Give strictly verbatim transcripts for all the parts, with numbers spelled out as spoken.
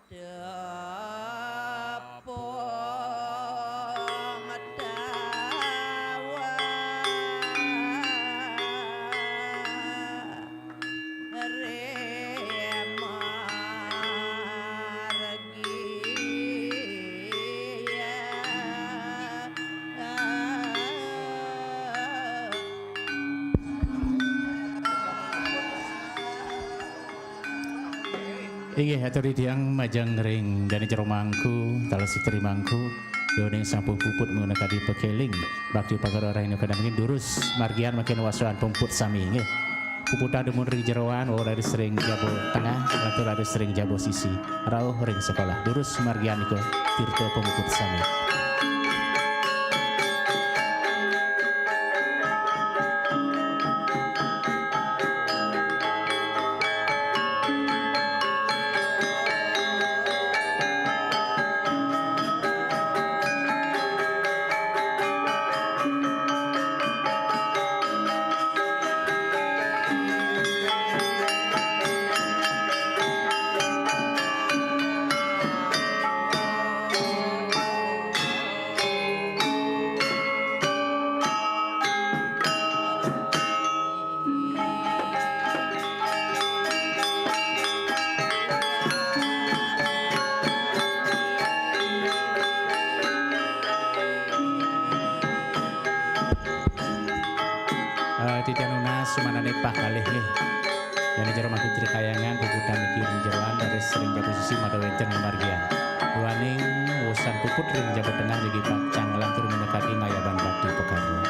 Tepung dawa ring margi. Inggih, atur titiang majeng ring dané jero mangku, taler sitri mangku, duaning sampun puput mangda kadi pakéling, bakti pagarorahin kadamingin durus margian mangkin waswan puput sami, inggih. Puputang dumun ring jeroan, wau raris ring jaba tengah, lantur raris ring jaba sisi. Rauh ring sekolah. Durus margian nika tirta pamuput sami. Eh, titiang nunas sumanané pakalih nggih. Dané jero mangku Tri Kahyangan, puputang niki ring jeroan, raris ring jaba sisi mangda wénten mamargian. Duaning wusan puput ring jaba tengah jagi pacang lantur minakadi ngayaban bakti pakarya.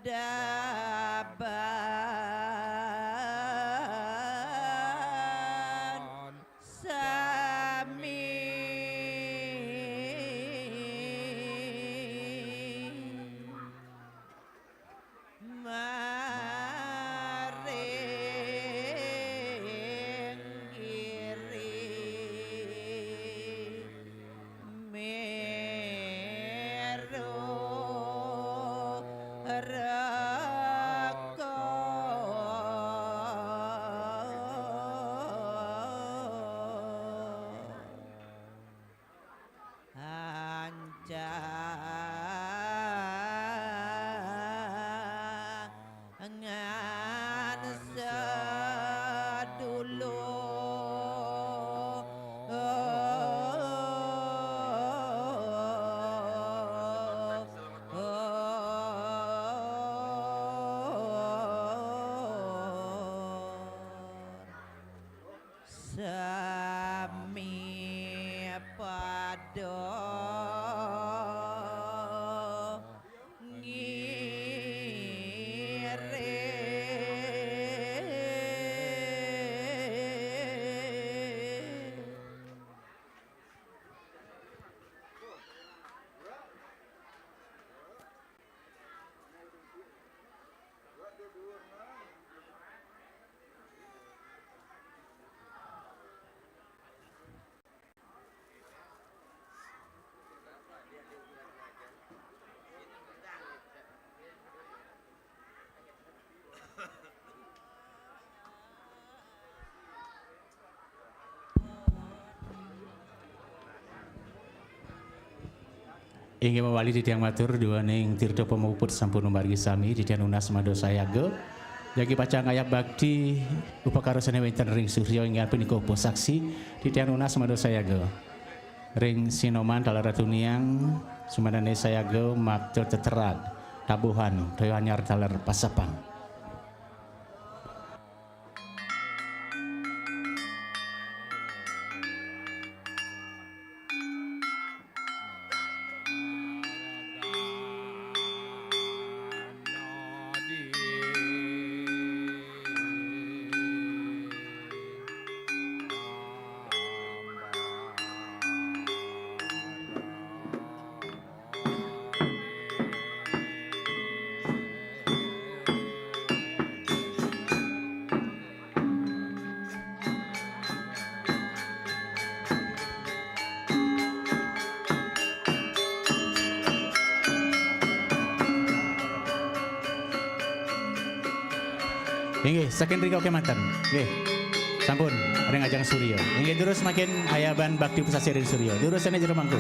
Daban sami maring giri Meru Raka. Anca ngan sadulur. Sami pada ngiring. Inggih mawali titiang matur, duaning tirta pamuput sampun mamargi sami, titiang nunas madosayaga. Jagi pacang ngayab bakti upakara sane wenten ring surya, inggih punika upasaksi, titiang nunas madosayaga. Ring sinoman taler atuniang, sumananing sayaga mapta teterag, tabuhan, toya anyar taler pasepang. Inggih, saking rika kemanten. Nggih. Sampun, ring ajeng surya. Inggih, durus mangkin ayaban bakti upasasi ring surya. Durus sane jero mangku.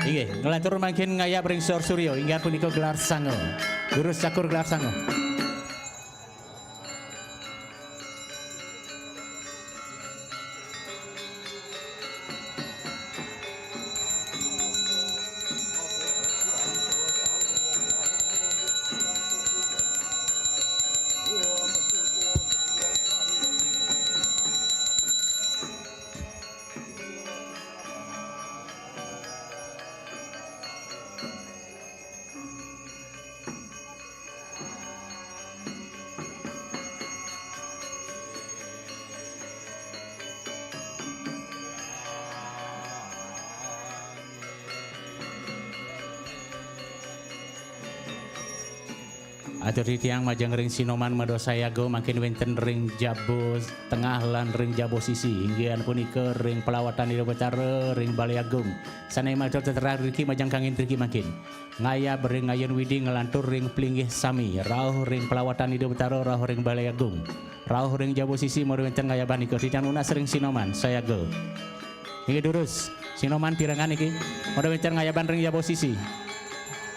Inggih, nglantur mangkin ngayab ring sor surya, inggih punika gelar sanga. Durus cakur gelar sanga. Atur titiang majeng ring Sinoman Medo Sayaga mangkin wénten ring jaba tengah lan ring jaba sisi. Inggih punika ring palawatan Ida Betara ring Balé Agung. Sané matur teterak riki majeng kangin riki mangkin. Ngayab ring ngayun Widi nglantur ring plinggih sami. Rauh ring palawatan Ida Betara, rauh ring Balé Agung. Rauh ring jaba sisi mara wénten ngayaban nika titiang nunas ring Sinoman Sayaga. Inggih durus. Sinoman pirengang niki. Mara wénten ngayaban ring jaba sisi.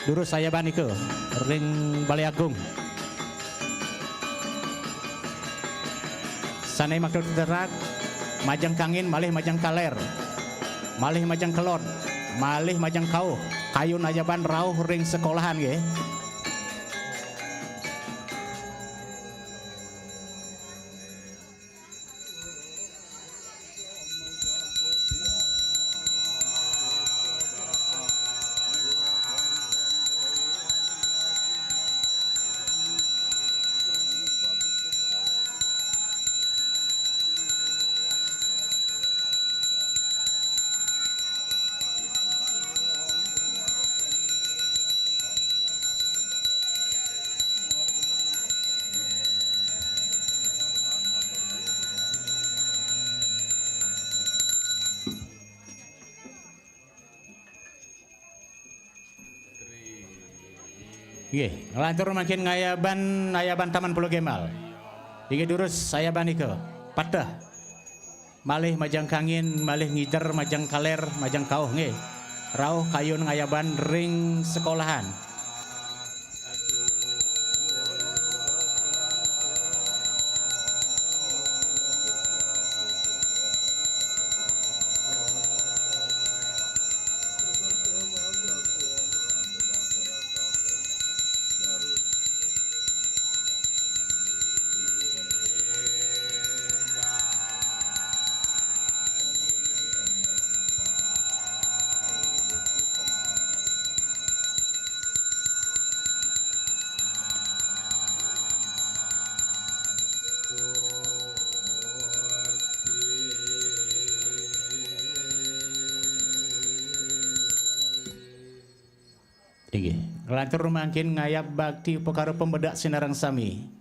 Durus sayaban nika ring Balé Agung. Sané matur teterak majeng kangin malih majeng kalér. Malih majeng kelod. Malih majeng kauh. Kayun ngayaban rauh ring sekolahan nggih. Nggih, nglantur mangkin ngayaban, ngayaban Taman Pulau Gembal. Inggih durus sayaban nika. Pateh. Malih majeng kangin, malih ngider, majeng kalér, majeng kauh nggih. Rauh kayun ngayaban ring sekolahan. Inggih, nglantur mangkin ngayab bakti upakara pambedak sinareng sami.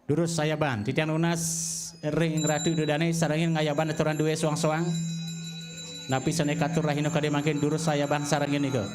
Durus sayaban, titiang nunas ring Ratu Ida Dané sarengin ngayaban aturan dué soang-soang. Napi sané katur rahina kadé mangkin durus sayaban sarengin nika.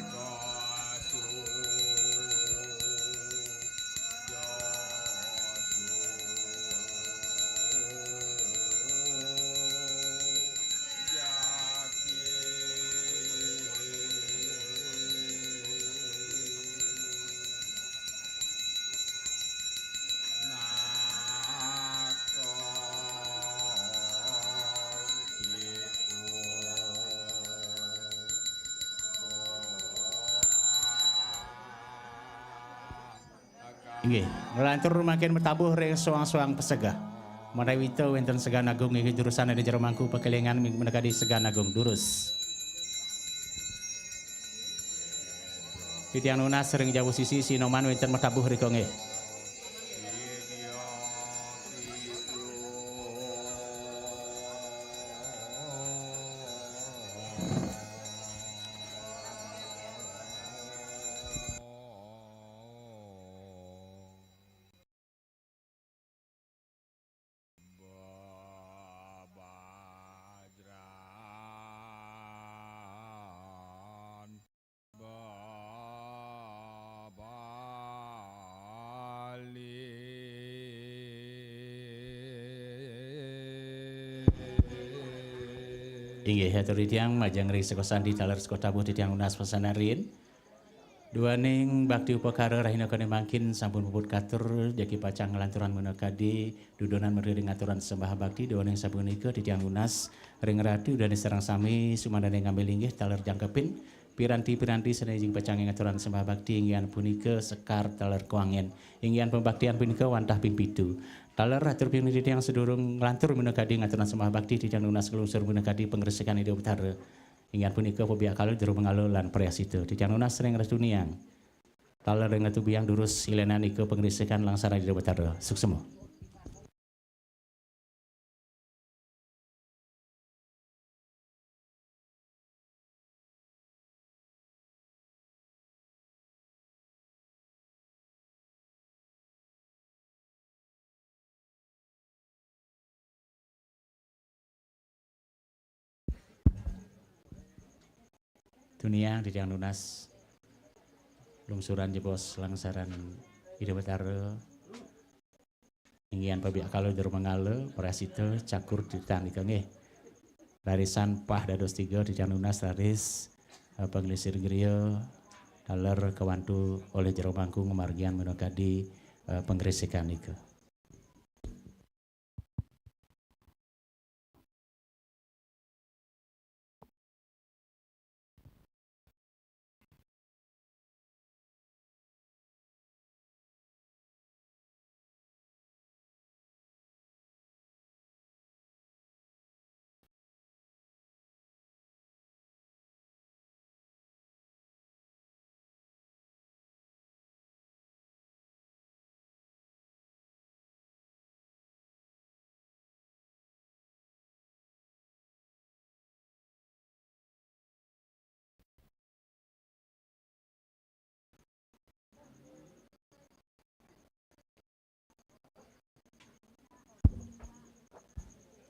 Inggih, nglantur mangkin matabuh ring soang-soang pesegah. Ménawi ta wénten segan agung inggih jurusan ring jero mangku pakélingan minakadi segan agung durus. Titiang nunas ring jaba sisi Sinoman wénten matabuh rika nggih. Inggih, atur titiang majeng ring seka sandi taler seka tabuh titiang nunas pasanan riin. Duaning bakti upakara rahina kene mangkin sampun puput katur, jagi pacang nglanturang minakadi dudonan mriki ring aturan sembah bakti. Duaning sapunika titiang nunas ring Ratu Ida Dané sareng sami sumandane ngambil inggih taler jangkepin piranti-piranti sane jagi pacang ngaturan sembah bakti, inggih punika sekar taler koangen. Inggih pembaktian punika wantah ping pitu. Taler atur pinunas titiang sadurung nglantur minakadi ngaturan sembah bakti, titiang nunas nglungsur minakadi pangresikan Ida Betara. Inggih punika pabiakala jero mangala lan prayascita. Titiang nunas ring Ratu Niang. Taler ring Ratu Biang durus ilenan ika pangresikan langsaran Ida Betara. Suksema. Tuniang titiang nunas lungsuran jebos langsaran Ida Betara. Inggihan pabiak kala jero mangala, prasida cakur titiang nika nggih. Rarisan pah dados tiga titiang nunas raris, eh, panglingsir griya taler kawantu olih jero mangku ngamargiang minakadi, eh, pangresikan nika.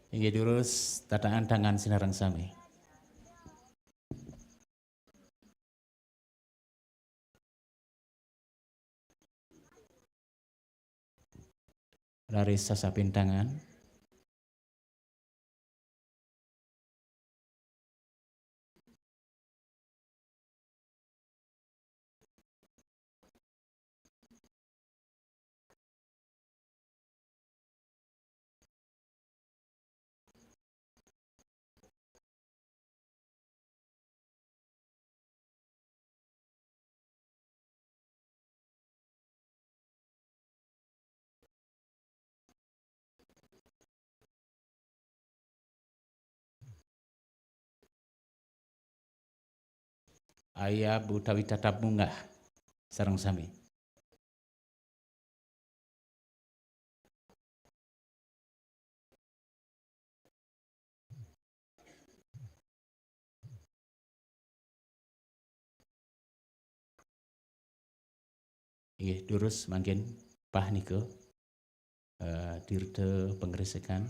Inggih durus, tataan tangan sinareng sami. Raris sasapin tangan. Ayab utawi tatap munggah sareng sami. Inggih, durus mangkin pah nika, eh, tirta pangresikan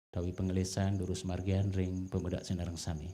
utawi pangelisan durus margian ring pamedak sinareng sami.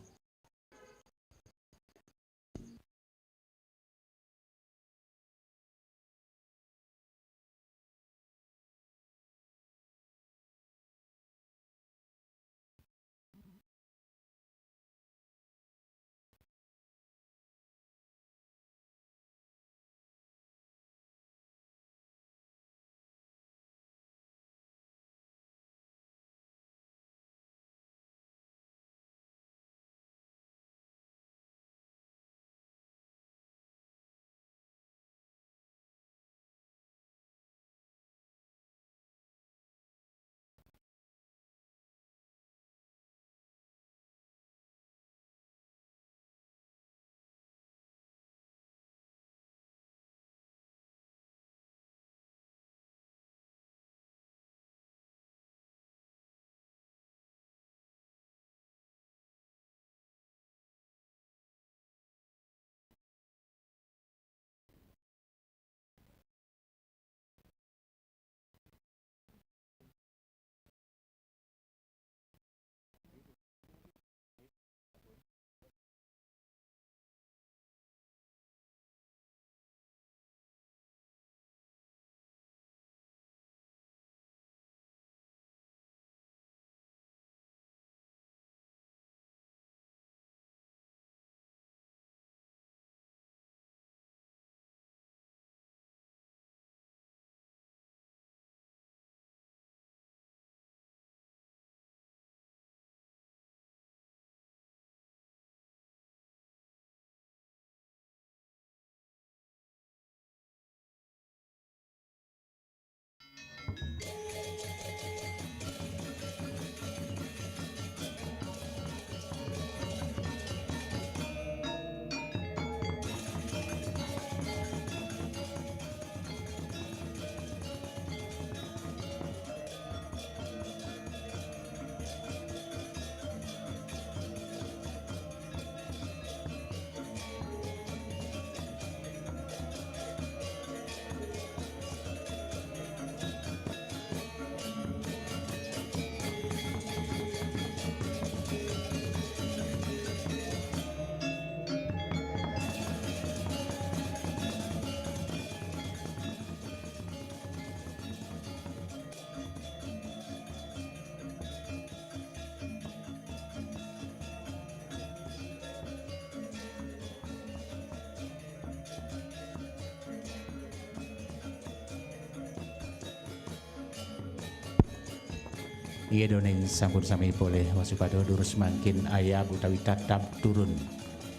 Inggih, duaning sampun sami polih wasupada, durus mangkin ayab utawi tatab turun.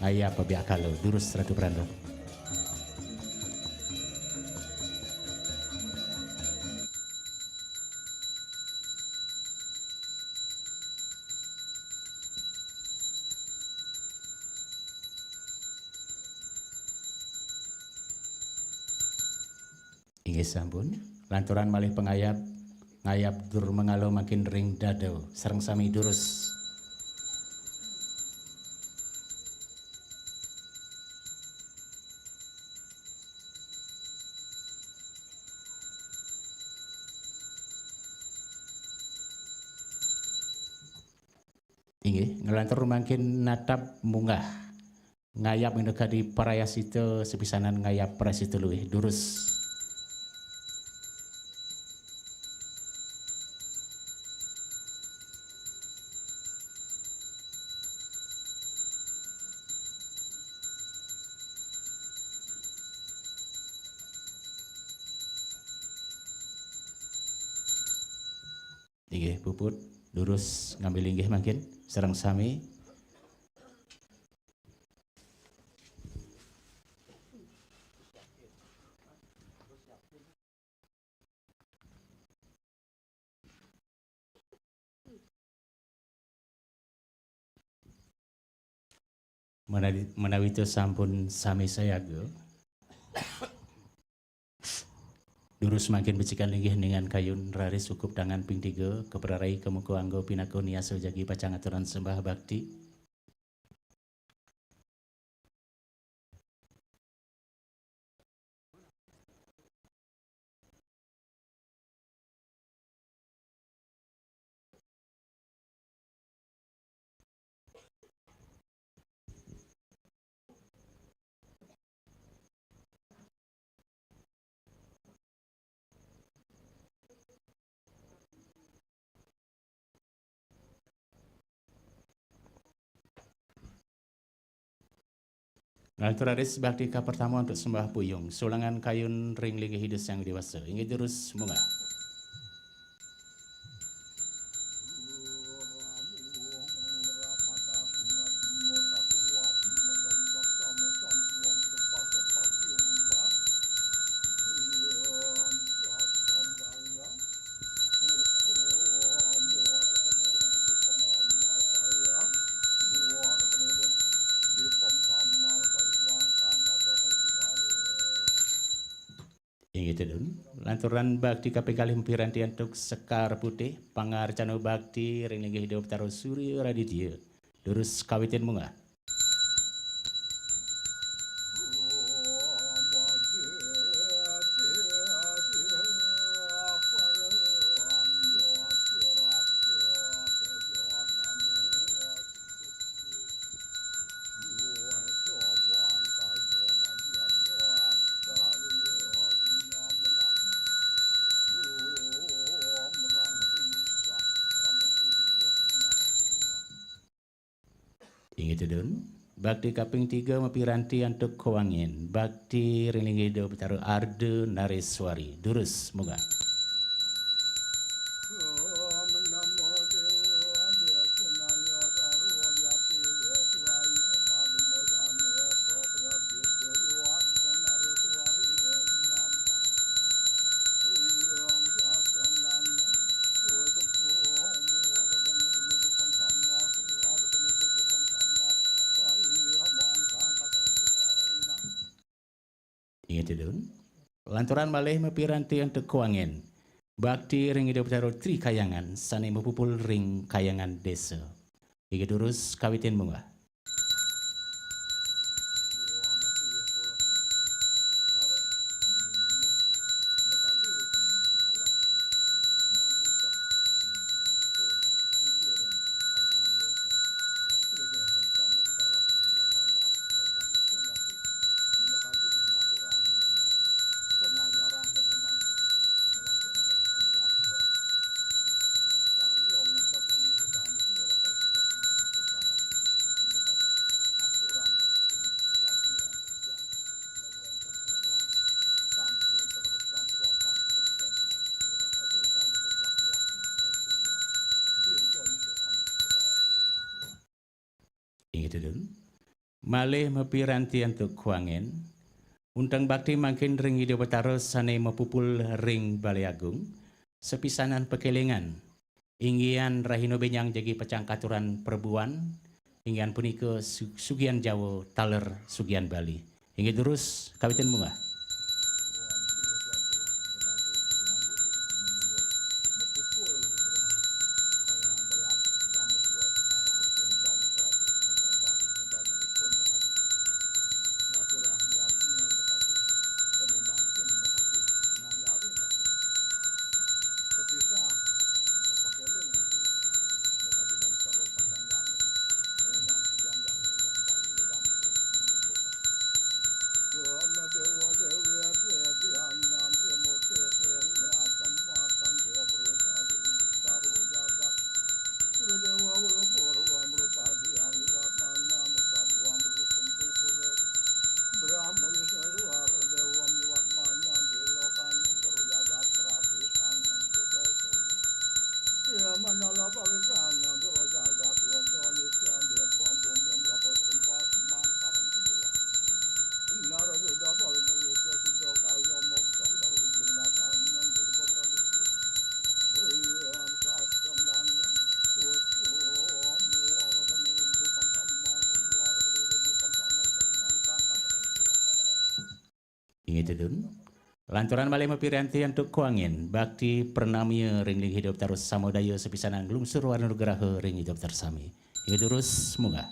Ayab pabiakala, durus Ratu Pranda. Inggih sampun. Lanturan malih pangayab, ngayab dur mangala mangkin ring dada, sareng sami durus. Inggih, nglantur mangkin natab munggah. Ngayab minakadi prayascita, sapisanan ngayab prayascita luih, durus. Inggih, puput, durus ngambil inggih mangkin, sareng sami. Menawi, menawi ta sampun sami sayaga, durus mangkin becikan linggih ningan kayun, raris ukup tangan ping tiga, kaprarai ka muka angga pinaka niasa jagi pacang aturang sembah bakti. Nglantur raris bakti kapertama antuk sembah puyung, sulangan kayun ring linggih Ida Sang Dewasa, inggih durus munggah. Inggih tedun, lanturan bakti kaping kalih mapiranti antuk sekar putih, pangarcana bakti ring linggih Ida Betara Surya Raditya. Durus kawitin munggah. Inggih tedun, bakti kaping tiga mapiranti antuk kawangin, bakti ring linggih Ida Betara Arda Nareswari. Durus munggah. Inggih tedun. Lanturan malih mapiranti antuk kawangin, bakti ring Ida Betara Tri Kayangan sane mapupul ring kayangan desa. Inggih durus kawitin munggah. Dedun. Malih mapiranti antuk kuangen. Unteng bakti mangkin ring Ida Betara sane mapupul ring Bale Agung. Sepisanan pakelingan. Inggihan rahina benjang jagi pacang katuran prabuan. Inggihan punika su-, sugihan Jawa taler sugihan Bali. Inggih durus kawitin munggah. Inggih, Dedun. Lanturang malih mapiranti antuk kuangen, bakti pranamya ring linggih Ida Betara Samadaya sepisanan nglungsur wara nugraha ring Ida Betara sami. Inggih durus munggah.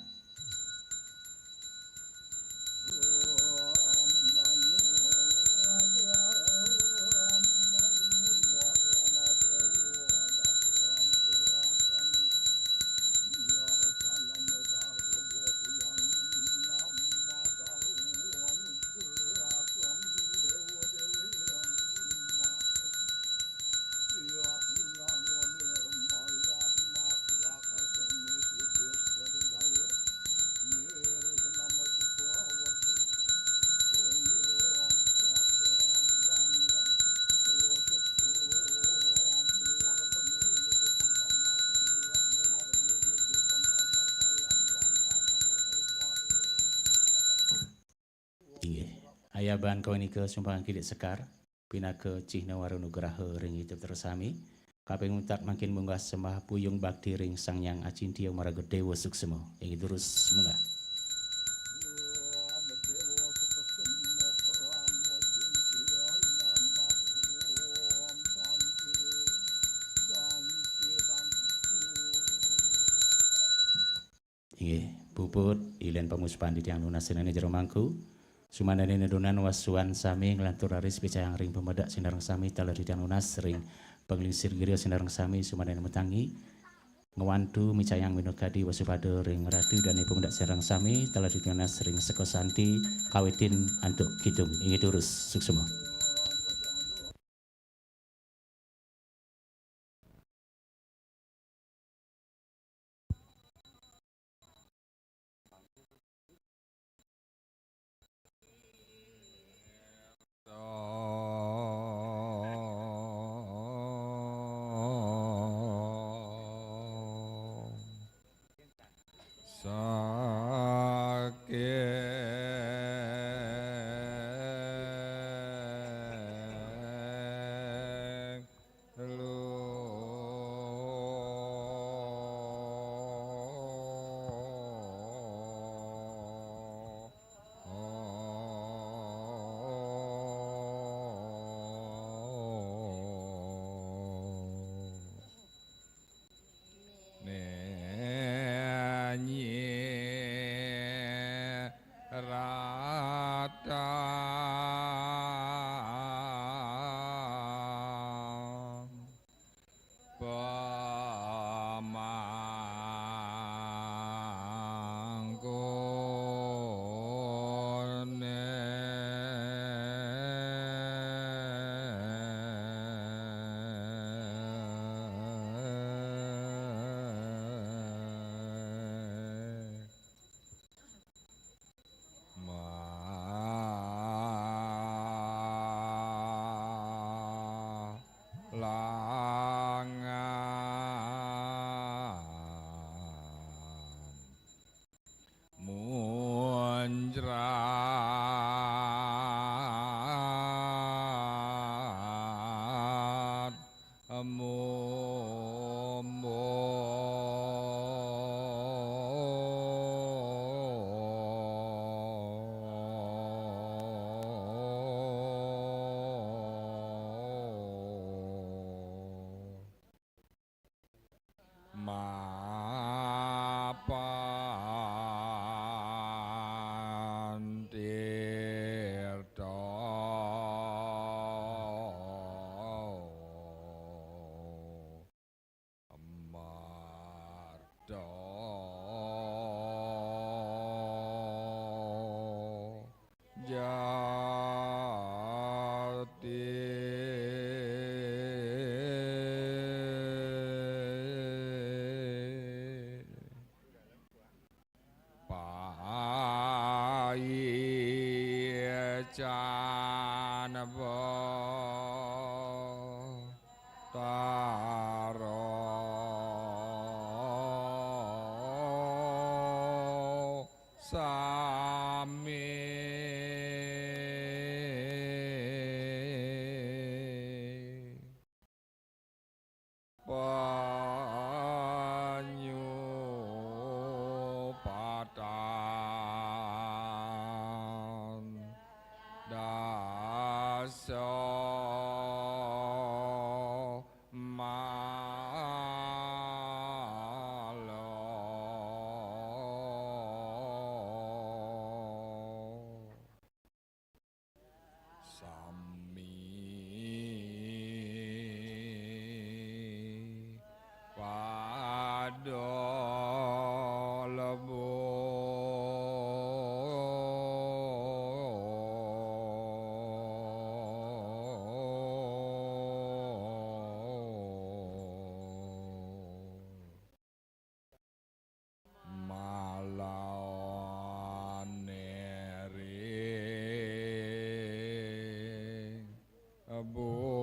Inggih. Ayaban kawéntenan sumpah kidik sekar, pinaka cihna wara nugraha ring Ida Betara sami. Kaping untat mangkin munggah sembah puyung bakti ring Sang Hyang Acintya maraga Déwa Suksma. Inggih durus munggah. Inggih, puput, ilén pamuspan titiang nunas ring jero mangku. Sumanané nedunan wasuan sami nglantur raris picayang ring pamedak sinareng sami taler titiang nunas ring panglingsir griya sinareng sami sumanané matangi. Ngwantu micayang minakadi wasupada ring ratu dané pamedak sinareng sami taler titiang nunas ring seka santi kawitin antuk kidung. Inggih durus, suksma. sami panyupatan dasa malo. Sami pada lebu. Malawan ring bumi.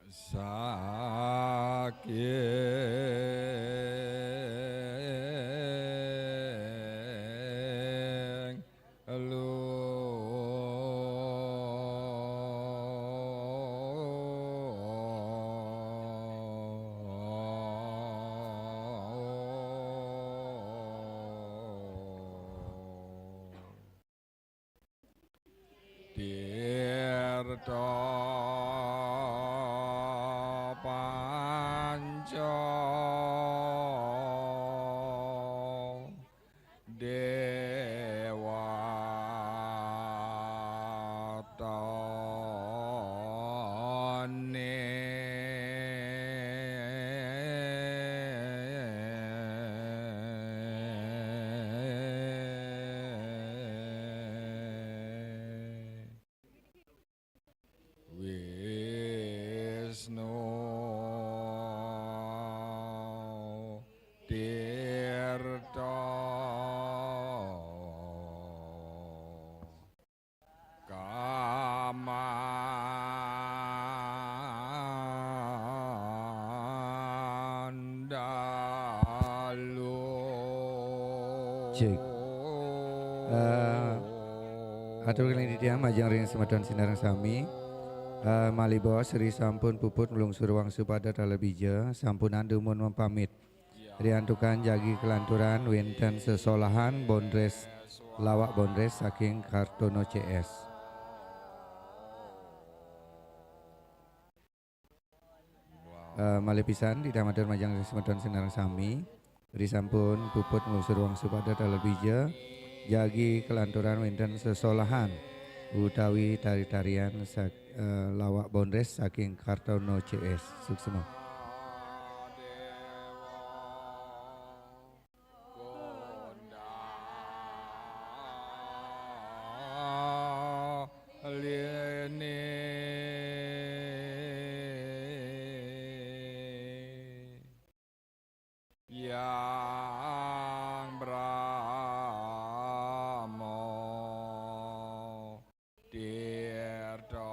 Saking lu. Tirta panca dewatane. Wisnu Tirta Kamandalu. Cek. Eh, atur kalih titiang majeng ring semeton sinareng sami. Eh, malih baos ri sampun puput nglungsur wangsu pada taler bija, sampunang dumun mapamit. Riantukan jagi kalanturan wenten sesolahan Bondres, Lawak Bondres saking Kartono C S. Eh, malih pisan titiang matur majeng semeton sinareng sami. Ri sampun puput nglungsur wangsu pada taler bija, jagi kalanturan wenten sesolahan utawi tari-tarian sak-, eh, Lawak Bondres saking Kartono C S. Suksma. Hyang Brahma Tirta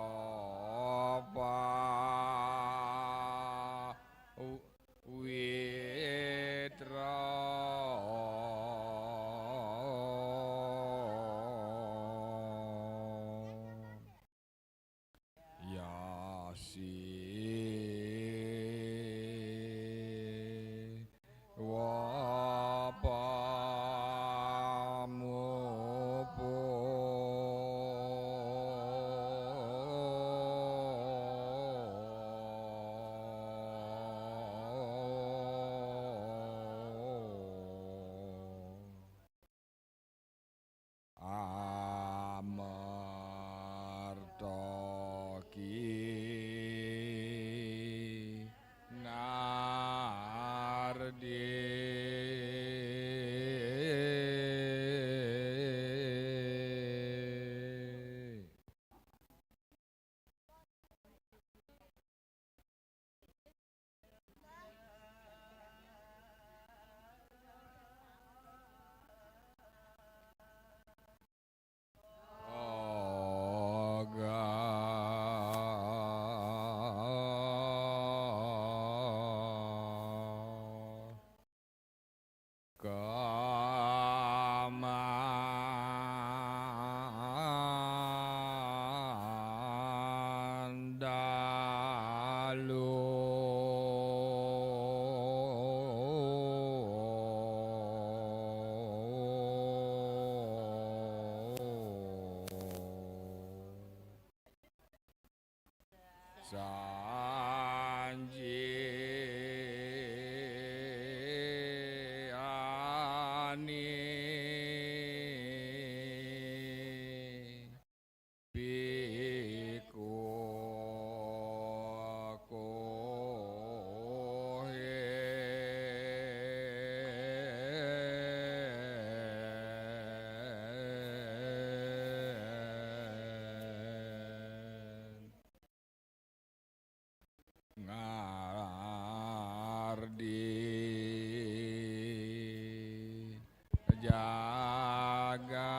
Jaga.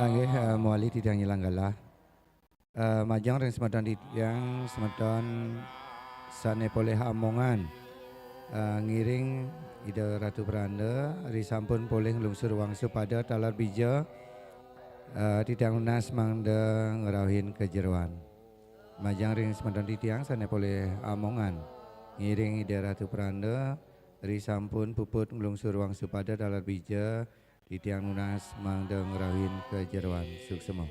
Inggih, eh, mawali titiang nyelenggalah. Eh, majeng ring semeton titiang, semeton sane polih amongan. Eh, ngiring Ida Ratu Pranda, ri sampun polih nglungsur wangsupada taler bija, eh, titiang nunas mangda ngrauhin kajeroan. Majeng ring semeton titiang sane polih amongan. Ngiring Ida Ratu Pranda, ri sampun puput nglungsur wangsupada taler bija, titiang nunas mangda ngrauhin kajeroan. Suksma.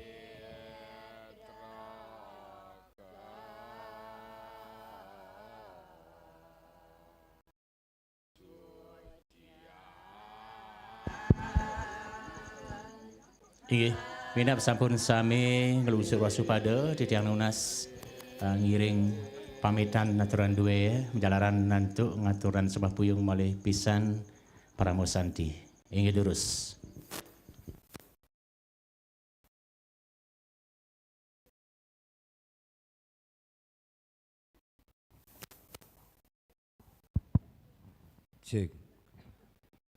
Inggih, minab sampun sami nglungsur wasupada, titiang nunas, eh, ngiring pamitan aturan duwe, majalaran nantuk ngaturang sembah puyung malih pisan parama santi. Inggih durus. Cek.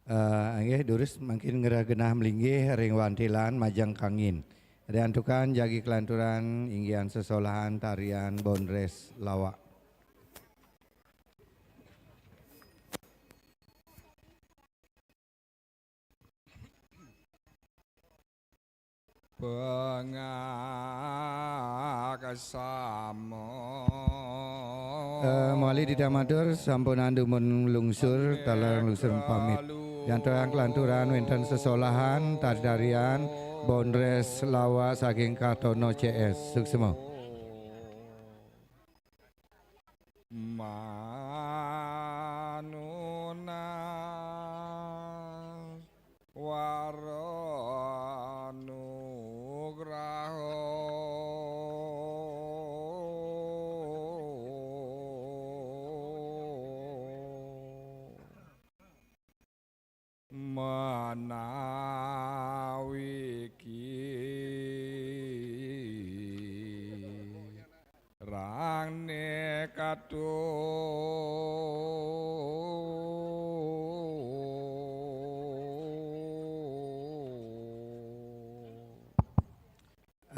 Eh, inggih durus mangkin ngrereh genah malinggih ring wantilan majeng kangin. Riantukan jagi kalanturan inggihan sesolahan tarian Bondres Lawak. Pangaksama. Eh, mawali titiang matur, sampun andumun lungsur, taler lungsur pamit. Riantukan kalanturan wenten sesolahan tari-tarian Bondres Lawak saking Kartono C S. Suksma. Manunas waranugraha. Menawi kirang nekatu.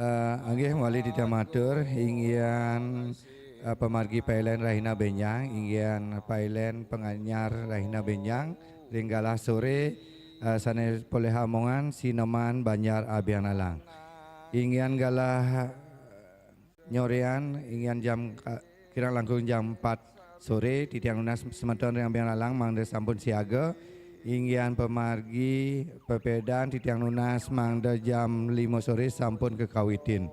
Eh, inggih mawali titiang matur, inggihan, eh, pamargi pailen rahina benjang, inggihan pailen panganyar rahina benjang, ring galah sore, eh, sane polih amongan, Sineman Banjar Abiang Lalang. Inggihan galah, eh, nyorean, inggihan jam ka-, kirang langkung jam empat sore, titiang nunas semeton ring Abiang Lalang mangda sampun siaga. Inggihan pamargi pepedan, titiang nunas mangda jam lima sore sampun kakawitin.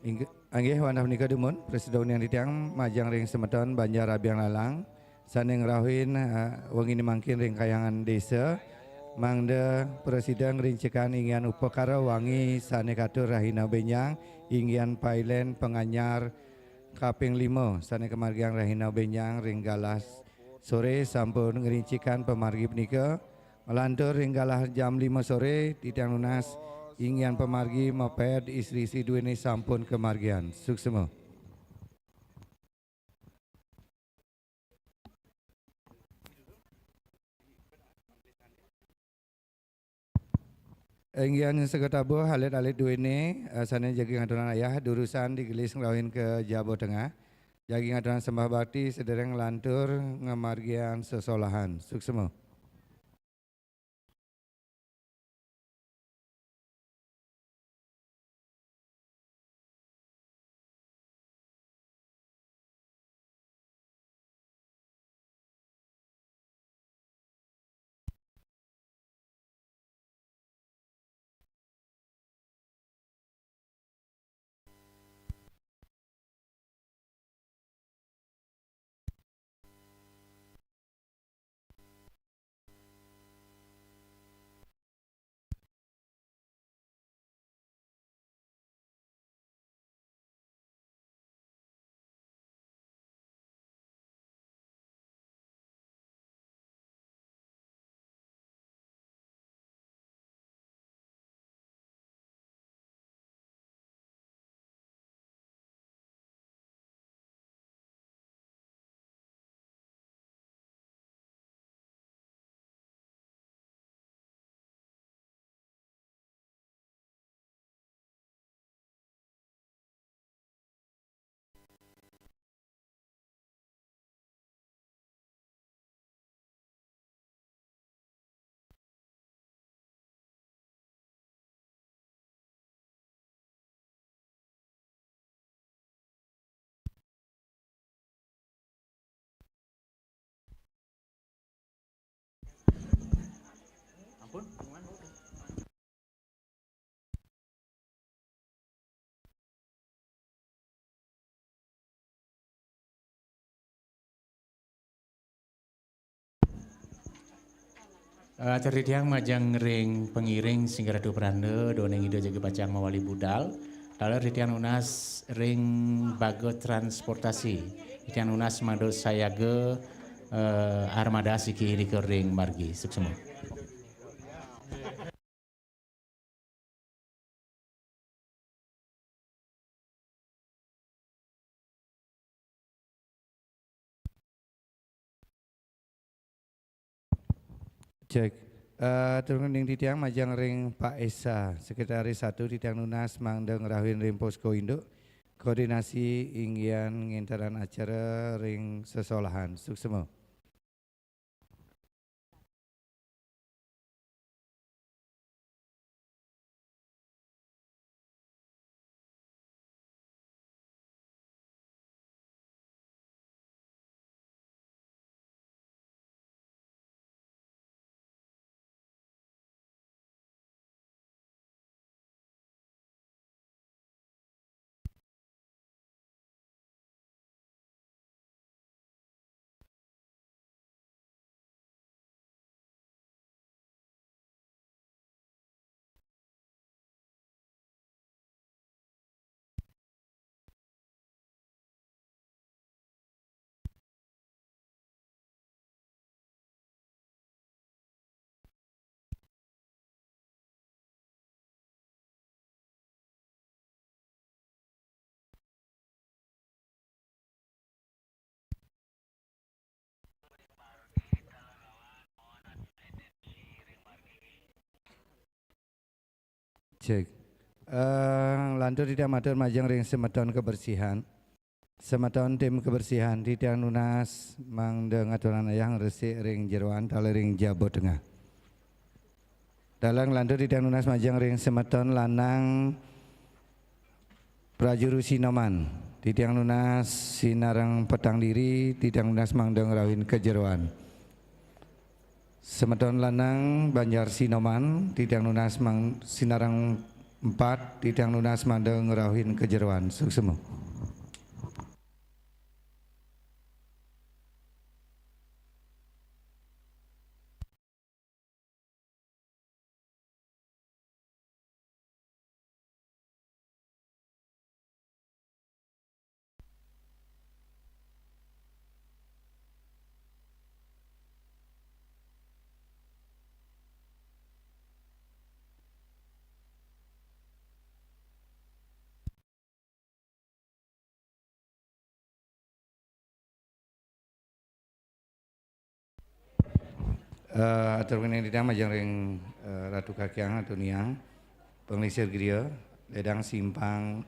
Inggih, inggih wantah punika dumun, prasida titiang majeng ring semeton Banjar Abiang Lalang. Sane ngrauhin, eh, wengine mangkin ring Kahyangan Desa, mangda prasida ngrincikang inggihan upakara wangi sane katur rahina benjang, inggihan pailen panganyar kaping lima sane kamargiang rahina benjang ring galah sore sampun ngrincikang pamargi punika. Nglantur ring galah jam lima sore, titiang nunas inggihan pamargi maped istri-istri duene sampun kamargiang. Suksma. Inggihan sekatabuh alit-alit duene, eh, sane jagi ngaturang ayah, durusang digelis ngrauhin ka jaba tengah. Jagi ngaturang sembah bakti, sedereng nglantur ngamargiang sesolahan. Suksma. Eh, atur titiang majeng ring pangiring sing ratu pranda, duaning Ida jaga pacang mawali budal. Taler titiang nunas ring baga transportasi. Titiang nunas mangda sayaga, eh, armada siki irika ring margi. Suksma. Cek. Eh, turun ning titiang majeng ring Pak Esa, Sekretaris satu, titiang nunas mangda ngrauhin ring Posko Induk, koordinasi inggihan ngentaran acara ring sesolahan. Suksma. Cek. Eh, lantur titiang matur majeng ring semeton kebersihan. Semeton tim kebersihan, titiang nunas mangda ngaturang ayah ngresik ring jeroan taler ring jaba tengah. Taler lantur titiang nunas majeng ring semeton lanang prajuru Sinoman. Titiang nunas sinareng petang diri, titiang nunas mangda ngrauhin kajeroan. Semeton lanang Banjar Sinoman, titiang nunas mang-, sinareng empat, titiang nunas mangda ngrauhin kajeroan. Suksma. Eh, atur kening titiang majeng ring, eh, Ratu Kakiang, Ratu Niang, panglingsir griya, ledang simpang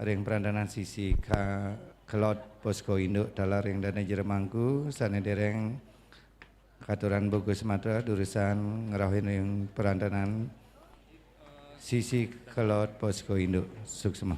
ring perandanan sisi ka-, kelod Posko Induk, taler ring dana jero mangku, sane dereng katurang bugus matra, durusang ngrauhin ring perandanan sisi kelod Posko Induk. Suksma.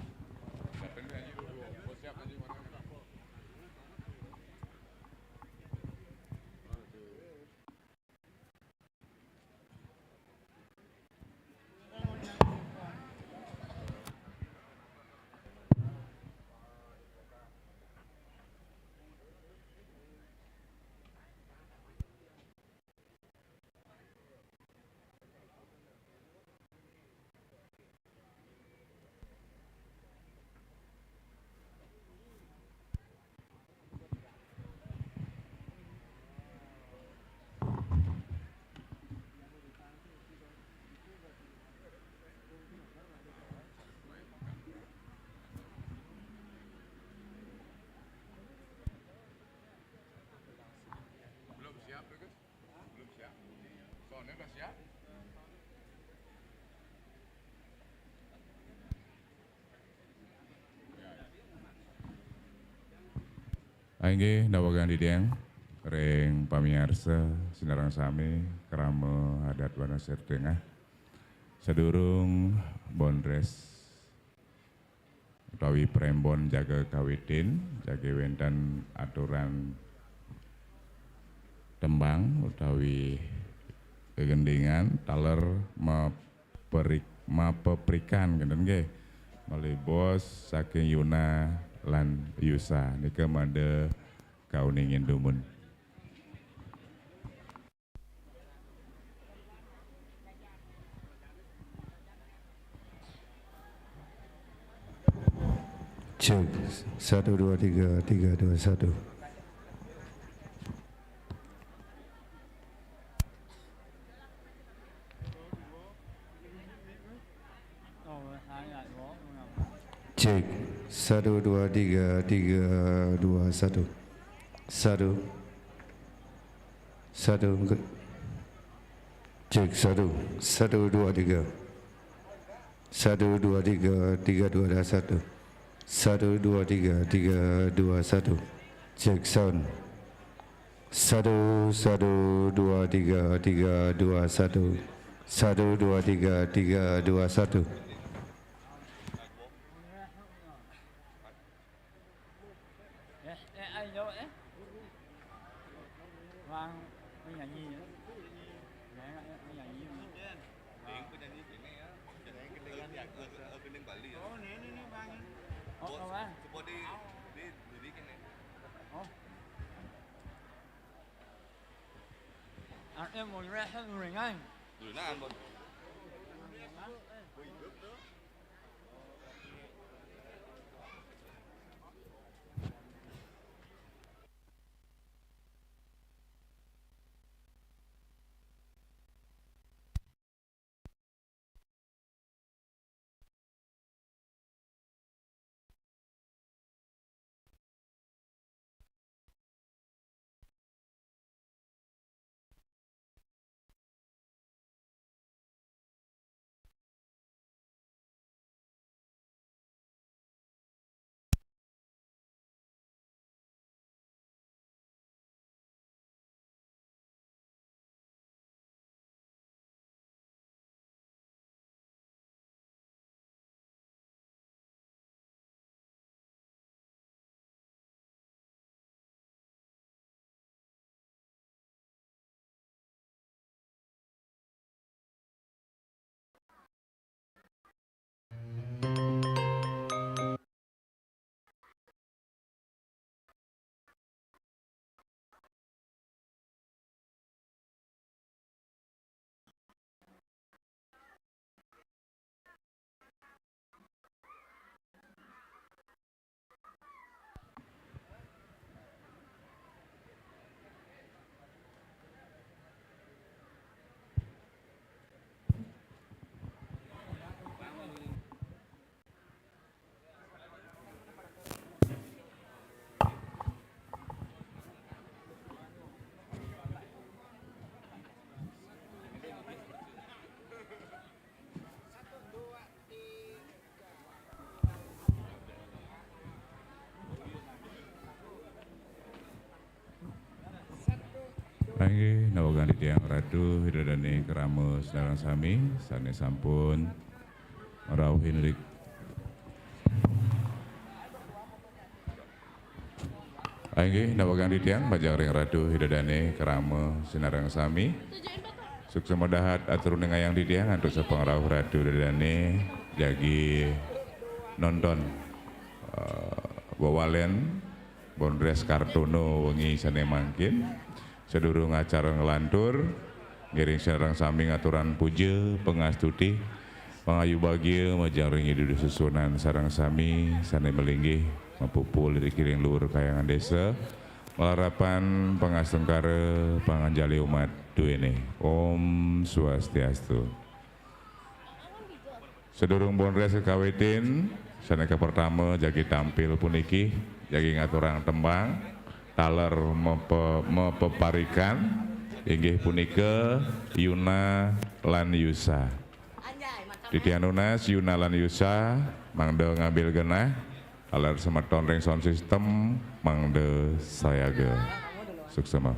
Belum siap, Gus? Belum siap? Soalnya udah siap? Ah, inggih, nawegang titiang ring pamiarsa sinareng sami krama adat Wanasari Tengah. Sadurung bondres utawi prembon jaga kawitin, jagi wenten aturan tembang utawi gegendingan, taler maperik-, mapeprikan, ngenten nggih. Malih bos saking Yuna lan Yusa. Nika mangda kauningin dumun. Cek, satu, dua, tiga, tiga, dua, satu. Cek, satu, dua, tiga, tiga, dua, satu. Satu. Satu. Cek, satu. Satu, dua, tiga. Satu, dua, tiga, tiga, dua, dah, satu. Satu, dua, tiga, tiga, dua, satu. Cek sound. Satu, satu, dua, tiga, tiga, dua, satu. Satu, dua, tiga, tiga, dua, satu. Eh, eh, ayo, eh. Bang, penyanyi ya. Ya, ya, penyanyi. Bang. Yang penyanyi sini ya. Yang kelingan ya, eh, eh, keling Bali ya. Oh, ini, ini, Bang. Oh, oh, Bang. Sebut di, di, di, di sini. Oh. Artinya mau ngerasa gorengan. Gorengan, Bos. Inggih, nawegang titiang Ratu Ida Dane Krama sinareng sami, sane sampun ngrauhin rik. Inggih, nawegang titiang majeng ring Ratu Ida Dane Krama sinareng sami. Suksma dahat atur uningayang titiang antuk sapangrauh Ratu Ida Dane jagi nonton, eh, wewalen Bondres Kartono wengi sane mangkin. Sadurung acara nglantur, ngiring sareng sami ngaturang puja pangastuti, pangayu bagia majeng ring Ida Dane sesuunan sareng sami sane malinggih mapupul ring luur kahyangan desa, malarapan pangastungkara panganjali umat duene. Om Swastiastu. Sadurung Bondres kakawitin, sane kapertama jagi tampil puniki, jagi ngaturang tembang, taler mape-, mapeparikan, inggih punika Yuna lan Yusa. Titiang nunas Yuna lan Yusa, mangda ngambil genah, taler semeton ring sound system, mangda sayaga. Suksma.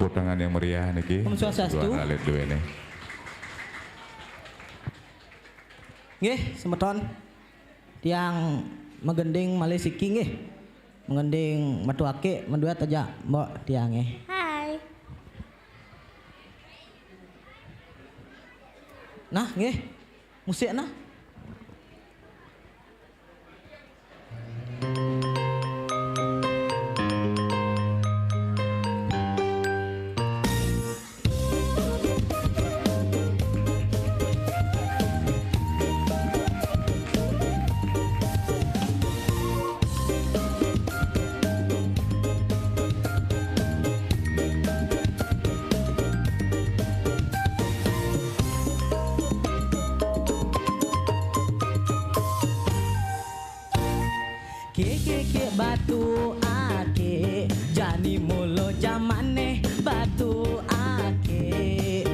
Tepuk tangan yang meriah niki. Om Swastiastu. Dua alit duwe nih. Nggih, semeton. Tiang magending malih siki nggih. Magending metu akik menduet aja, Mbok, tiang nggih. Hai. Nah, nggih. Musik nah. Kik, kik, kik, batu akik, jani mula jamane batu akik.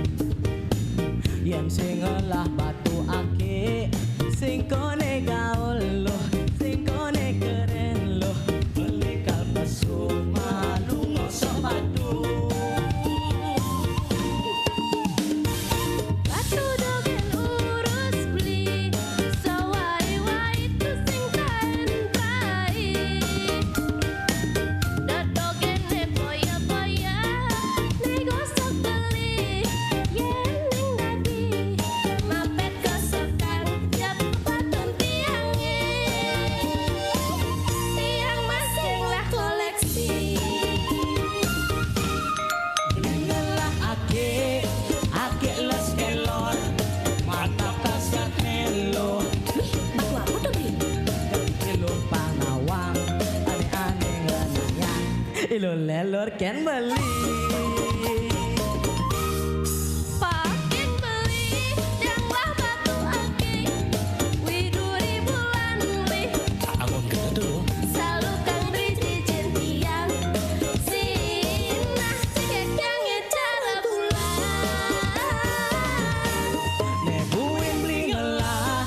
Yen sing ngelah batu akik, sing kone gaul luh, sing kone keren luh, beli kal pesu malu ngosok batu. Batu dogen urus beli, sawai-wai tu sing kaen pai. Dot dogen ne poya-poya, ne gosok beli, yen ning dadi, mapet gosokan, jep patun tiange. Tiang masing lah koleksi. Beli ngelah akik, akik los kelor, mata kasat melo. Wih, batu apa tuh, Bli? Ilu pangawang, ane-ane ngenayang. Ilu lelor ken beli. Pakin beli, dang lah batu akik. Widuri bulan lih. Angon kena tu. Salu kang driji jin tiang. Sinah cekek yang ngecara bulan. Ne buin beli ngelah,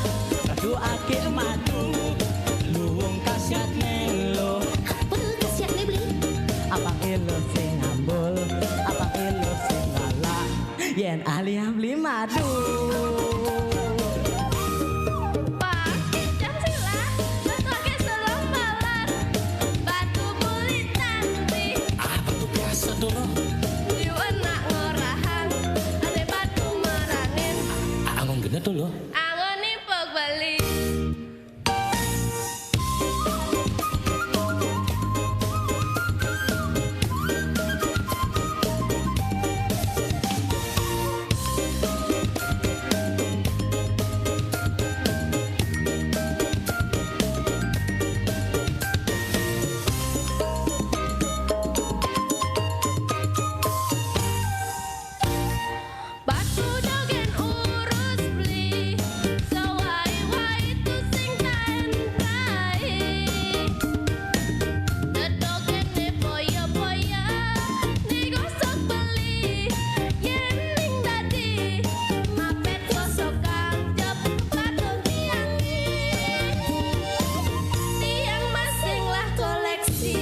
batu akik madu, luwung kasiat melo. Apa kasiat ne beli? Apang elo sing ambul, apang elo sing galak. Yen ahli beli madu. Pakai jam silat, batu akik selombalan, batu bulitan ti. Ah, batu biasa dulu. Liwet nak ngorahan, ane batu merangin. Ah, angon gena dulu. Angon ni pok bali. Batu dogen urus beli, sawai-wai tu sing tain pai. Dedogen ne poya-poya, ne gosok beli, yen ning dadi, mapet gosok kang jep patun tiang ni. Tiang masing lah koleksi.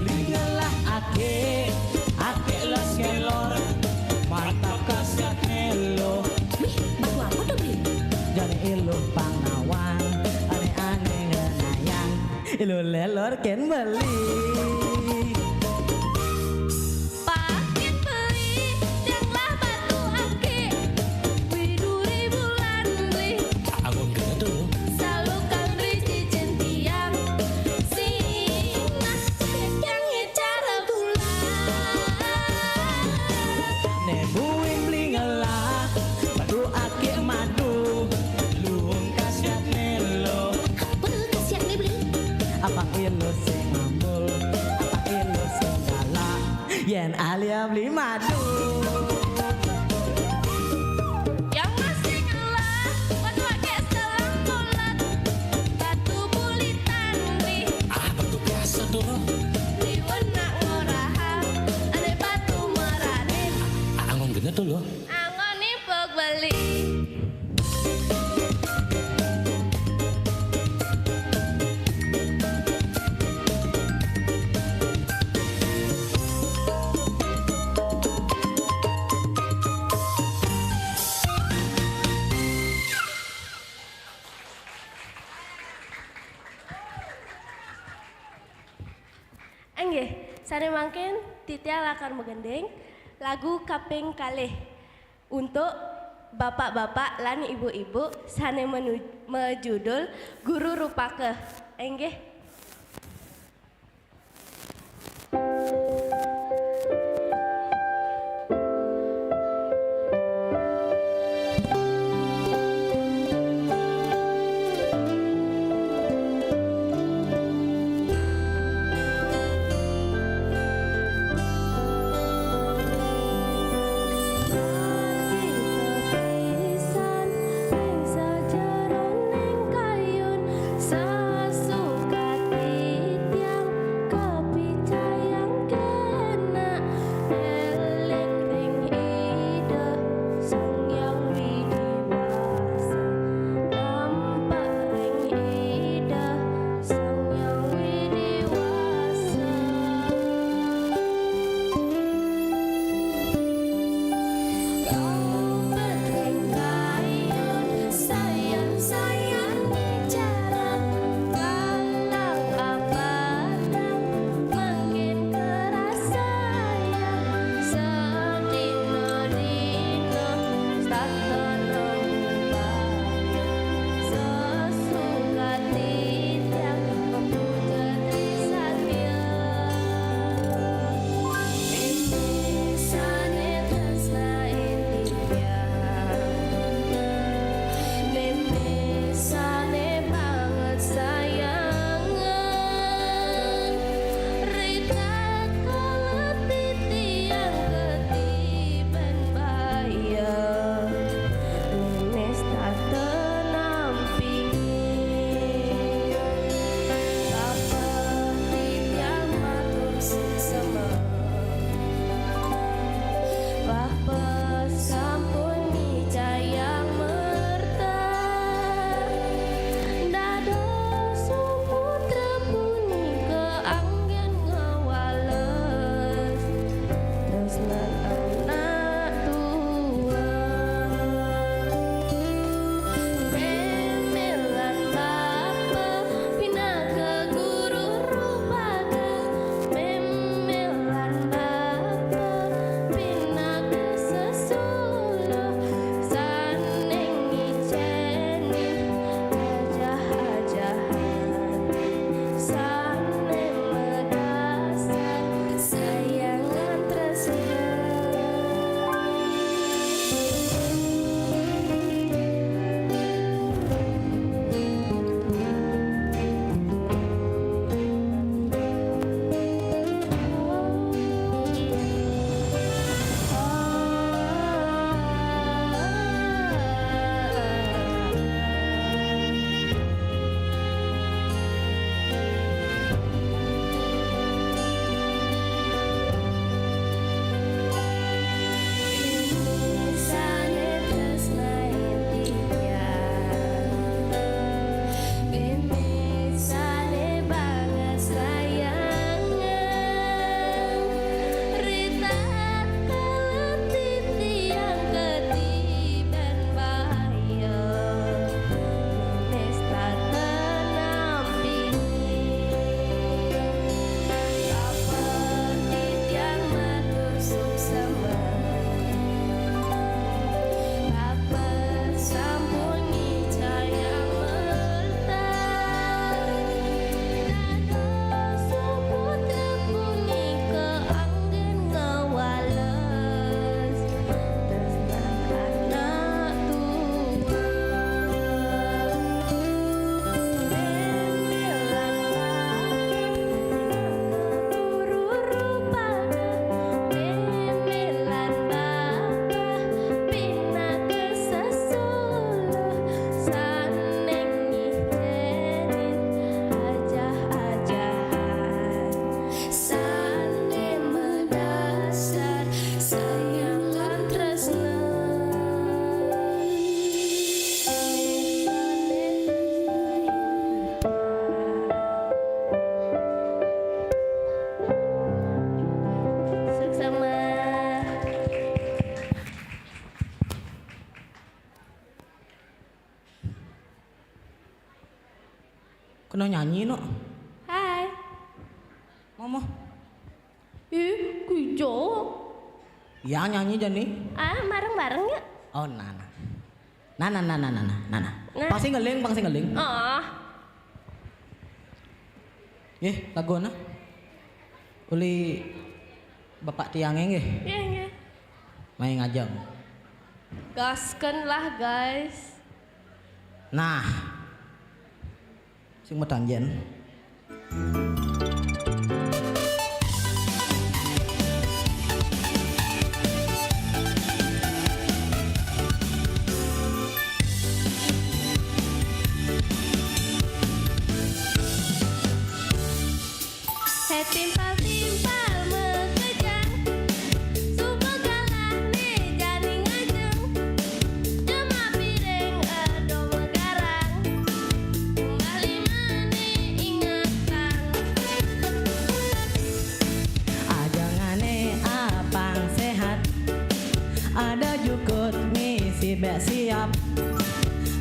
Beli ngelah akik, akik los kelor, mata kasat melo. Wih, batu apa tuh, Bli? Jani ilu pangawang, ane-ane ngenayang, ilu lelor ken beli. Pakin beli, dang lah batu akik. Widuri bulan beli. Angon kena tu. Salu kang driji jin tiang. Sinah cekek yang ngecara bulan. Ne buin beli ngelah, batu akik madu, luwung kasiat melo. Apa kasiat ne beli? Apang elo sing ambul, apang elo sing galak. Yen ahli beli madu. Yang masih ngelah, batu akik selang kolat. Batu bulitan beli. Ah, batu biasa tu loh. Liwet nak ngorahan, ane batu meranin. Ah, angon kena tu loh. Angon ni pok beli. Inggih, sané mangkin titiang lakar magending lagu kaping kalih untuk bapak-bapak lan ibu-ibu sané menu-, majudul Guru Rupaka. Inggih. Kena nyanyi, Nuk. Hai. Mama. Jo. Ya, nyanyi jani. Ah, bareng-bareng ya. Oh, nana. Nana, nana, nana, nana. Nah. Pasti ngeling, pasti ngeling. Oh. Eh, lagu na. Uli bapak tiang nggih. Iya, iya. Mai ngajeng. Gasken lah, guys. Nah. Sing metanjen. Hé timpal-timpal mekejang, suba galah né jani ngajeng. Nyemak piring edo megarang, umbah limané ingetang. Ajengané apang séhat, ada jukut misi bék siap.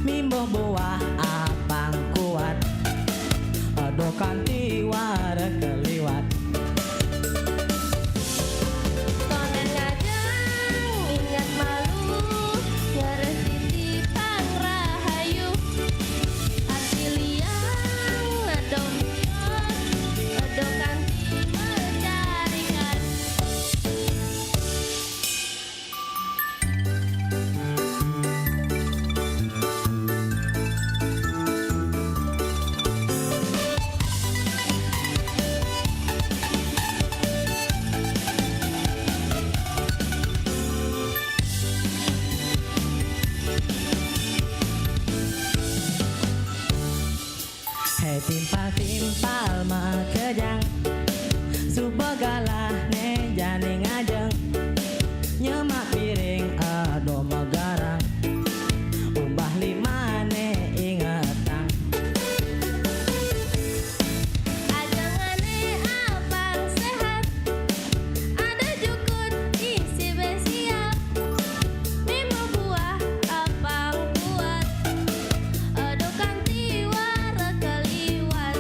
Mimbuh buah apang kuat, ada kanti wareg keliwat. Tondén ngajeng inget malu, ngeres titi pang rahayu. Ati liang ada uyut, ada kanti mecarikan. Hé timpal-timpal makejang, suba galah né jani ngajeng. Nyemak piring edo megarang, umbah limané ingetang. Ajengané apang séhat, ada jukut isi bé siap. Mimbuh buah apang kuat, ada kanti wareg keliwat.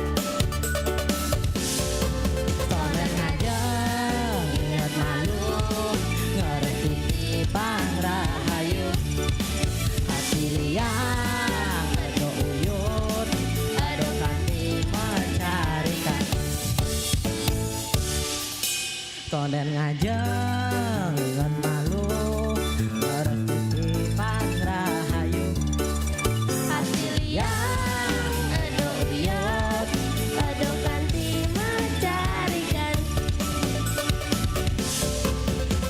Tondén ngajeng inget malu, ngeres titi pang rahayu. Ati liang ada uyut, ada kanti mecarikan. Tondén ngajeng inget malu, ngeres titi pang rahayu. Ati liang ada uyut, ada kanti mecarikan.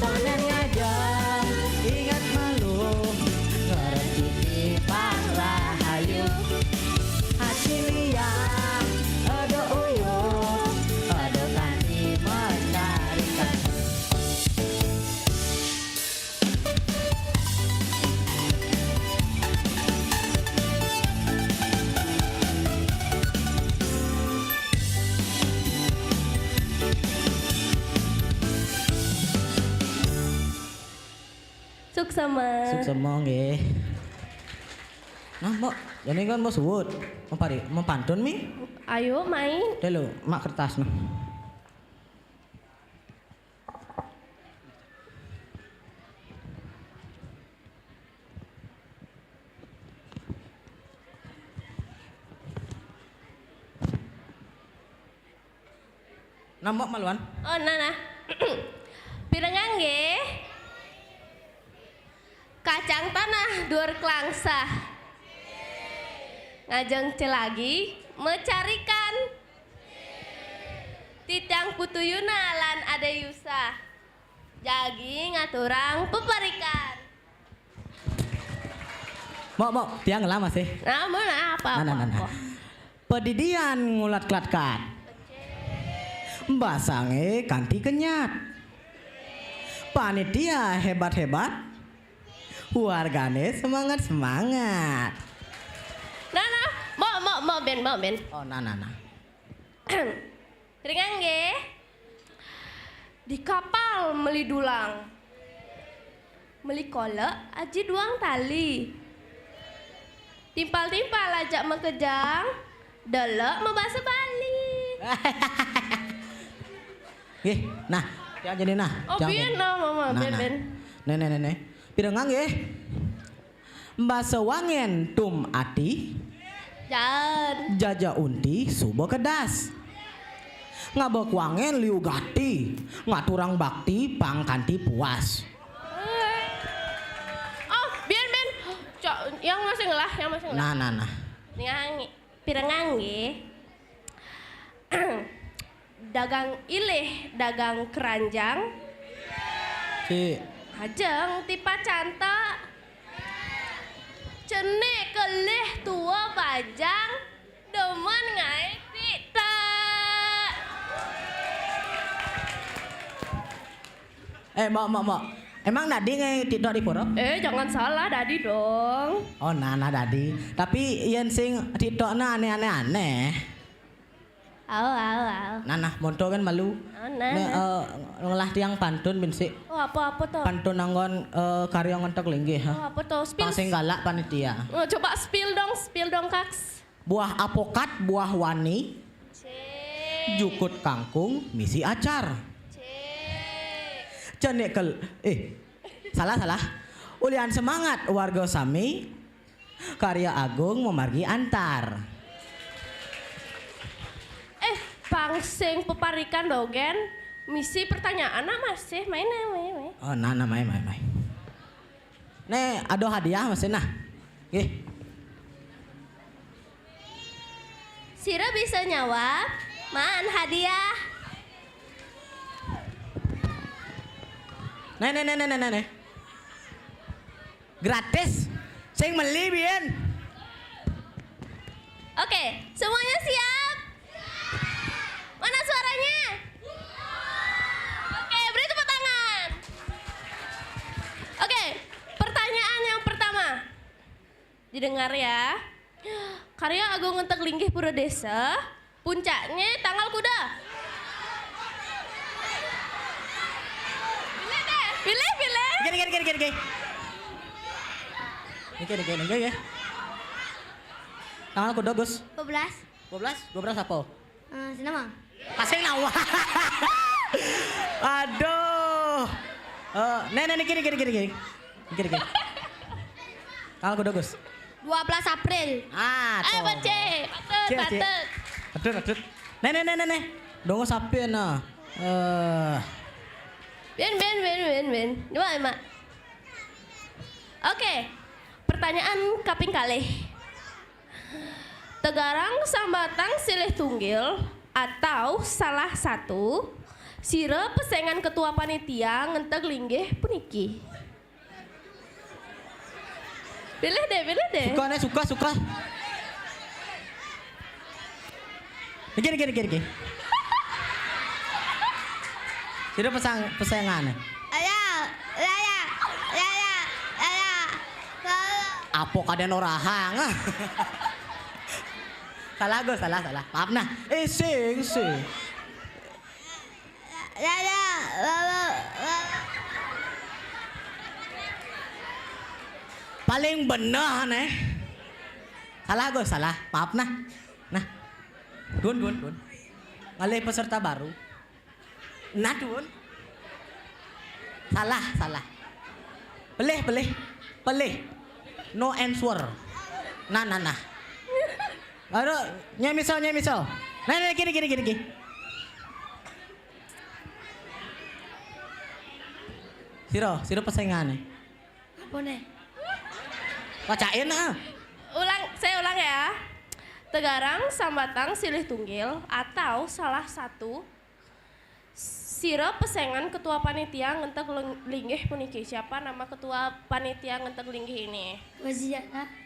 Tondén ngajeng inget malu, ngeres titi pang rahayu. Ati liang ada uyut, ada kanti mecarikan. Suksema. Suksema nggih. Nah, Mbok, jani kan mau suwut. Mau pari-, mau pantun mi? Ayo main. Dulu, mak kertas nah. Nambok maluan. Oh, nah, nah. Pirengang nggih. Kacang tanah duur klangsah. Ngajeng celagi mecarikan. Titiang putuyuna lan adayusa. Jagi ngaturang peparikan. Mok, mok, tiang lama sih. Nah, mana apa, nah, nah, apa, nah, nah, apa? Padidian ngulat klatkat. Basangé kanti kenyat. Panitia hebat-hebat. Wargané semangat-semangat. Nah, nah, mok, mok, mok, bén, mok, bén. Oh, nah, nah, nah. Ringan nggih. Di kapal meli dulang. Meli kolek aji duang tali. Timpal-timpal ajak makejang, delek mabasa Bali. Nggih, nah, Ya, jadi nah. Oh, jangan. Bien nah, Mama, nah, bien, nah. Bien. Nenek, nenek. Pirengang nggih. Mbasa wangen tum ati. Jan. Jaja unti suba kedas. Ngabek wangen liu gati. Ngaturang bakti pang kanti puas. Oh, bien, bien. Cok, yang masih ngelah, yang masih ngelah. Nah, nah, nah. Nih, pirengang nggih. Dagang ilih, dagang keranjang. Ci. Ajeng tipa canta. Cenik kelih tua bajang, demen ngaé tiktok. Eh, Mbok, Mbok, Mbok. Emang dadi ngaé tiktok di pura? Eh, jangan salah, dadi dong. Oh, nah, nah, dadi. Tapi yén sing tiktokné anéh-anéh, anéh. Au, au, au. Nah, nah, monto kan malu. Oh, nah, nek, nah. Eh, ngelah tiang pantun bin sik. Oh, apa-apa to? Pantun anggon, eh, karya ngentek linggih, ha. Oh, apa to? Spill. Pang sing galak panitia. Oh, coba spill dong, spill dong, Kaks. Buah apokat, buah wani. Cik. Jukut kangkung, misi acar. Cik. Cenik kel-, eh, salah, salah. Ulian semangat warga sami. Karya Agung memargi antar. Eh, pang sing peparikan dogén, misi pertanyaan, nah, masih main, main, main. Oh, nah, nah, main, main, main. Nih, ada hadiah masih nah. Nggih. Sira bisa nyawab, maan hadiah. Nih, nih, nih, nih, nih, nih. Gratis. Sing meli, bien. Oke, semuanya siap? Mana suaranya? Oke, beri tepuk tangan. Oke, pertanyaan yang pertama. Didengar ya. Karya Agung Ngentek Linggih Pura Desa, puncaknya tanggal kuda. Pilih deh. Pilih, pilih. Gini, gini, gini, gini, gini. Gini, gini, gini, gini. Tanggal kuda, Gus? Dua belas. Dua belas? Dua belas apa? Eh, senamang. Kasih nawa. Aduh. Eh, nih, nih, nih, gini, gini, gini, gini. Gini, gini. Tanggal kuda, Gus? Dua belas April. Ah, eh, tuh. Bacé. Patut, cik, cik. Patut. Patut, patut. Nih, nih, nih, nih, nih. Dongo sapé nah. Eh. Bien, bien, bien, bien, bien. Dua, Mak. Oke. Pertanyaan kaping kalih. Tegarang sambatang silih tunggil atau salah satu, sira pesengan ketua panitia ngenteg linggih puniki. Pilih deh, pilih deh. Suka nih, suka, suka. Niki, niki, niki, niki. Sira pesang, pesengan. Lala, lala, lala, lala. Apa kadén orahang? Salah, Gus, salah, salah. Maaf nah. Eh, sing, sing. Lala, lala, lala. Paling bener nih. Salah, Gus, salah. Maaf nah. Nah. Dun, dun, dun. Ngalih peserta baru. Nah, dun. Salah, salah. Pelih, pelih. Pelih. No answer. Nah, nah, nah. Baru, nyai misal, nyai misal. Nah, nah, gini, gini, gini, gini. Sira, sira pesengan nih. Apa nih? Bacain, ah. Ulang, saya ulang ya. Tegarang sambatang silih tunggil atau salah satu, sira pesengan ketua panitia ngenteg ling-, linggih puniki. Siapa nama ketua panitia ngenteg linggih ini? Wajiyana.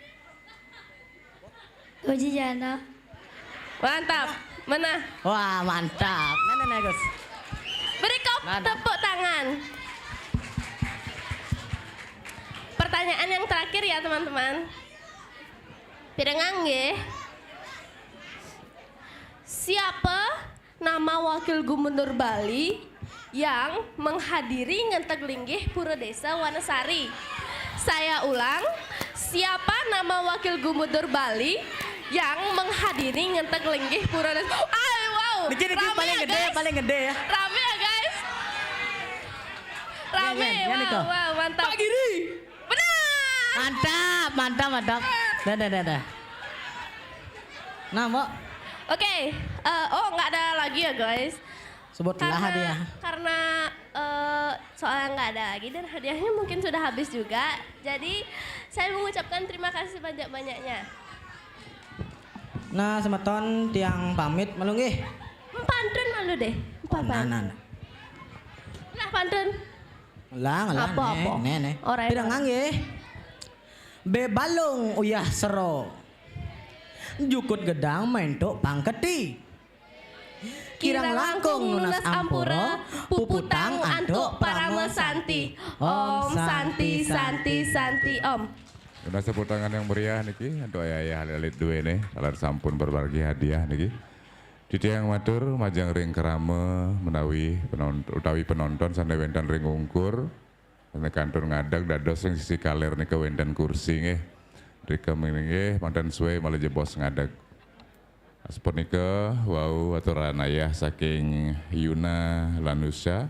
Wajiyana. Mantap. Mana? Wah, mantap. Nah, nah, nah, Gus. Beri kop tepuk tangan. Pertanyaan yang terakhir ya, teman-teman. Pirengang nggih. Siapa nama Wakil Gubernur Bali yang menghadiri ngenteg linggih Pura Desa Wanasari? Saya ulang, siapa nama Wakil Gubernur Bali yang menghadiri ngenteg linggih Pura Desa? Ay, wow. Niki, niki rame paling ya, gedé, guys. Paling gedé ya. Rame ya, guys. Rame, ya, Niko. Wow, wow, mantap. Pak Giri. Benar. Mantap, mantap, mantap. Dah, dah, dah, dah. Nah, Mbok. Oke, eh, oh, nggak ada lagi ya, guys. Sebutlah karena, hadiah. Karena, eh, soalnya nggak ada lagi dan hadiahnya mungkin sudah habis juga. Jadi, saya mengucapkan terima kasih sebanyak-banyaknya. Nah, semeton tiang pamit malu nggih. Pantun malu deh. Pantun. Nah, nah, nah. Lah, pantun. Lah, lah, apa, nih, apa? Nih, nih. Orang. Pirengang nggih. Bebalung uyah sero. Jukut gedang mentuk pangketi. Kirang langkung nunas ampura, puputang antuk parama santi. Om santi, santi, santi, om. Nunas tepuk tangan yang meriah niki antuk ayah-ayah, alit-alit duene, lan sampun berbagi hadiah niki. Titiang matur majeng ring krama menawi penont-, utawi penonton sane wenten ring ungkur. Nek kantun ngadeg dados ring sisi kaler nika wenten kursi nggih. Rika nggih manten suwe malih jebos ngadeg. Sapunika wau aturan ayah saking Yuna lan Nusya.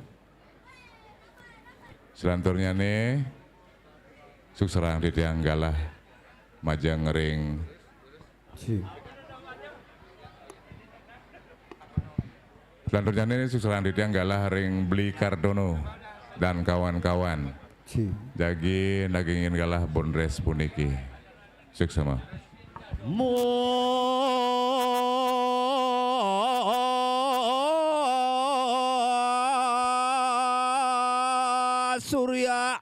Selanturnyane sukserahang titiang galah majeng ring Selanturnyane sukserahang titiang galah ring Bli Kartono dan kawan-kawan. Jagi nagingin galah bondres puniki. Suksema. Mo Surya.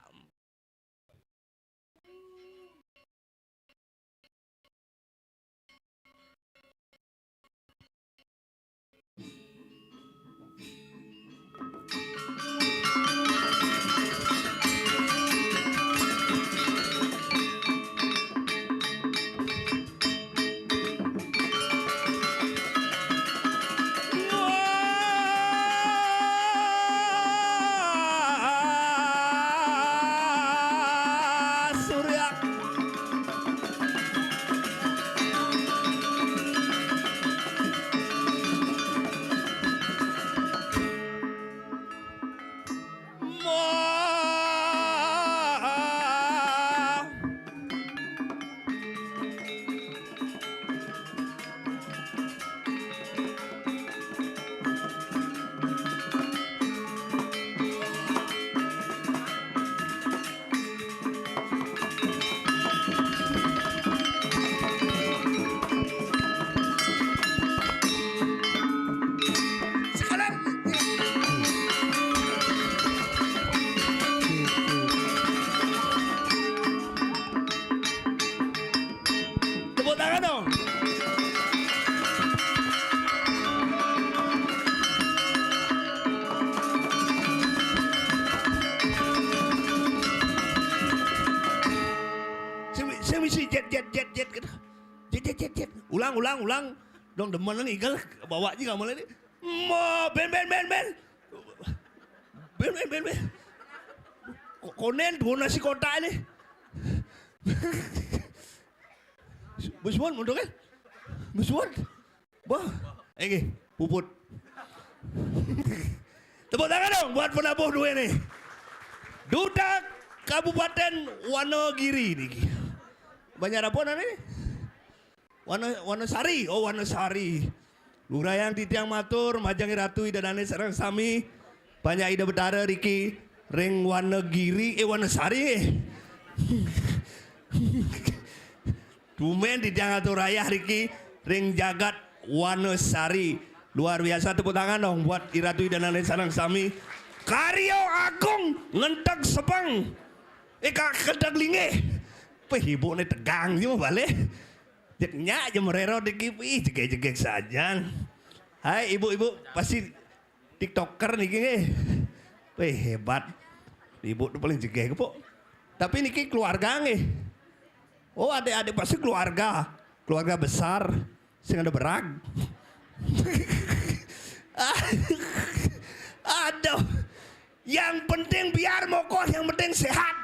Tepuk tangan dong. Sing, sing misi jet, jet, jet, jet gitu. Jet, jet, jet, jet. Ulang, ulang, ulang. Dong demen nih, igel bawa aja kamu ini. Mo, ben, ben, ben, ben. Ben, ben, ben, ben. Ko-, konen, guna si kota ini. Bos Won, mundur kan? Bos Won. Bah, ini puput. Tepuk tangan dong buat penabuh dua nih. Duta Kabupaten Wonogiri niki. Banyak apa namanya? Wana-, Wanasari, oh Wanasari. Lurayang titiang matur, majeng Ratu Ida Dane sareng sami. Banyak Ida Betara riki ring Wanagiri, eh Wanasari eh. Tumen titiang atur ayah riki ring jagat Wanasari. Luar biasa, tepuk tangan dong buat Iratu Ida Dane sareng sami. Karya agung ngenteg sepeng. Eh, ka-, kenteg linggih. Peh, ibu ne tegang sih mau balik. Jek nyak aja merero dikit, ih, jegek-jegek sajan. Hai ibu-ibu, pasti TikToker niki nggih. Wih, hebat. Ibu tuh paling jegek, Bu. Tapi niki keluarga nggih. Oh, adik-adik pasti keluarga. Keluarga besar. Sing ada berag. Aduh. Yang penting biar mokoh, yang penting sehat.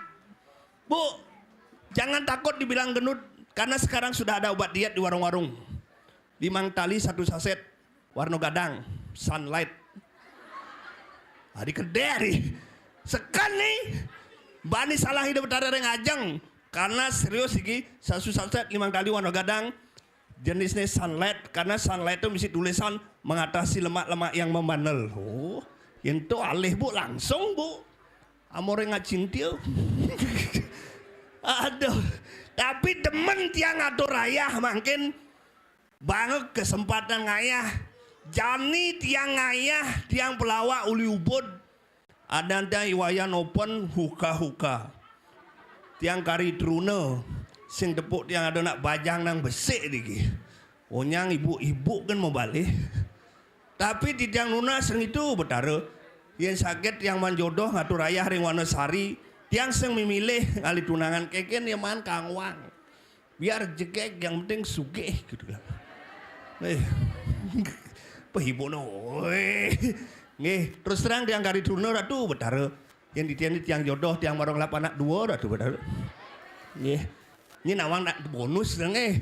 Bu, jangan takut dibilang gendut, karena sekarang sudah ada obat diet di warung-warung. Limang tali satu saset, warna gadang, Sunlight. Hari kedai hari. Seken nih. Bani salah Ida Betara ring ajeng. Karena serius iki, sasu saset limang tali warna gadang. Jenisnya sunlight, karena sunlight itu mesti tulisan mengatasi lemak-lemak yang membandel. Oh, yen to alih, Bu, langsung, Bu. Amore ngacintil. Aduh, tapi demen tiang ngatur rayah mangkin banget kesempatan ngayah. Jani tiang ngayah, tiang pelawak uli ubud. Ada tiang iwayan open huka-huka. Tiang kari truna, sing tepuk tiang ada nak bajang nang besik niki. Onyang ibu-ibu kan mau balik. Tapi di tiang nunas sing itu, Betara. Yen sakit tiang manjodoh ngatur rayah ring Wanasari, tiang sing mimilih ngalih tunangan keken ya man kangwang. Biar jegeg, yang penting sugih gitu kan. Eh. Pehibukno. Weh. Nggih, terus terang tiang kari truna Ratu Betara. Yang di tiang, tiang jodoh, tiang marang lapan anak dua Ratu Betara. Nggih. Ini nawang nak bonus dah nggih.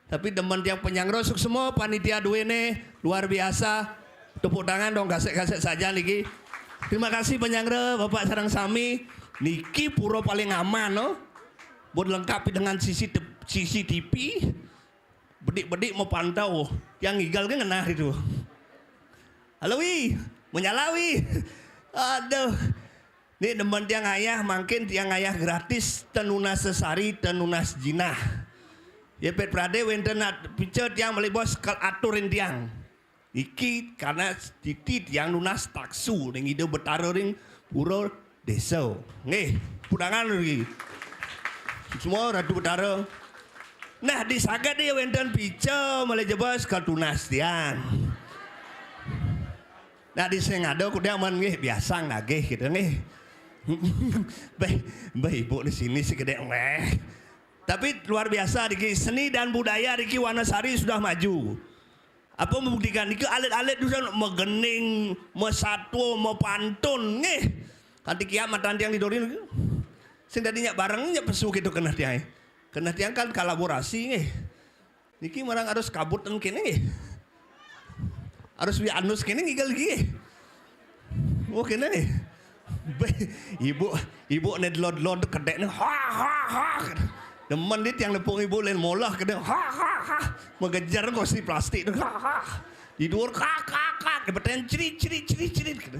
Tapi demen tiang penyanggra suksma panitia duene luar biasa. Tepuk tangan dong, kasek-kasek saja niki. Terima kasih penyanggra, Bapak sareng sami. Niki pura paling aman, no. Buat lengkap dengan C C T V, C C T V. Bedik-bedik mau pantau, yang ngigal ke ngenah itu. Halo, Wi. Menyala, Wi. Aduh. Nih demen tiang ayah, mangkin tiang ayah gratis, tenunas sesari, tenunas jinah. Ya, pet prade wenten at-, pica tiang malih bos kal aturin tiang. Iki karena titi tiang nunas taksu ring Ida Betara ring pura desa. Nggih, pudangan lagi. Semua Ratu Betara. Nah, di sagat dia wenten pica malih jebos kal tunas tiang. Nah, di sing ada kuda aman nggih, biasa nagih gitu nggih. Baik, baik ibu di sini sih gede weh. Tapi luar biasa, Riki. Seni dan budaya Riki Wanasari sudah maju. Apa membuktikan Riki alit-alit sudah megening, mesatwa, mepantun, nggih. Kanti kiamat nanti yang didorin. Sing tadi nyak bareng, nyak pesu gitu kena tiang. Kena tiang kan kolaborasi, nggih. Niki marang harus kabut ten kene nggih. Harus wi anus kene ngigal nggih. Oh, kene nggih. Be, ibu, ibu ne delod-delod kedek ne, ha, ha, ha. Demen dit yang nepung ibu lain molah kedek, ha, ha, ha. Mengejar kok si plastik tu, ha, ha. Di luar, kak, kak, kak. Di beten, cerit, cerit, cerit, cerit. Gitu.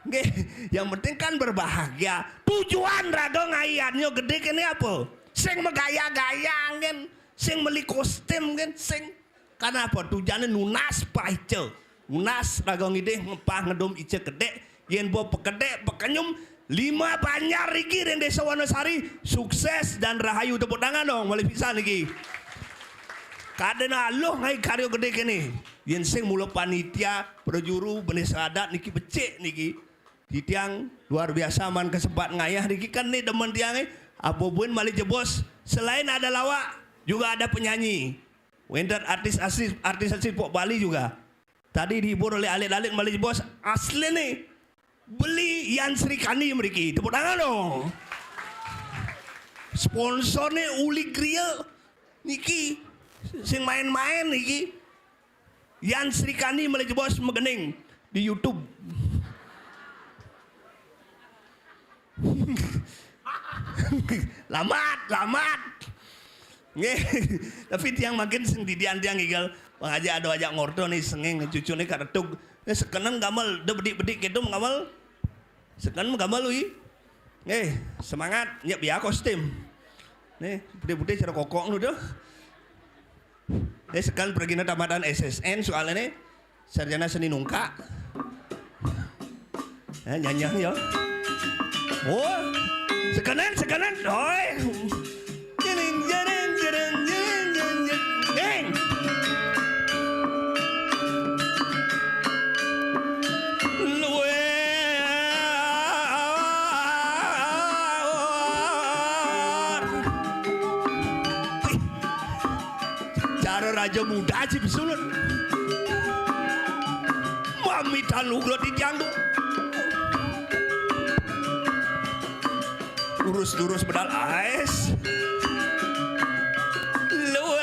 Nggih, yang penting kan berbahagia. Tujuan raga ngayannya gede kene apa? Sing megaya-gaya ngen, sing meli kostum ngen, sing. Karena apa? Tujuannya nunas paica. Nunas raga ngidih ngepah ngedum ica kedek, yen bo pekedek pekenyum lima banjar iki ring Desa Wanasari, sukses dan rahayu. Tepuk tangan dong, malih pisan iki. Kadena aluh ngai karya gede kene. Yen sing mula panitia, prajuru, bendesa adat niki becik niki. Titiang luar biasa man kesempat ngayah niki kan ni demen tiange. Apa buin malih jebos selain ada lawak juga ada penyanyi. Wenten artis asli artis asli pok Bali juga. Tadi dihibur oleh alit-alit malih jebos asli nih. Beli Yan Srikandi mriki. Tepuk tangan dong. Sponsornya Uli Griya niki sing main-main niki. Yan Srikandi malih jebos megening di YouTube. Lamat, lamat. Nggih. Tapi tiang makin sing didian tiang igal. Bang Haji ada ajak ngorto nih senging cucune karetug. Nih sekenen gamel de bedik-bedik gitu gamel. Sekenen gamel ui. Nggih, semangat nyek biar kostum. Nih, putih-putih cara kokok nu tuh. Nih sekenen pergi tamatan S S N soalnya nih. Sarjana seni nungkak. Eh, nyanyian ya. Oh, sekenen, sekenen. Oi. Jering, jering, jering, jering, jering, jering. Jeng. Luar. Cara raja muda aja bisulun. Mamitan ugra di janggu. Lurus-lurus bedal ais. Luar.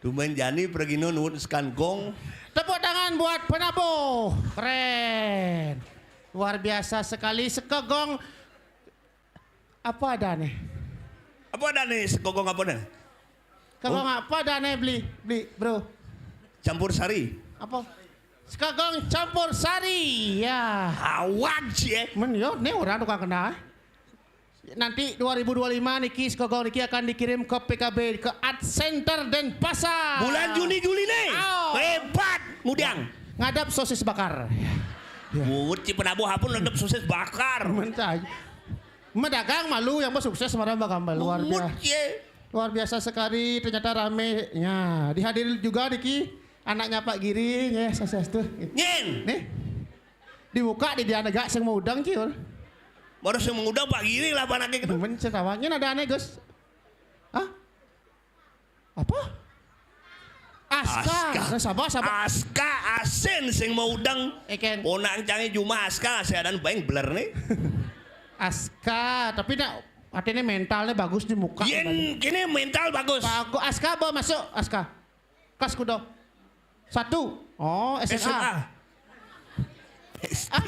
Lumayan jani pergi no nuwun sekagong. Tepuk tangan buat penabuh. Keren. Luar biasa sekali sekagong. Apa ada nih? Apa ada nih sekagong apa nih? Kagong Oh. apa ada nih beli beli bro? Campur sari. Apa? Sekagong campur sari ya. Awak cie. Men yo, nih orang tukang kenal. Nanti dua ribu dua puluh lima niki sekagong niki akan dikirim ke P K B ke Art Center Denpasar. Bulan Juni Juli nih. Oh. Hebat, mudiang. Ngadap sosis bakar. Ya. Wuh, ci penabuh apun ngadap sosis bakar. Mencai. Medagang malu yang sukses marang gambar luar biasa. Cie. Luar biasa sekali, ternyata rame. Ya, dihadir juga niki anaknya Pak Giri, ya, sukses tuh. Nyen. Nih. Dibuka di dia negak sing mau udang ciur. Baru sing mau udang Pak Giri lah panaknya gitu. Men setawannya ada aneh Gus. Hah? Apa? Aska. Aska. Nah, sabar, sabar. Aska asin sing mau udang. Eken. Ponak cangnya cuma Aska, saya dan baeng beler nih. Aska, tapi nak artinya mentalnya bagus di muka. Yen kini mental bagus. Bagus. Aska apa masuk? Aska. Kelas kudo. Satu. Oh, S M A. S M A. Ah,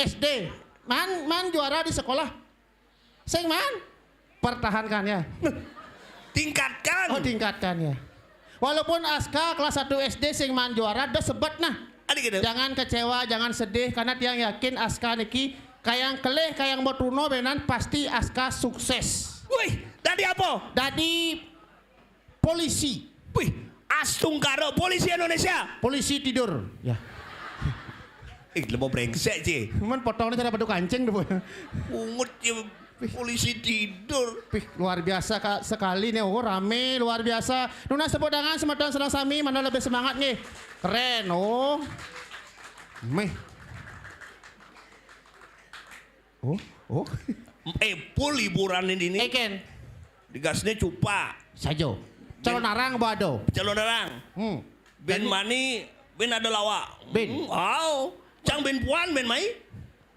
S D. Man, man juara di sekolah. Sing man, pertahankan ya. Tingkatkan. Oh, tingkatkan ya. Walaupun Aska kelas satu S D sing man juara, dah sebet nah. Adik gitu. Jangan kecewa, jangan sedih, karena tiang yakin Aska niki kayang kelih, kayang botuno benan pasti Aska sukses. Wih, tadi apa? Tadi polisi. Wih, astungkara polisi Indonesia. Polisi tidur. Ya. Ih, lemo brengsek, Ci. Cuman potongnya cara beduk kancing tuh. Ungut, Ci. Polisi tidur. Wih, luar biasa Kak, sekali nih. Oh, rame, luar biasa. Nunas tepuk tangan, semeton senang sami, mana lebih semangat nih. Keren, oh. Meh. Oh, oh. Eh, pul hiburan ini nih. Eken. Digasnya cupa. Sajo. Calon arang apa ada? Calon arang. Hmm. Ben mani, ben ada lawa. Ben. Hmm, au. Cang ben puan, ben mai.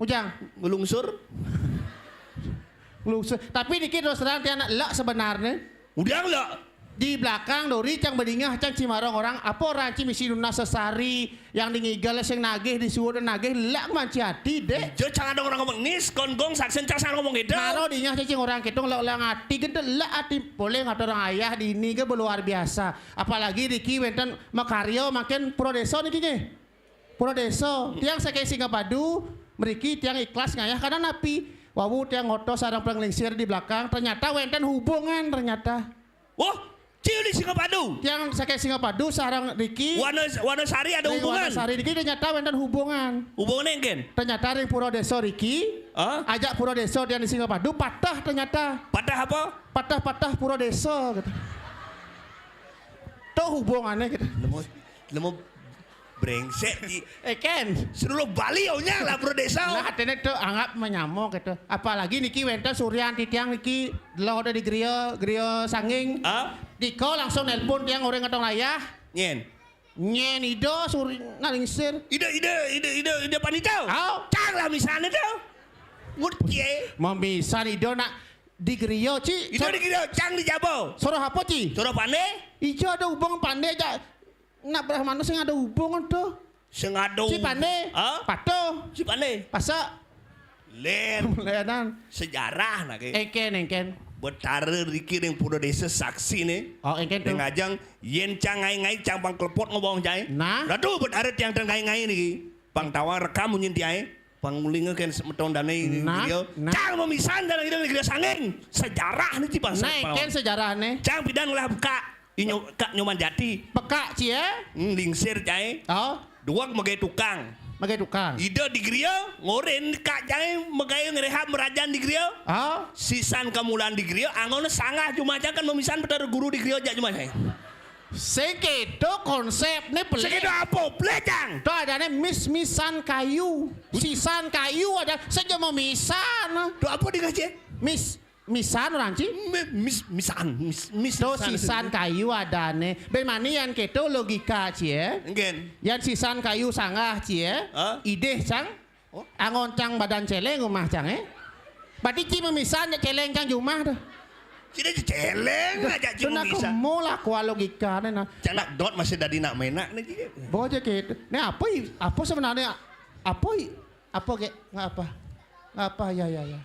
Ujang. Ngelungsur. Ngelungsur. Tapi niki terus terang tiang lek sebenarnya. Udah lek. Di belakang dori cang bedingeh cang cimarong orang apa orang ci misi nunas sesari yang di ngigel sing nagih disuruh nagih lek manci hati dek. Jo cang ada orang ngomong nis kon gong saksen cang ngomong gitu. Maro dingeh cacing orang kitung lek lek ati gede lek ati boleh ngatur orang ayah di ini ke luar biasa. Apalagi Riki wenten makaryo makin pro desa niki nggih. Pura desa, tiang saking Singapadu, mriki tiang ikhlas ngayah karena napi? Wawu tiang ngotos sareng Pranglingsir di belakang, ternyata wenten hubungan ternyata. Wah, ciu di Singapadu. Tiang saking Singapadu sareng Riki. Wana Wanasari ada ring hubungan. Wanasari Riki ternyata wenten hubungan. Hubungannya engken? Ternyata ring pura desa Riki, Hah? ajak pura desa tiang di Singapadu patah ternyata. Patah apa? Patah-patah pura desa gitu. Tuh hubungannya gitu. Lemo lemo brengsek di Eh Ken. Seluruh Bali onyang lah bro desa. Nah, hatene tuh anggap menyamo gitu. Apalagi niki wenten Suryan titiang niki lo ada di Gria, Gria Sanging. Hah? Diko langsung nelpon tiang orang ngetong layah. Nyen. Nyen ido suri nalingsir. Ido ido ido ido ido panito. Au. Cang lah misalnya tuh. Ngut cie. Mamisan ido nak di Gria, Ci. Ido di Gria, cang di Jabo. Soroh apa, Ci? Soroh Pande. Ijo ada hubung Pande aja. Nak berah mana sing ada hubung tuh? Sing ada Ci hubung. Pande. Hah? Patuh. Ci Pande. Pasak. Len. Lenan. Sejarah nak ke. Engken, engken. Betara Riki ring Pura Desa saksi nih. Oh, engken tuh. Ring ajang yen cang ngai-ngai cang pang klepot ngobong cai. Nah. Ratu betara tiang tiang ngai-ngai niki. Pang tawang rekam munyin tiai. Pang mulinga ken semeton dane Nah, Gria. Nah. Cang memisan dane Gria, Gria Sanging. Sejarah nih ci bangsa. Nah, ken sejarah nih. Cang pidan ngolah buka. Inyo kak Nyoman Jati. Pekak ci ya. Hmm, lingsir cai. Oh. Duwag megai tukang. Megai tukang. Ida di Gria, ngorin kak cai megai ngerehab merajan di Gria. Oh. Sisan kamulan di Gria, angon sanggah jumah cang kan memisan betara guru di Gria jak jumah cai. Sekedo konsep nih pelik. Sekedo apa? Pelik cang. Tuh adanya mis-misan kayu. Sisan kayu ada saja memisan. Tuh apa dikasih? Mis Misan orang ci? Mis misan, mis mis. To sisan kayu ada ne. Ben mani yan keto logika ci e. Enggen. Yan sisan kayu sanggah ci e. Idih cang. Oh. Angon cang badan celeng rumah cang e. Berarti ci memisan ya celeng cang jumah tuh. Sida céléng aja. Cuma bisa. Kemu lah kuah logika né nah. Cang nak dot masih dadi nak ménak né, Ji. Boh aja gitu. Né apa i-, apa sebenarnya, apa i-, apa gé, nggak apa. Nggak apa, ya, ya, ya.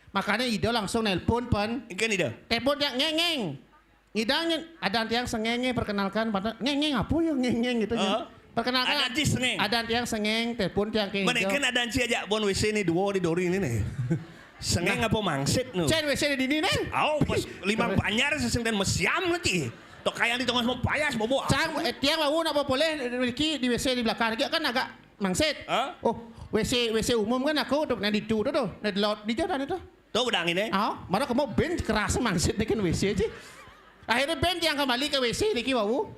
Makanya Ida langsung nelpon, Pan. Engkén Ida. Telepon tiang, ngéng, ngéng. Ngidang nyén, adan tiang Sengéng, perkenalkan, Pan. Ngéng, ngéng, apa ya, ngéng, ngéng gitu, ya. Heeh. Perkenalkan, adan ci Sengéng. Adan tiang Sengéng, telepon tiang ké. Mana Ida. Kan adan ci aja, bon W C né dua di dori ini nih. Sengéng apa mangsit nu? Cén W C di dini nih. Au, pas limang banjar seseng dan mesiam nanti. Tok kayang di tengah semua payas bobo. Cang, eh, tiang wau nak boleh niki di W C di belakang lagi kan agak mangsit. Hah? Oh, W C, W C umum kan aku tuh, nah di tu tuh, tuh, nah di laut di jalan itu. Tuh udah ini. Ah, mana kamu ben keras mangsit bikin W C aja. Akhirnya ben tiang kembali ke W C niki wau.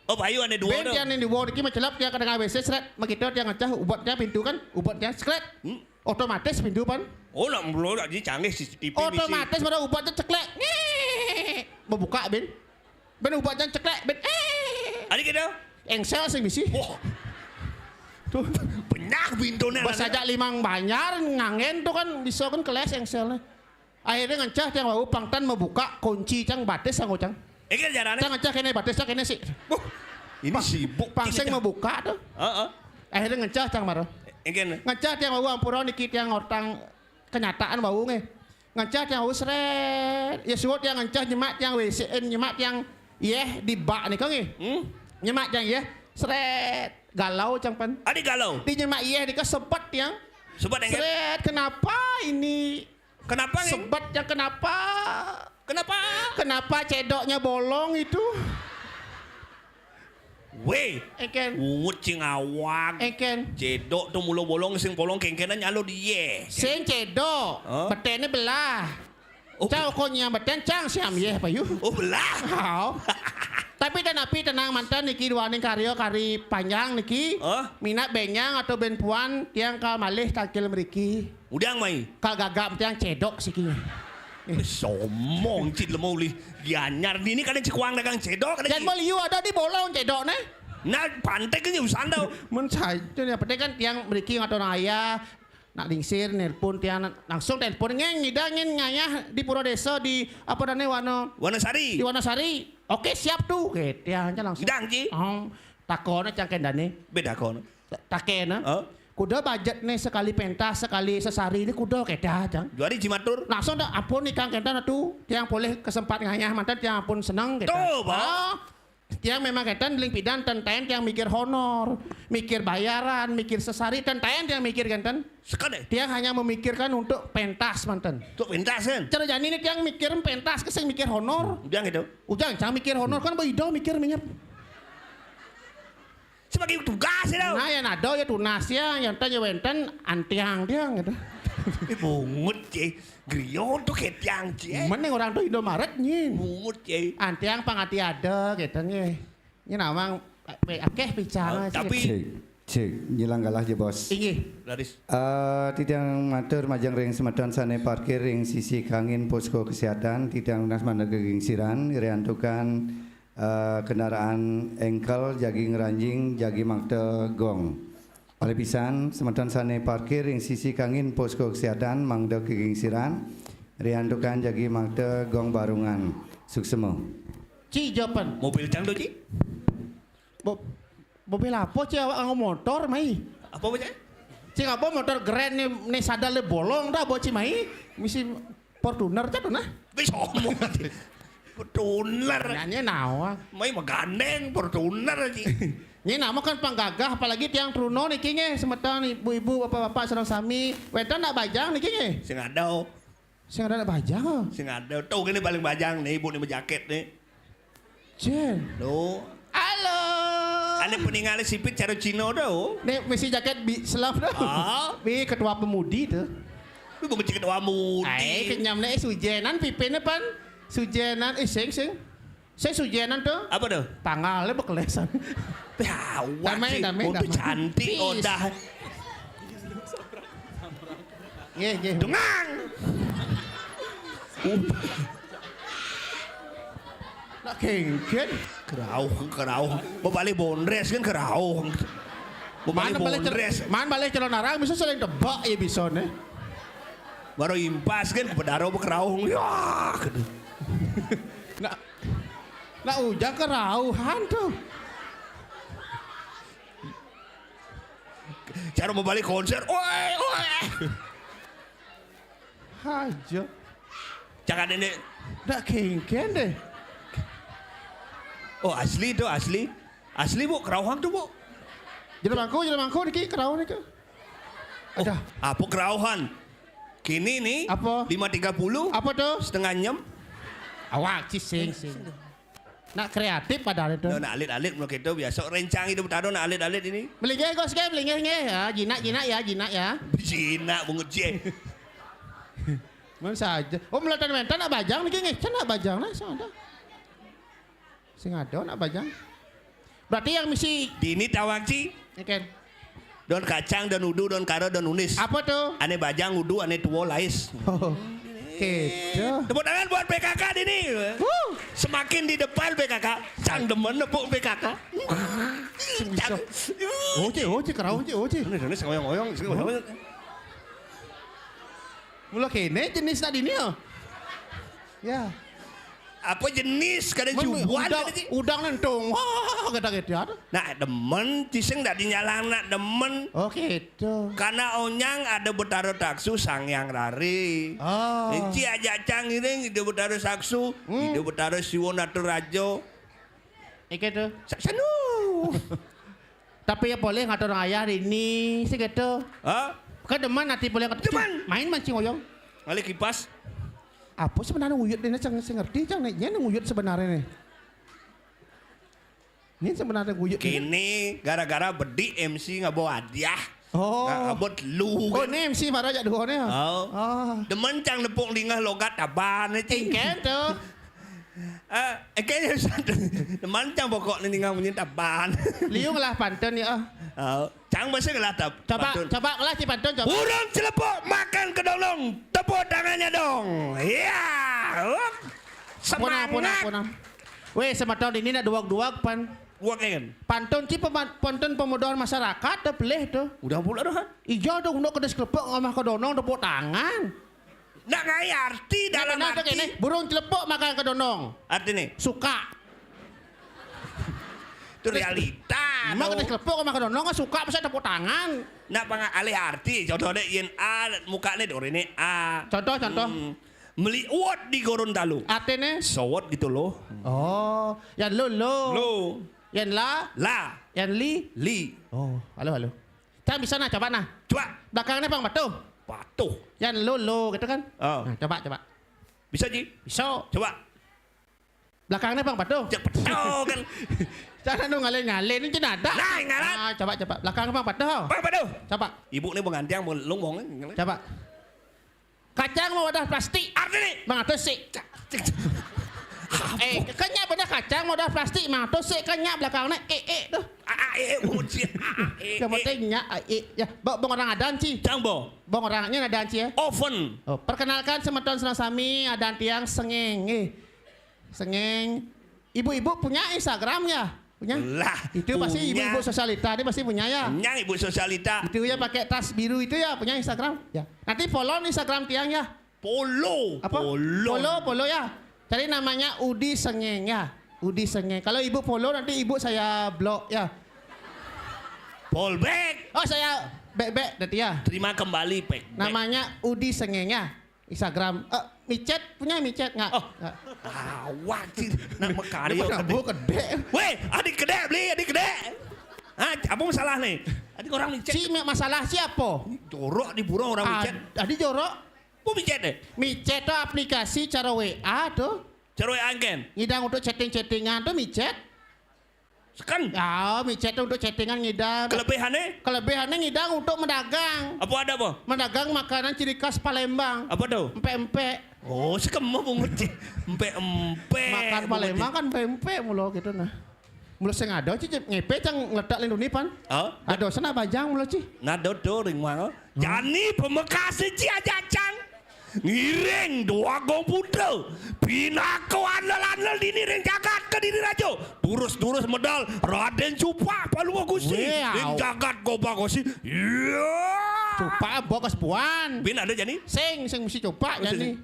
Oh, payu ada dua Ben tuh. Tiang yang di wau niki mencelap tiang ke tengah W C, seret, begitu tiang ngecah, ubat tiang pintu kan, ubat tiang seret. Hmm. Otomatis pintu, Pan. Oh, lah, belum lagi canggih C C T V misi. Otomatis pada ubatnya ceklek. Ngék. Membuka, Ben. Ben ubatnya ceklek, Ben. Eh. Ada gitu? Engsel sih misi. Wah. Tuh. Banyak pintunya. Bos aja limang banjar, ngangen tuh kan, bisa kan keles engselnya. Akhirnya ngencah tiang wau pangtan membuka kunci cang batis aku cang. Ini caranya. Cang ngecah kéné batis, cang kéné sih. Buh, ini sibuk. Pangsing membuka tuh. Heeh. Akhirnya ngecah cang maro. Engkén. Ngecah tiang wau ampura niki tiang ngortang kenyataan wau nggih. Ngecah tiang wau seret. Ya suwut tiang ngecah nyemak tiang W C, eh, nyemak tiang yéh di bak nika nggih. Hmm? Nyemak tiang yéh. Seret. Galau cang Pan. Adi galau. Di nyemak yéh nika sebet tiang. Sebet, engkén. Seret. Kenapa ini? Kenapa, Ngéng? Sebet yang kenapa? Kenapa? Kenapa cédoknya bolong itu? Wéh. Engkén. Ungut cing awak. Engkén. Cédok tuh mula bolong, sing bolong kéngkénan nyalo dia. Sing cédok. Hah? Beténé belah. Oh. Cau konyang betén cang siam yéh payu. Oh, belah. Hao. Tapi tanapi tenang mantan niki duaning karya kari panjang niki. Hah? Minat benyang atau ben puan tiang kal malih tangkil mriki. Udang mai. Kal gagap tiang cédok siki. Eh, sombong cit lemah ulih. Gianyar dini kadang cikuang dagang cédok, kadang. Jan ci- mau liu ada di bolong cédok né. Nah, pantek kan urusan tau. Mun saja ya, penting kan tiang mriki ngatur ayah, nak lingsir, nelpon tiang, langsung telepon, "Ngéng, ngidang ngén ngayah di pura désa di, apa dané, Wana-, Wanasari. Di Wanasari." "Oke, siap tuh." Oke, tiang aja langsung. Ngidang, Ci. Oh, takon cang kéndané. Beda kon. Ta-, takéna. Hah? Kuda budget nih sekali pentas, sekali sesari ini kuda kédah, cang. Juari jimatur. Langsung dah, "Ampun nih, Kang, kénten tuh. Tiang boleh kesempat ngayah mantan, tiang ampun seneng," kédah. Tuh, Bang. Ah, tiang memang kénten, ling pidan, ten taén tiang mikir honor, mikir bayaran, mikir sesari, ten taén tiang mikir kénten. Sekadé. Tiang hanya memikirkan untuk pentas mantan. Untuk pentas kan? Cara jani ini tiang mikir pentas, kesing mikir honor. Ujang gitu. Ujang, cang mikir honor kan, Bang Ido mikir minyep. Sebagai tugas ya, dong. Nah, yang ada ya tunas ya, yang tanya wénten antiang tiang gitu. Eh, bungut, Ci. Griyo tuh kayak tiang, Ci, eh. Mending orang tuh Indomaret nyin. Bungut, Ci. Antiang pangati ada gitu nggih. Ini nawang, eh, akeh picang. Ah, sih. Tapi cek, cek, nyilang galah aja, Bos. Inggih. Laris. Eh, titiang matur majeng ring semeton sané parkir ring sisi kangin posko kesehatan, titiang nunas mangda gegingsiran, ngriantukan, eh, kendaraan engkel jagi ngranjing, jagi makta gong. Malih pisan, semeton sané parkir ring sisi kangin posko kesehatan mangda gegingsiran, ngriantukan jagi makta gong barungan. Suksema. Ci, japan. Mobil cang tuh, Ci? Bo-, mobil apa, Ci, awak nganggo motor, mai? Apa, Ci? Ci, apa motor Grand nih, nih sadal deh bolong dah, bawa Ci, mai? Misi Fortuner aja tuh, nah. Wis omong. Fortuner. Nyanyi nawa. Mai magandeng Fortuner, Ci. Ini nama kan panggagah, apalagi tiang Truno niki nggih, semeton ibu-ibu, bapak-bapak, sareng sami. Wénten nak bajang niki nggih? Sing ada. Sing ada nak bajang, oh. Sing ada. Tuh, gini paling bajang nih, ibu nih berjaket nih. Jen. Tuh. Halo. Ané peningalé sipit cara Cina tuh. Nih, misi jaket bi-, selaf tuh. Ah. Bi ketua pemudi tuh. Bi bukan ketua pemudi. Ai, kenyam nih, eh, sujenan pipinnya pan. Sujenan, eh, sing, sing. Saya sujenan tuh. Apa tuh? Tangalnya bekelesan. Damai, damai, untuk damai. Cantik, Pis. Odah. Nggih, nggih. Dengang. Nak kéngkén. Kerauh, kerauh. Mau balik bondres kan kerauh. Mau balik bondres. Man balik celana arang bisa saling tebak ya bisa nih. Baru impas kan, bedaro bekerauh. Ya, gitu. Nak, nak ujang kerauhan tuh. Cara mau balik konser, oi, oi. Aja. Jangan ini. Ndak kengken deh. Oh, asli tuh, asli. Asli, Bu, kerauhan tuh, Bu. Jadi mangku, jadi mangku niki kerauh niki. Oh, Ada. Apa kerauhan? Kini nih, Apa? Lima tiga puluh. Apa tuh? Setengah enam. Awak cising sing. Nak kreatif padahal itu. Nah, nak alit-alit mula kita biasa. Rencang hidup betara nak alit-alit ini. Melinggih kos ke, melinggih nggih. Ya, jinak jinak ya, jinak ya. Jinak bungut je. Mana saja. Oh, melatan mentan nak bajang niki nggih. Cen nak bajang lah, sing ada. Sing ada nak bajang. Berarti yang misi Dini tawang ci. Ini kan. Don kacang, don udu, don kara, don unis. Apa tuh? Ane bajang udu, ane tuwo lais. Oh, gitu. Tepuk tangan buat P K K Dini. Wuh. Semakin di depan P K K, cang demen nepuk P K K. Sing bisa. Oce, oce, kerauh oce, oce. Ini ini ngoyong-ngoyong, sing ngoyong. Mula kene jenis tadi ni ya. Ya. Apa jenis kada Men- cubuan udang, kada ci. Udang nentong. Wah, kata gitu ada. Nak demen, cising dak dinyalang nak demen. Oh, gitu. Karena onyang ada betara taksu sang yang rari. Ah. Enci ajak cang iring ida betara taksu, ida betara siwa naturaja. Iki tuh. Sa- Sanu. Tapi ya boleh ngatur ayah di ini sih gitu. Ha? Kan demen nanti boleh ngatur. Demen. Main mancing oyong. Ngalih kipas. Apa sebenarnya nguyut ini cang sing ngerti cang nih. Ini nguyut sebenarnya nih. Ini sebenarnya nguyut. Ini. Kini gara-gara bedik M C ngabo hadiah. Oh. Nah, abot lu Oh, kan. ini M C marah jak dua nih. Oh. Ah. Demen cang nepuk lingah logat taban ni, cing. Ingken tuh. Eh, eh, kayaknya demen cang pokok ni lingah munyi taban. Liung lah pantun ya. Oh, cang masih ngelah tab. Coba, pantun. Coba kelas si pantun coba. Burung celepuk makan kedondong. Tepuk tangannya dong. Ya. Hup. Ampun, ampun, Semangat. ampun, ampun. Weh, semeton ini nak duag-duag pan. Gua kan. Pantun ci peman- pantun pemudahan masyarakat dah pelih tuh. Udah pula dah. Ijo tuh unduk kedes kelepek ngamah kedondong tepuk tangan. Nak ngai arti dalam Nah, arti. Ini, burung celepuk makan kedondong. Arti ni. Suka. Itu realita. Mak Tau. Kedes kelepek ngamah kedondong kan suka pasal tepuk tangan. Nak pangan alih arti. Contoh dek yen A muka ni dori ni A. Contoh, contoh. Hmm. Meliwat di Gorontalo. Artinya? Sowot gitu loh. Oh, yang lo lo. Lo. Yang la, La. Yang li. Li. Oh, halo halo. Cang bisa nah coba nah. Coba. Belakangnya pang patuh. Patuh. Yang lo lo gitu kan. Oh. Nah, coba coba. Bisa ji. Bisa. Coba. Belakangnya pang patuh. Cek patuh kan. Cara nu ngalih-ngalih ini cina ada. Nah, ngalat. Ah, coba coba. Belakangnya pang patuh. Bang patuh. Coba. Ibu ni pengantian mau lung mau ni. Coba. Kacang mau wadah plastik. Arti ni. Bang atas sih. Eh, kenya benar kacang mau wadah plastik mah tu sih kenya belakangnya eh eh tuh. Ah, ah, eh, eh, bungut sih. Ah, ah, eh, Yang eh. pentingnya eh ya. Bang, bang orang adan sih. Cang bo. Bang orangnya adan sih ya. Oven. Oh, perkenalkan semeton senang sami adan tiang Sengeng. Eh. Sengeng. Ibu-ibu punya Instagram ya? Punya? Lah, Itu pasti punya. Ibu-ibu sosialita ini pasti punya ya. Nyang ibu sosialita. Itu ya pakai tas biru itu ya punya Instagram. Ya. Nanti follow Instagram tiang ya. Polo. Apa? Polo. Polo, Polo ya. Cari namanya Udi Sengeng ya. Udi Sengeng. Kalau ibu follow nanti ibu saya blok ya. Polbek. Oh saya bek-bek nanti ya. Terima kembali pek. Namanya Udi Sengeng ya. Instagram. Eh, micet punya micet nggak? Oh. Nggak. Awak sih nak mekari. Dia pernah bu kedek. Weh, adik kedek beli, adik kedek. Ah, apa masalah ni? Adik orang micet. Si masalah siapa? Jorok di burung orang micet. Ad- Adi jorok. Apa micet ni? Micet tu aplikasi cara W A tu. Cara angken. Ngidang untuk chatting-chattingan tu micet. Sekan. Ya, micet tu untuk chattingan ngidang. Kelebihannya? Kelebihannya ngidang untuk mendagang. Apa ada apa? Mendagang makanan ciri khas Palembang. Apa tu? Empek-empek. Oh, sekemah bungut. Empek-empek. Makan Palembang kan empek-empek mula gitu nah. Mula sing ada sih ngepe cang ngeletak lindung ni pan. Oh? Ada sana bajang mula sih. Nado tu ring mana? Jani pemekas sih aja cang. Ngiring dua gong putra. Pinaka andal-andal dini ring jagat ke dini raja. Durus-durus medal Raden Supak Palua Gusti. Wow. Ring jagat Gobang Gusti. Iya. Cupak bokos buan. Bin ada jani? Sing, sing mesti cupak jani.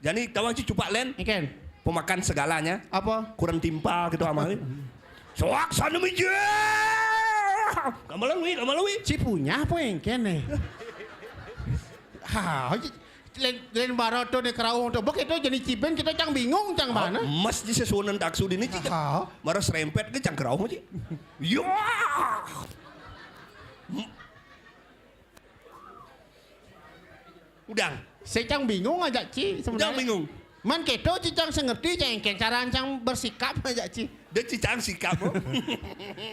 Jani tawang ci cupak len. Ikan. Pemakan segalanya. Apa? Kurang timpal gitu amah. Soak sana mija. Kamalan wi, kamalan wi. Ci punya apa yang kene? Ha, ci- len len baroto ne kerauh to. Bok itu jadi ciben kita cang bingung cang mana? Mas di sesuunan taksu dini ci. Ha. Marah serempet ke cang kerauh ci. Yo. Udang. Saya cang bingung aja ci sebenarnya. Udang bingung. Man keto ci cang sengerti cang engken cara cang bersikap aja ci. Dia ci cang sikap oh.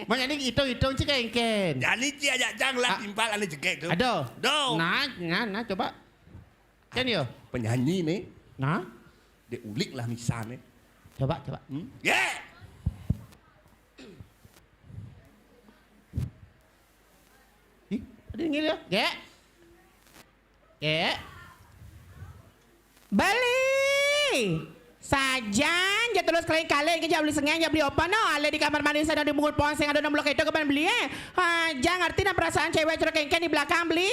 Man ini hitung-hitung ci kayak engken. Jadi ci aja cang lah timpal ane jegek tuh. Aduh. Dong. Nah, nah, nah coba. Kan yo. Penyanyi nih. Nah. Dia ulik lah misalnya. Coba coba. Hmm? Yeah. Ih, ada yang ngiri ya? Gek. Gek. Beli. Sajan, ja terus keliling-keliling ke ja beli sengeng, ja beli opan no, ale di kamar mandi sana di mungut pohon sing ada nomor itu kapan beli eh. Aja ngerti nah perasaan cewek cerek engken di belakang beli.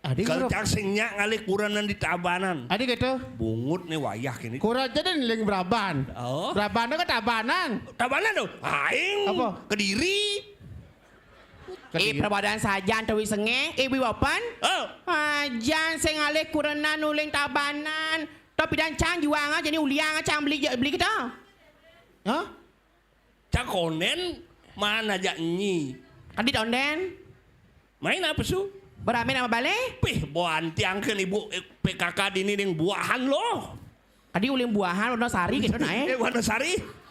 Adi kalau cang sing nyak ngalih kuranan di tabanan. Adi gitu. Bungut nih wayah kini. Kurang aja deh ling beraban. Oh. Beraban ke tabanan. Tabanan tuh. Aing. Apa? Kediri. Ih, perbadan sajan tuh wi sengeng, ih wi wapan. Oh. Ajan sing ngalih kurenan uling tabanan. Tapi dan cang juang aja nih uliang cang beli beli kita. Hah? Cang konden mana jak nyi? Kan di tonden. Main apa su? Berame nama bale? Pih, boan tiang ke ibu eh, P K K dini ding buahan loh. Tadi uling buahan Wonosari gitu nah eh. Eh Wonosari.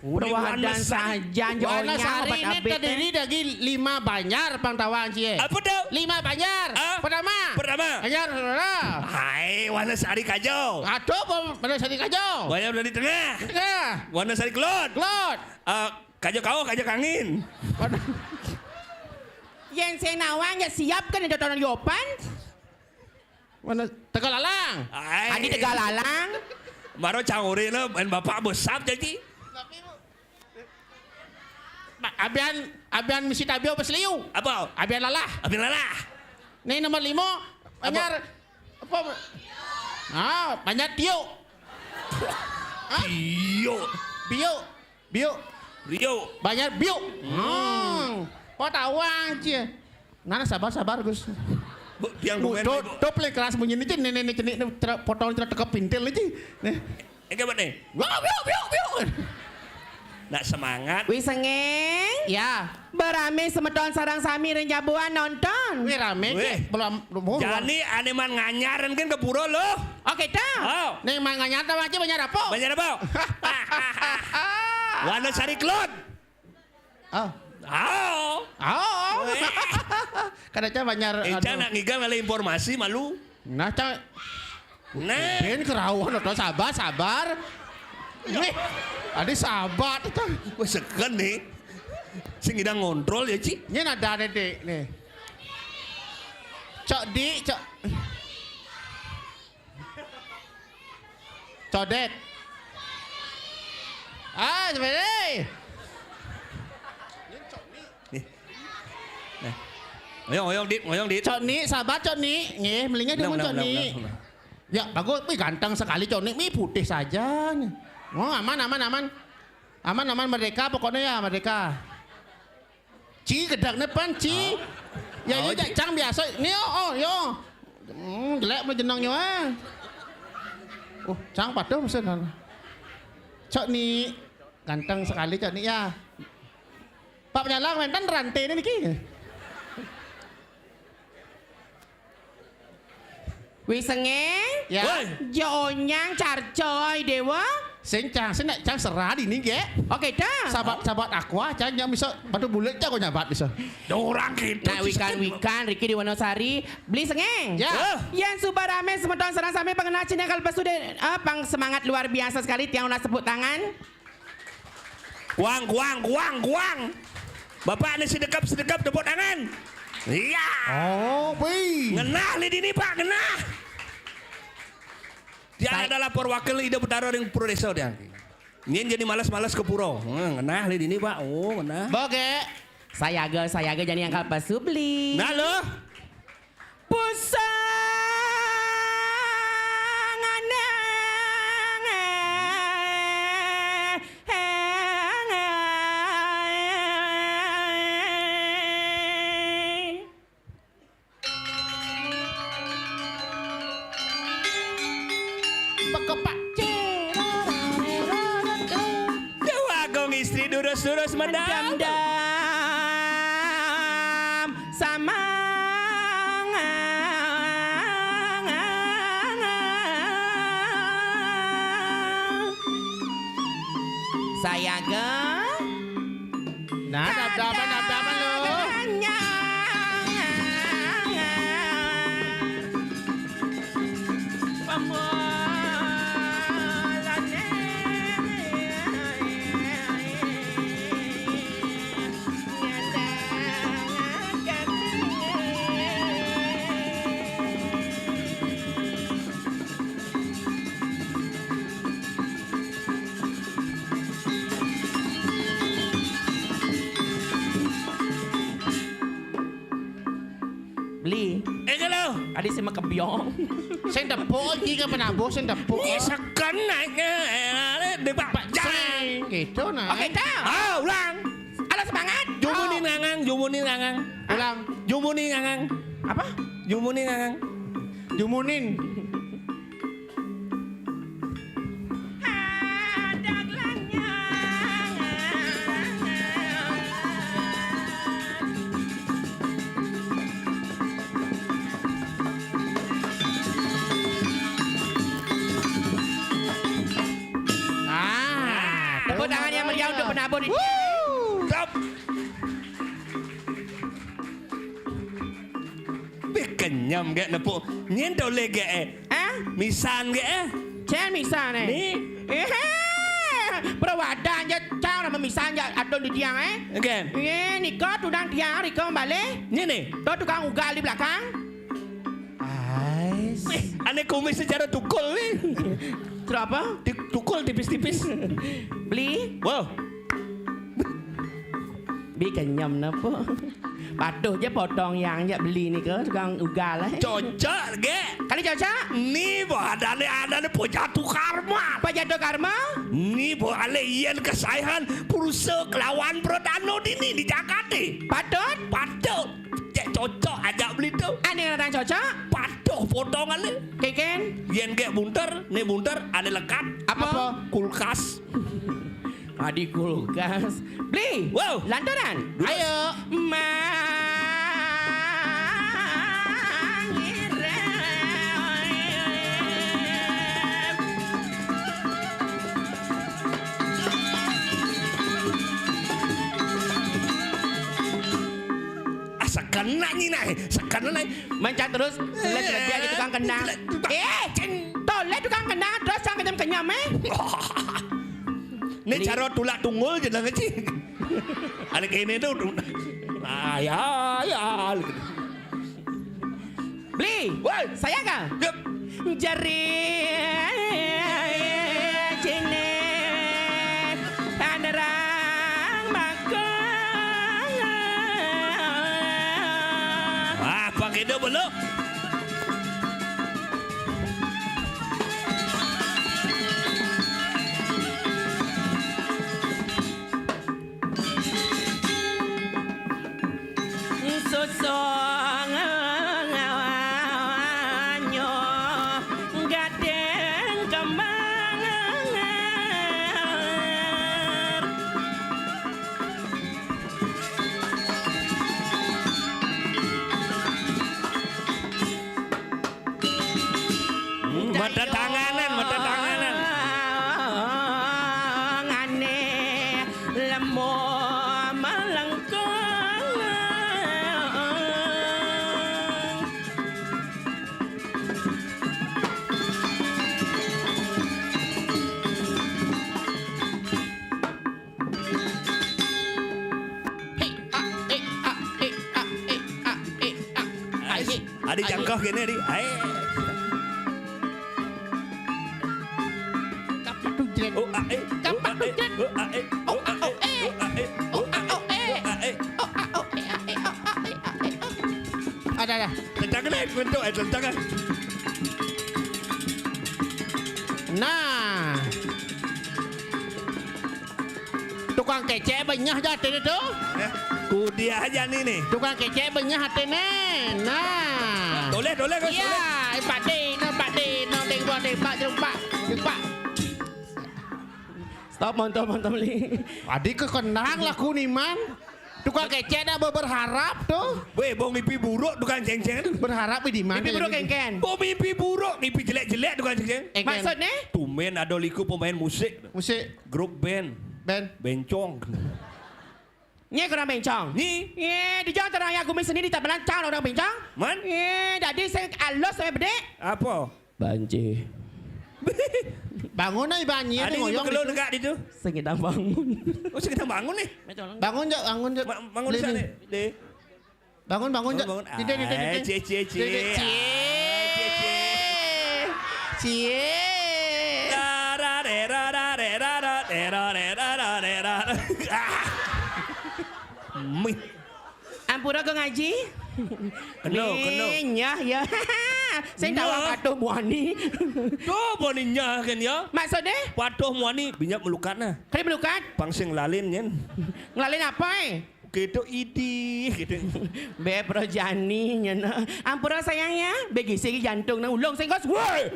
Udah wadan saja Wonosari ini terdiri dari lima banjar pang tawang cie. Apa tuh? Lima banjar. Ah? Pertama. Pertama. Banjar. Hai Wonosari Kajo. Aduh, Wonosari Kajo. Banjar dari tengah. Tengah. Wonosari Kelot. Kelot. Uh, Kajo Kau, Kajo Kangin. Yang saya nawang ya siapkan itu tahun Yopan. Mana Tegalalang? Adi Tegalalang. Maro canguri lo main bapak besar jadi. Abian abian misi tabio pas liu. Apa? Abian lalah. Abian lalah. Nih nomor lima. Apa? Banjar apa? Ah, banjar tio. Tio. Bio. Bio. Banyak biuk. Hmm. Oh tawang cie. Nana sabar sabar Gus. Tiang do, do play keras bunyi ini cie, nenek nenek cenik potong cerak tekep pintil cie. Nih. Enggak buat nih. Biuk biuk biuk biuk. Nak semangat. Wisengeng. Ya. Berame semeton sarang sami ring jabuan nonton. Wih rame cie. Belum belum. Jani aneman nganyar kan ke pura loh. Oke dah. Oh. Nih man nganyar tahu aja banyak apa? Banyak apa? Wanda Sari Kelot. Ah. Ah. Ah. Kada ca banyak. Eca nak ngigal ngalih informasi malu. Nah, ca. Nah. Ben kerauhan atau sabar, sabar. Wih, adi sabar itu. Wah, segen nih. Sing ngidang ngontrol ya, Ci. Ini ada dedek nih. Cok di, cok. Codet. Ah, sebenarnya. Nih. Nah. Ngoyong, ngoyong, Dit, ngoyong, Dit. Cok Ni, sabar, Cok Ni. Nggih, melingnya dulu, Cok Ni. Ya, bagus. Wih, ganteng sekali, Cok Ni. Wih, putih saja nih. Oh, aman, aman, aman. Aman, aman, merdeka pokoknya ya, merdeka. Ci gedakne pan ci. Ya ini cang biasa. Ni oh, oh yo. Hmm, jelek mah jenengnya ah. Oh, cang patuh mesen. Cok ni ganteng sekali cok ni ya. Pak penyalang wenten rante ini niki. Wisengeng? Ya. Woi. Jonyang carcoy dewa. Sing cang, sing nek cang serah dini ge. Oke dah. Sahabat sahabat aqua cang yang bisa bantu bulat cang nyabat bisa. Orang kita. Nah wikan wikan Riki di Wonosari beli sengeng. Ya. Yang suba rame semeton serang sampai pengenal Cina kalau pesu deh, ah, pang semangat luar biasa sekali tiang nak tepuk tangan. Kuang, kuang, kuang, kuang. Bapak ni sedekap, sedekap tepuk tangan. Iya. Oh, wih. Ngenah li dini Pak, ngenah. Dia adalah perwakil Ida Betara ring Pura Desa dia. Nyen jadi malas-malas ke pura. Hmm, ngenah li dini Pak. Oh, ngenah. Boge. Sayaga, sayaga jani angkal pesu beli. Nah lo. Pekepak. Dewa Agung istri durus-durus medam. Dam-dam. Sama. Saya ke. Nah, dam-daman, dam-daman lu. Beli. Eh, kalau. Adi sing makebyong. Sing tepuk iki ke penabuh sing tepuk. Ini seken naiknya, eh, di Pak Jang. Gitu, nah. Oke, dah. Ah, ulang. Ada semangat. Jumunin ngangang, jumunin ngangang. Ulang. Jumunin ngangang. Apa? Jumunin ngangang. Jumunin. Ah, tepuk tangan yang meriah untuk penabuh di. Stop. Bih kenyam gek nepuk. Nyen tole gek, eh. Hah? Misan gek, eh. Cen misan, eh. Ni. Eh, perawadan je cang nama misan je adon di tiang, eh. Oke. Eh, niko tudang tiang, riko balik. Ni, ni. Tu tukang ugal di belakang. Ais. Eh, ane kumis secara tukul ni. Terus apa? Ti-, tukul tipis-tipis. Beli. Wow. Bi kenyam napa? Patuh je potong yang jak beli ni ke tukang ugal, eh. Cocok, gek. Kali cocok? Ni boh adane, adane pejatuh karma. Pejatuh karma? Ni boh ale yen kesaihan pursa kelawan pradana dini di jagate. Patut? Patut. Cek cocok ajak beli tu. Ane orang cocok? Patuh potong ale. Keken? Yen gek bunter, ni bunter, ane lekat. Apa? Apa? Kulkas. Adi kulkas. Beli. Wow. Lantaran. Ayo. Mangirep. Ah, sakana ni nah, sakana ni. Mencak terus, les lebih aja tukang kendang. Eh, toleh tukang kendang, terus sang kenyam-kenyam, eh. Ni cara tulak tunggul je dah kecil. Ada kene tu. Ah, ya, ya. Beli. Woi. Saya kah? Yup. Jari cine tanderang bakal. Ah, pakai dulu. Susung nganyo gading kembar. Hmm, mata tanganan, mata tanganan. Ngane lemo melengkung. Ais, adi jangkah kene, adi. Ai. Kapak tujret. Oh, ah, eh. Kapak tujret. Oh, ah, eh. Oh, ah, oh, eh. Oh, ah, oh, eh. Oh, ah, oh, eh. Oh, ah, oh, eh. Ada, ada. Tentang kena bentuk, eh, tentang kan. Nah. Tukang kecek benyah je atene tu. Eh, ku dia aja ni, ni. Tukang kecek benyah atene. Nah. Toleh, toleh, Gus, toleh. Iya, Pak De, no, Pak De, no, tembak, tembak, tembak. Pak. Stop, monto, monto, beli. Adi kekenang laku ni, Man. Tukang kecek dah berharap tuh. Weh, bong mimpi buruk tukang cengceng tu. Berharap di mana? Mimpi buruk kengken. Bong mimpi buruk, mimpi jelek-jelek tukang cengceng. Kengken. Maksudnya? Tumen ada liku pemain musik. Musik. Grup band. Band. Bencong. Nye kurang bencong. Ni. Ye, di jalan terang aku sendiri tak pernah cang orang bencong. Man? Ye, jadi saya alus saya bedek. Apa? Banci. Bangun ai banci. Ada ni ngoyong bekelun itu. Dekat di tu. Sengidang bangun. Oh, sengidang bangun ni. Bangun jok, bangun jok. Bangun sana. Deh. Bangun, bangun jok. Bangun, bangun. Tidur, tidur, tidur. Cie, cie, cie. Tidur, tidur. Cie. Cie. Ah. Mih. Ampura ke ngaji? Kena, kena. Nyah, ya. Saya tak patuh muani. Tu apa ni nyah kan ya? Maksudnya? Patuh muani, banyak melukat nah. Kali melukat? Pangsing lalin kan. Ngelalin apa eh? Gitu idi, gitu. Be perojani nyena. Ampura sayang ya. Be gisi jantung nah ulung singkos. Woi.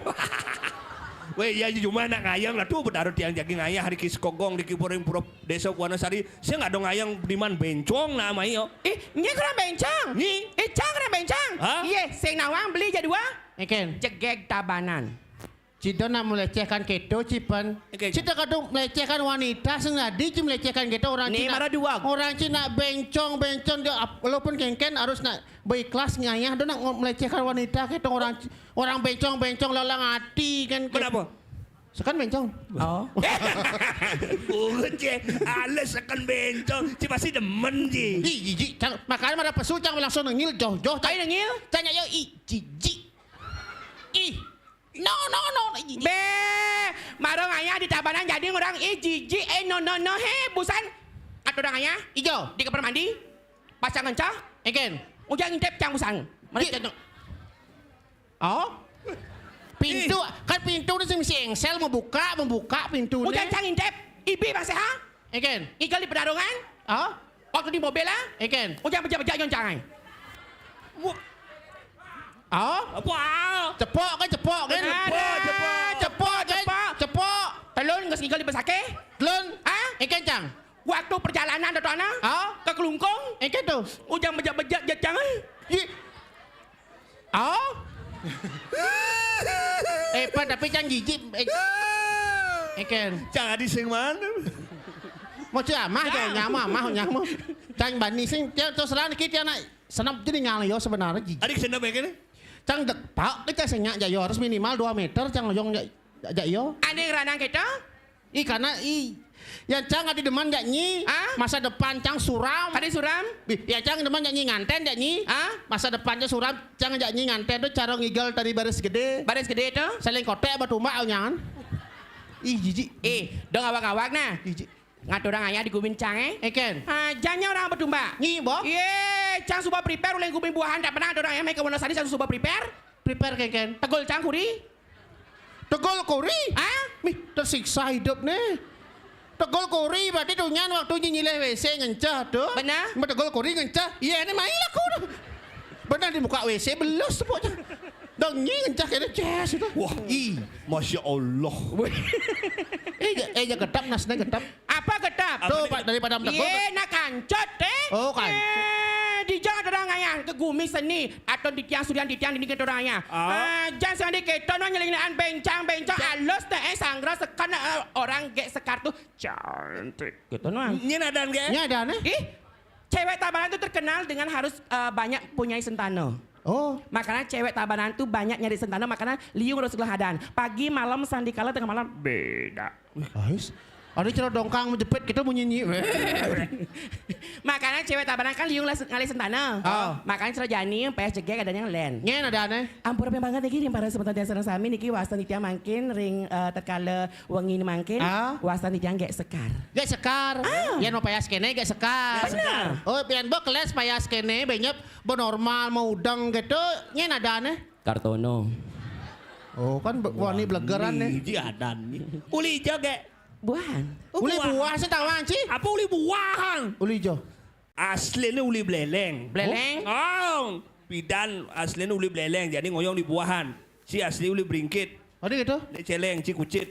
Weh, ya cuma nak ngayang lah tu bedaru tiang jagi ngayah di Kiskogong di Kipuring Pura Desa Puanasari. Saya nggak dong ngayang di man bencong nama iyo. Ih, nye kurang bencong. Ni? Ih, cang kurang bencong. Hah? Iye, sing nawang beli jadua. Eken. Jegeg tabanan. Cida nak melecehkan keto cipan. Oke. Cida kadung melecehkan wanita senadi ci melecehkan keto orang Cina. Orang Cina bencong-bencong dia walaupun kengken harus nak berikhlas ngayah dia nak melecehkan wanita keto orang orang bencong-bencong lalang hati kan. Kenapa? Sekan bencong. Oh. Urut je. Alas sekan bencong. Ci pasti demen ji. Ih, jijik. Makanya ada pesu cang langsung nengil joh-joh. Ayo nengil. Tanya yo ih jijik. Ih. No, no, no, no, jijik. Be, marong ayah di tabanan jadi orang ih jijik. Eh, no, no, no, he, busan. Atau orang ayah? Ijo. Di kamar mandi. Pasang ngencah. Eken. Ujang ngintip cang busan. Mana cang? Oh? Pintu, kan pintu ni mesti engsel membuka, membuka pintu ni. Ujang cang ngintip. Ibi masih ha? Eken. Igal di pedarungan. Oh? Waktu di mobil ah? Eken. Ujang bejak-bejak nyong cang ai. Oh? Apa? Cepok kan, cepok kan? Cepok, cepok. Cepok kan? Cepok. Telun nggak senggal di pesakeh? Telun. Ah? Eken cang. Waktu perjalanan tu anak. Ah? Ke Kelungkung. Eken tu. Ujang bejak-bejak je cang ai. Oh? Eh, pan tapi cang jijik. Eh. Eken. Cang adi sing mana? Mau cang mah jauh nyama, mah nyama. Cang bani sing, terus terang kita anak. Senap jadi ngalih yo sebenarnya jijik. Adik senap ya kene? Cang dek pak kita senyak jayo harus minimal dua meter cang loyong jak jak yo. Ane ranang kita? Ih karena ih yang cang adi deman jak nyi ah? Masa depan cang suram. Adi suram? Ih, ya cang deman jak nyi nganten jak nyi ah? Masa depan cang suram cang jak nyi nganten tu cara ngigal dari baris gede. Baris gede tu? Saling kotek batu mbak nyangan. Ih jijik. Eh, dong awak-awak nah. Jijik. Ngaturang ayah di gumin cang eh. Eken. Ah, janya orang betumbak. Nyi boh. Ye, cang suba prepare uleng gumin buahan tak pernah ngaturang ayah main ke Wonosari cang suba prepare. Prepare keken. Tegul cang kuri. Tegul kuri? Ah? Mih, tersiksa hidup nih. Tegul kuri berarti tunyan waktu nyilih WC ngencah tuh. Benar. Mau tegul kuri ngencah. Iya ini main aku tuh. Benar dibuka WC belus tuh pokoknya. Dong nyi ngencah kene ces itu. Wah, ih, masya Allah. Eh, eh, ya getap nasne getap. Apa getap? Tuh, Pak, daripada mentegur. Ye, nak kancot eh. Oh, kancot. Eh, di jangan orang ayah ke gumi seni atau di tiang surian di tiang dini ke orang ayah. Ah, jangan sandi keto no nyelingan bencang bencang alus teh eh sanggra sekan eh, orang gek sekar tuh cantik. Gitu no. Nyen adan gek? Nyen adan eh? Ih, cewek Tabanan tuh terkenal dengan harus eh, banyak punya sentana. Oh. Makanya cewek Tabanan tuh banyak nyari sentana, makanya liung harus gelahadan. Pagi, malam, sandikala, tengah malam, beda. Ais. Ada cara dongkang menjepit kita bunyi nyi. Makanya cewek Tabanan kan liung ngalih sentana. Oh. Makanya cara jani, payah jegek, adanya len. Nyen ada aneh. Ampura banget niki ring para semeton tiang sareng sami niki wastan titiang mangkin ring eh, tatkala wengi mangkin ah? Wastan titiang gek sekar. Gek sekar. Ah. Yan mau payas kene gek sekar. Benar. Oh, pian bo kelas payas kene benyep bo normal mau udeng gitu. Nyen ada aneh. Kartono. Oh, kan be- wani belegeran nih. Iji adan ni. Uli ijo gek. Buahan. Uli buah sih tawang ci. Apa uli buahan? Uli ijo. Asline uli beleleng. Beleleng? Oh, bidan asline uli beleleng, jadi ngoyong di buahan. Si asli uli beringkit. Ada gitu? Nek celeng, cik kucit.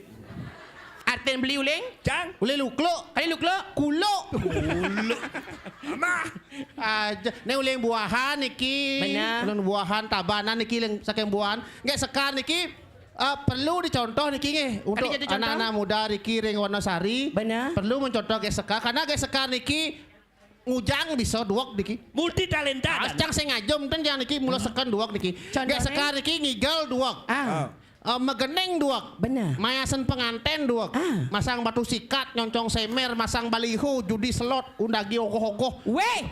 Artin beli uling? Cang. Uling lukluk. Kali lukluk? Kuluk. Kuluk. Mah. Aja. Nek uling buahan niki. Benar. Uling buahan tabanan niki, uling saking buahan. Nggih, Sekar niki, eh, perlu dicontoh niki nggih untuk anak-anak muda niki ring Wonosari. Benar. Perlu mencontoh Gék Sekar karena Gék Sekar niki ngujang bisa duweg niki. Multi talenta. Ah, cang sing ngajum ten yang niki mula seken duweg niki. Gék Sekar niki ngigel duweg. Ah. Eh, megening duweg. Benar. Mayasen penganten duweg. Ah. Masang batu sikat, nyoncong semer, masang baliho, judi selot, undagi ogoh-ogoh. Weh.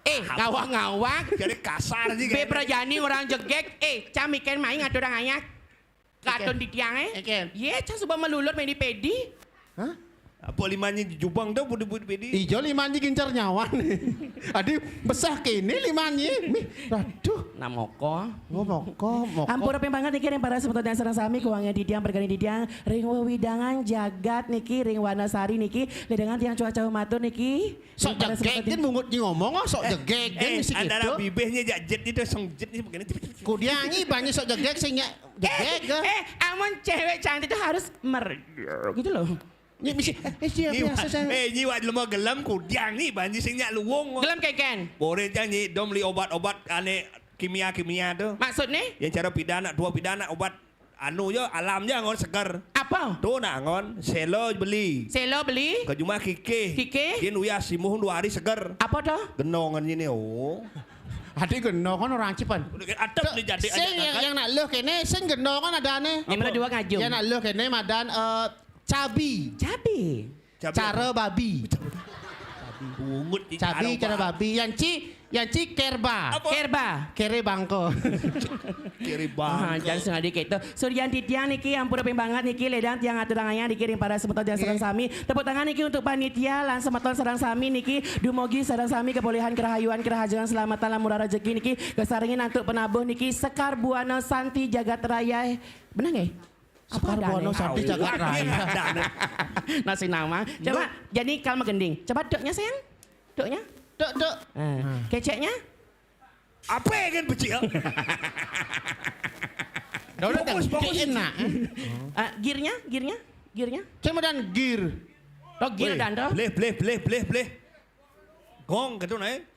Eh, ngawak-ngawak. Jadi kasar sih. Be kayaknya. Prajani orang jegek. Eh, camiken main ngatur orang ayak. Katon di tiang, eh? Eken. Ye, cang suba melulur main di pedi. Hah? Apa limanya jubang tu budi-budi pedi? Ijo limanya gincar nyawan. Adi besah kene limanya. Mih, aduh. Namoko. Ngomoko, moko. Ampura ping banget niki ring para semeton tiang sareng sami, kuangnya di tiang, bergani di tiang, ring wewidangan jagat niki, ring Wanasari niki, ledangan tiang cuaca matur niki. Sok jegeg jen mungut nyi ngomong, oh, sok jegeg jen misi antara gitu. Bibihnya jak jet itu song jet ni begini. Kudiangi banyak sok jegeg sing nyak jegeg. Eh, eh, amun cewek cantik itu harus mer gitu loh. Nyi misi, eh, siap, nyi biasa saya. Eh, nyi wak lemah gelem kudiang ni banyak sing nyak luwung. Gelem keken. Boleh je nyi dom li obat-obat ane kimia-kimia tu. Maksud ni? Yang cara pidana, dua pidana obat. Anu je, alam je angon seger. Apa? Tu nak angon, selo beli. Selo beli? Ke jumah kikih. Kikih? Din uyah simuh dua hari seger. Apa tu? Genongan ini, oh. Adi genongan orang Cipan. Udah kan atap ni jadi sing anak yang, kan? Yang nak leh kene, sing genongan ada ane. Yang mana dua ngajum? Yang nak leh kene madan, eh, cabi. Cabi. Cabi cara apa? Babi. Bungut ni. Cabi cara babi. Yang ci, yang ci kerba. Apa? Kerba. Kere bangko. Kere bangko. Ah, jangan sengaja kayak itu. Suryan Titian niki, ampura ping banget niki, ledang tiang atur tangannya niki ring para semeton tiang sareng sami. Tepuk tangan niki untuk panitia lan semeton sareng sami niki. Dumogi sareng sami kepulihan kerahayuan kerahajengan selamatan lan murah rezeki niki. Kesarengin antuk penabuh niki Sekar Buana Santi Jagat Raya. Benar nggih? Apa Sekar Buana Santi Jagat Raya. Nasi nama. Coba, jadi kalau megending. Coba duknya sayang. Duknya. Duk, duk. Ah. Keceknya. Apa yang kan becik? Dah, dah, fokus, dah. Fokus. Enak. Ah, gearnya, gearnya, gearnya. Saya madan gear. Oh, gear dan tu. Bleh, bleh, bleh, bleh, bleh. Gong gitu naik.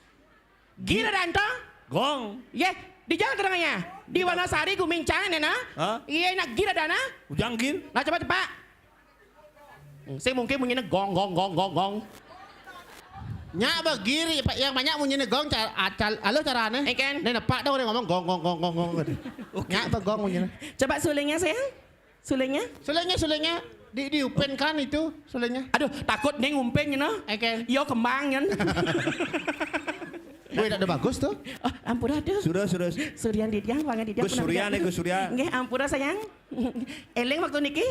Gir ada ento? Gong. Ye, di jalan terangnya. Di Wanasari gumincang nena. Hah? Iya, nak gir ada na? Ujang gir. Nah, coba cepat. Hmm, sing mungkin munyinya gong, gong, gong, gong, gong. Nyak ba gir, yang banyak munyinya gong, ca-, acal, alo carane. Eken. Nek nepak dah orang ngomong gong, gong, gong, gong, gong gitu. Oke. Nyak ba gong munyinya. Coba sulingnya sayang. Sulingnya? Sulingnya, sulingnya. Di, diupin kan itu sulingnya. Aduh, takut ning umpin you know. Eken. Yo kembang nyen. Weh, tak ada bagus tu. Oh, ampura tuh. Sudah, sudah. Suryan Didiang, wangan Didiang. Gus Surya nih, Gus Surya. Nggih, ampura sayang. Eling waktu niki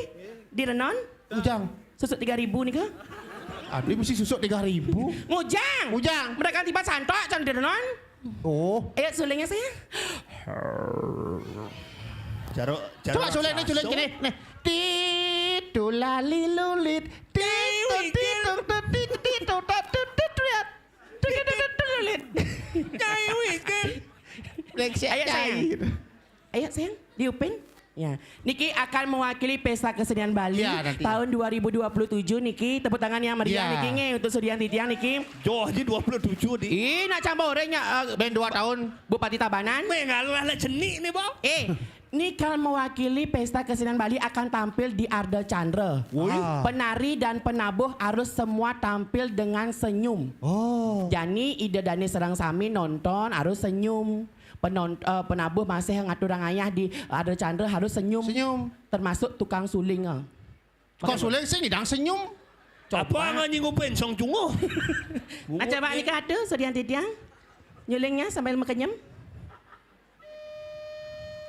di Renon. Ujang. Susuk tiga ribu nika. Adi mesti susuk tiga ribu. Ngujang. Ujang. Mereka tiba santok can di Renon. Oh. Ayo sulingnya saya. Caro, caro. Coba suling ni, suling kene. Nih. Titu lali lulit. Titu, titu, titu, titu, titu, titu, titu, titu, titu, lulit. Nyai Wikin. Ayo, sayang. Ayo, sayang, diupin. Ya, niki akan mewakili Pesta Kesenian Bali ya, nanti. Tahun dua ribu dua puluh tujuh niki. Tepuk tangan yang meriah ya. Niki nge, untuk Suryan Titiang niki. Joh aja dua puluh tujuh di. Ih, nak campur orangnya uh, ben dua tahun Bupati Tabanan. Mengalah lah jenik ni, Bang. Eh, ini kalau mewakili Pesta Kesenian Bali akan tampil di Arda Chandra. Woi. Ah. Penari dan penabuh harus semua tampil dengan senyum. Oh. Jadi ida dane serang sami nonton harus senyum. Penon, uh, penabuh masih ngatur ayah di Arda Chandra harus senyum. Senyum. Termasuk tukang suling. Uh. Kok suling sih ngidang senyum? Coba. Apa nganyi ngupin song cunguh? Nah, coba nika atuh Suryan Titiang. Nyulingnya sambil mekenyem.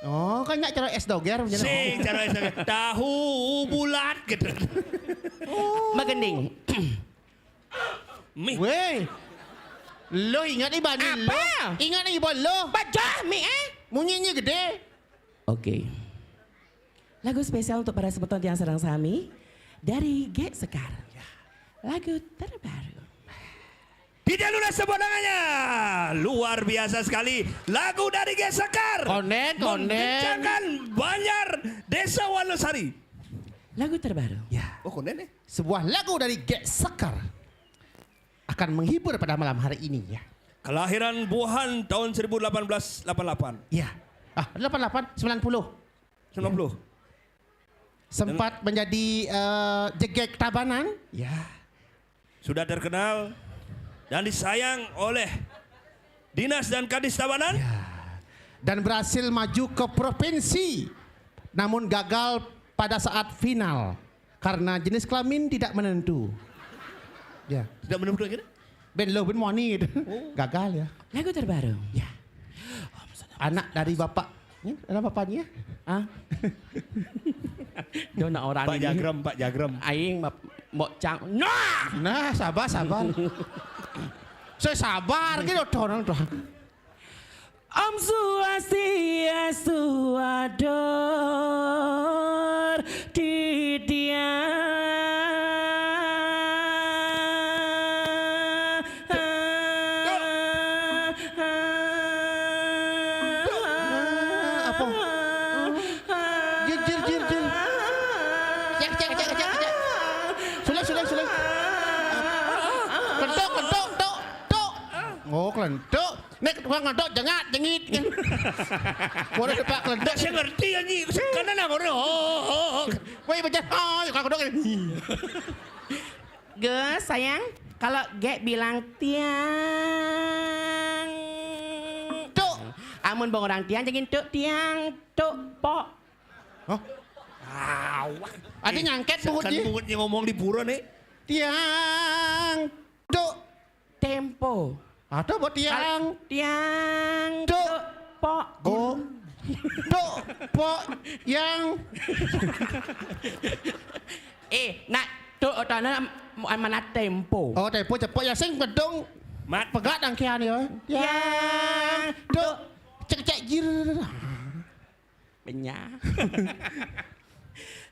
Oh, kan nyak cara es doger macam. Sing cara es doger. Tahu bulat gitu. Oh. Megending. Mih. Weh. Lo ingat ni bani lo. Apa? Ingat ni ibu lo. Bajah mi eh. Munyinya gede. Oke. Lagu spesial untuk para semeton yang sareng sami dari Gék Sekar. Lagu terbaru. Tidak lunas tepuk tangannya. Luar biasa sekali. Lagu dari Gék Sekar. Konden, konden. Menggencangkan Banjar Esa Walasari. Lagu terbaru. Ya. Oh, konen eh. Sebuah lagu dari Gek Sekar akan menghibur pada malam hari ini ya. Kelahiran Buhan tahun seribu delapan belas delapan delapan. Ya. Ah, delapan delapan, sembilan puluh. Sembilan puluh. Sempat menjadi eh, jegek Tabanan. Ya. Sudah terkenal dan disayang oleh Dinas dan Kadis Tabanan. Ya. Dan berhasil maju ke provinsi. Namun gagal pada saat final karena jenis kelamin tidak menentu. Ya. Tidak menentu lagi? Ben lo ben moni gitu. Oh. Gagal ya. Lagu terbaru. Ya. Anak dari bapak. Ini ada bapaknya? Ah. Dia nak orang Pak ini. Jagrem, Pak Jagrem. Aing bap- Mbok Cang. Nah! Nah, sabar, sabar. Saya sabar gitu orang tuh. Om Swastiastu ador titiang. Nah, apa? Jir, jir, jir, jir. Cek, cek, cek, cek, cek. Sudah, sudah, sudah. Kentok, kentok, tok, tok. Oh, kentok. Nek tukang ngadok jengat jengit kan. Waduh depak kelentuk. Ndak saya ngerti anjing. Karena nang orang oh oh oh. Woi bejat oh kalau dong ini. Gus sayang, kalau Gek bilang tiang. Tuk. Amun bang orang tiang jengin tuk tiang tuk pok. Hah? Awak. Ada nyangket buhutnya. Buhutnya ngomong di pura nih. Tiang tuk. Tempo. Ada buat tiang. Tiang. Tuk. Pok. Oh. Tuk. Pok. Yang. Eh, nak tuk otana mana tempo. Oh, tempo cepat ya sing gedung. Mat pegat angkian ya. Yang. Tuk. Cek cek jir. Benya.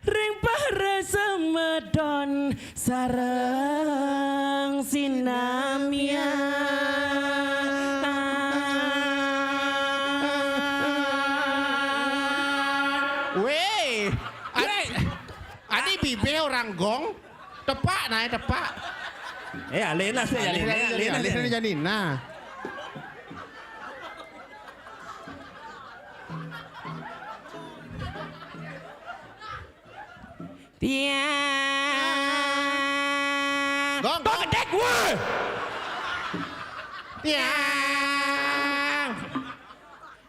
Ring para semeton sareng sinamian. Weh, adi, adi bibe orang gong. Tepak nah, tepak. Eh, alena sih, alena, alena, alena, alena, alena. Janina. Tiang. Gong, gong gedek, woi. Tiang.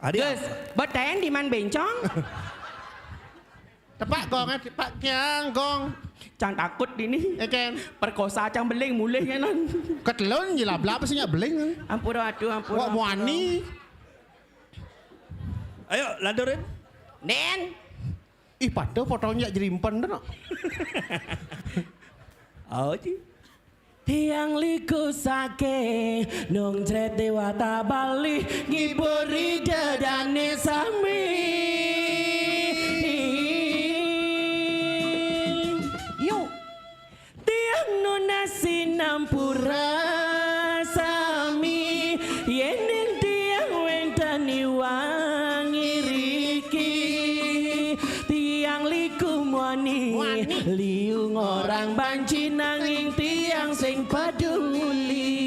Adi. Gus, beten di man bencong. Tepak gong, eh, tepak kiang gong. Cang takut dini. Ya kan? Perkosa cang beling mulih ngenan. Ketelun je lablab sih nyak beling. Ampura aduh ampura. Wak muani. Ayo lanturin. Nen. Ih pada fotonya jerimpen tu nak. Oh ji. Tiang liku saking nung jret dewata Bali ngiburi dadane sami. Yuk. Tiang nunas sinampura sami yening tiang wenteni wangi riki. Tiang liku muani liu ngorang banci nanging tiang sing paduli.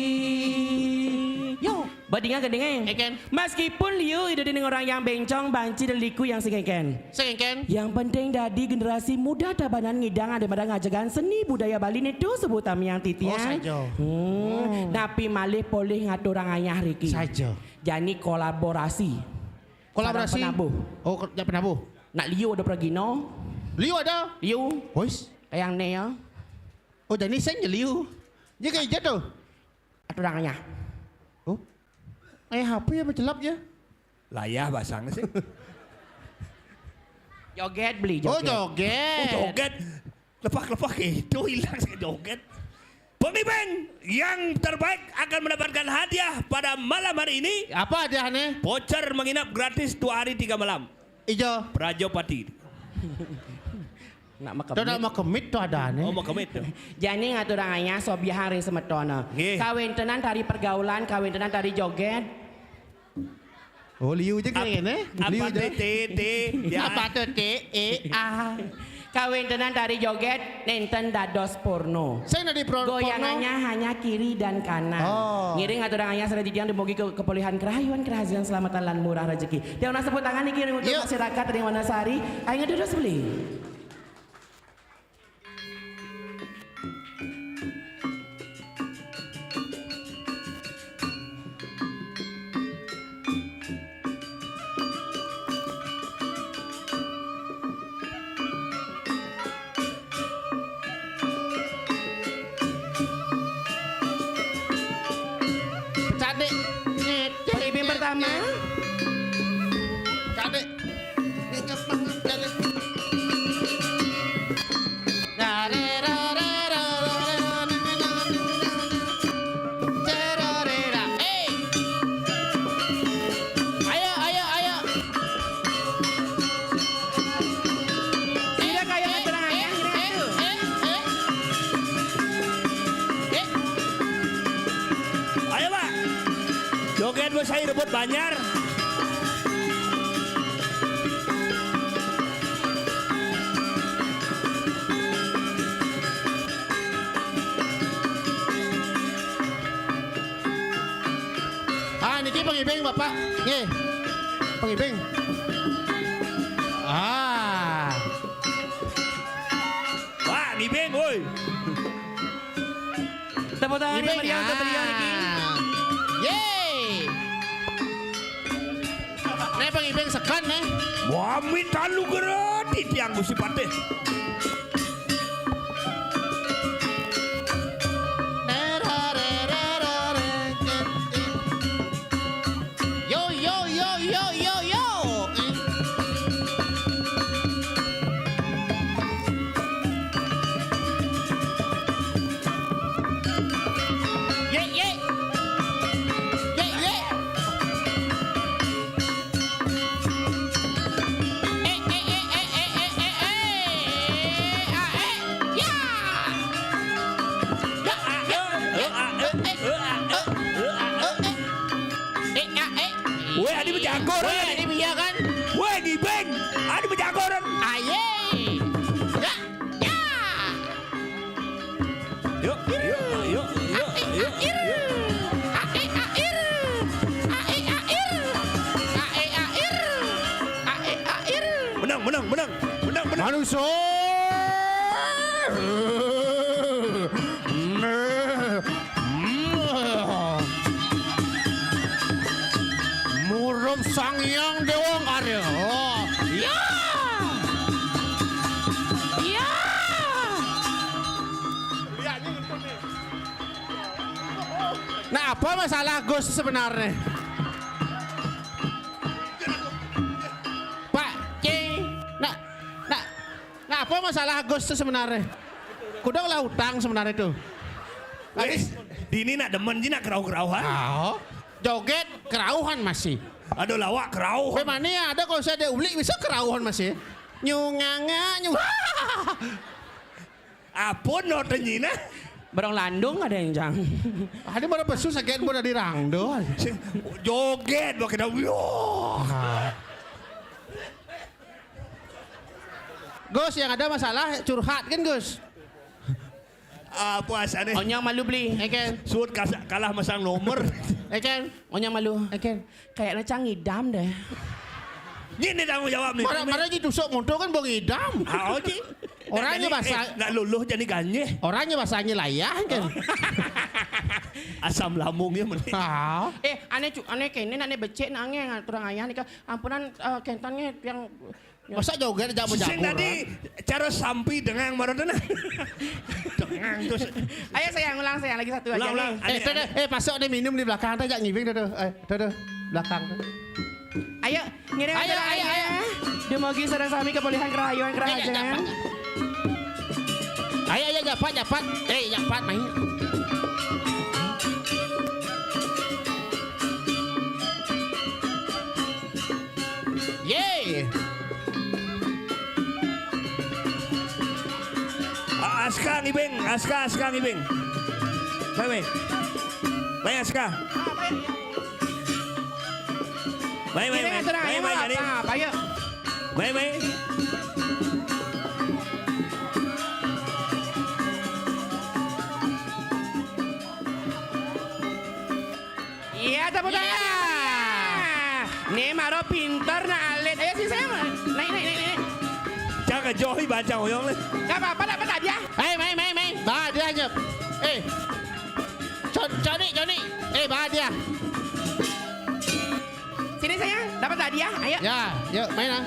Yo, badinga gendinge. Eken. Meskipun liu ida dening orang yang bencong banci dan liku yang sing eken. Sing eken. Yang penting dadi generasi muda Tabanan ngidang ada madang ngajegan seni budaya Bali nitu sebutan yang titian. Oh, saja. Hmm. Napi malih polih ngaturang ayah riki. Saja. Jani kolaborasi. Kolaborasi. Sareng penabuh. Oh, kerja penabuh. Nak liu ada pragino. Liu ada. Liu. Wis. Kayak ne ya. Oh, jani sing liu. Dia kayak hijau tu. Aturang ayah. Oh. Ayah apa ya bercelap ya? Layah basang sih. Joget beli joget. Oh, joget. Oh, joget. Lepak-lepak itu hilang sih joget. Pemimpin yang terbaik akan mendapatkan hadiah pada malam hari ini. Apa hadiahnya? Voucher menginap gratis dua hari tiga malam. Ijo. Prajopati. Nak makemit. Tu nak makemit tu ada ni. Oh, makemit tu. Jani ngaturang ayah sobiahang ring semetona. Nggih. Kawentenan tari pergaulan, kawentenan tari joget. Oh, liu je kene. Liu je. Apa tuh T T? Ya. Apa tuh T E A? Kawéntenan tari jogét nénten dados porno. Sing dadi pro-, porno? Goyangannya hanya kiri dan kanan. Oh. Ngiring aturang ayah sareng titiang dumugi ke-, kepulihan kerahayuan, kerahasilan, keselamatan, lan murah rezeki. Tiang undang tepuk tangan niki untuk masyarakat ring Wonosari. Ayo, dados beli. Pecah, Dik. Pemimpin pertama. Pecah, Dik. Ayo, ayo, ayo. Sira kaya ngaturang ayah, ngiring atuh. Ayo, Pak. Jogét bos saya rebut banjar. Ah, niki pengibing, Bapak. Nggih. Pengibing. Ah. Wah, ngibing, woi. Tepuk tangan yang meriah untuk beliau niki. Yeay. Nih pengibing sekan nih. Wami talu gerati tiang Gusti Patih. Yo, yo, yo, yo, yo, yo. Ye, ye. Ye, ye. Eh, eh, eh, eh, eh, eh, eh, eh. Ah, eh. Ya. Ya, ah, ya, ya, ah, eh, eh, eh, eh, eh, eh. Eh, ah, eh. Weh, adi bejago, weh, adi bejago kan? Weh, ngibing. Adi bejago, kan? Aye. Ya, ya. Yuk, yuk, yuk, yuk, yuk, yuk. Ae, ae, ae. Ae, ae, ae. Ae, ae, ae. Menang, menang, menang. Menang, menang. Manusia. Murup Sang Hyang Dewa Karya. Ya. Ya. Nah, apa masalah Gus sebenarnya? Pak, Cing. Nah, nah, nah, apa masalah Gus itu sebenarnya? Kuda lah utang sebenarnya itu. Wis, dini nak demen ji nak kerauh-kerauhan. Ah, joget kerauhan masih. Aduh, lawak kerauh. Bagaimana ya? Ada kalau saya ada ulik bisa kerauhan masih. Nyunganga, nyung. Apa notenya nah? Barang landung ada yang jang. Ada barang pesu sakit pun ada rangdo. Sing joget pakai dah. Wioh. Ah. Gus, yang ada masalah curhat kan, Gus? Apa asane? Onyang malu beli. Eken. Suut kas-, kalah masang nomor. Eken. Onyang malu. Eken. Kayaknya cang ngidam deh. Ini tanggung jawab nih. Marah, marah ji tusuk motor kan bong ngidam. Ah, oh, ji. Orangnya nak, basah, eh, nak luluh jadi ganye. Orangnya basahnya layah kan. Oh. Asam lambungnya meni. Ah. Eh, ane cu-, ane kene, ane becek, nak nge, ngaturang ayah nih, Kak. Ampunan, eh, kentan nge, yang masa joget jak sing bejago, tadi, kan? Cara sampi dengan marah tuh, nah. Dengan tuh. Ayo, saya ulang, saya lagi satu aja. Ulang, nih. Ulang. Eh, ane, tuh, ane. Eh, masuk deh minum di belakang tuh, jak ngibing tuh, tuh. Eh, tuh, tuh. Belakang tuh. Ayo, ngiring ayo, ayo, ayo. Dumugi sareng sami kepulihan kerahayuan kerahajengan. Ayo, ayo, japat, japat. Eh, japat, main. Yeay. A-, Aska ngibing, Aska, Aska ngibing. Baik, baik. Baik, Aska. Baik, baik, baik. Baik, baik, jadi. Apa, apa, yuk. Baik, baik. Iya, tepuk tangan. Iya. Nih, Maro pinter, nah, alit. Ayo, sini, sayang. Naik, naik, naik, naik. Jangan johi baca oyong, leh. Nggak apa-apa, dapat hadiah. Hei, main, main, main. Bawa hadiah aja. Eh. Con-, Coni, Coni. Eh, bawa hadiah. Sini, sayang. Dapat hadiah. Ayo. Ya, yuk, main, ah.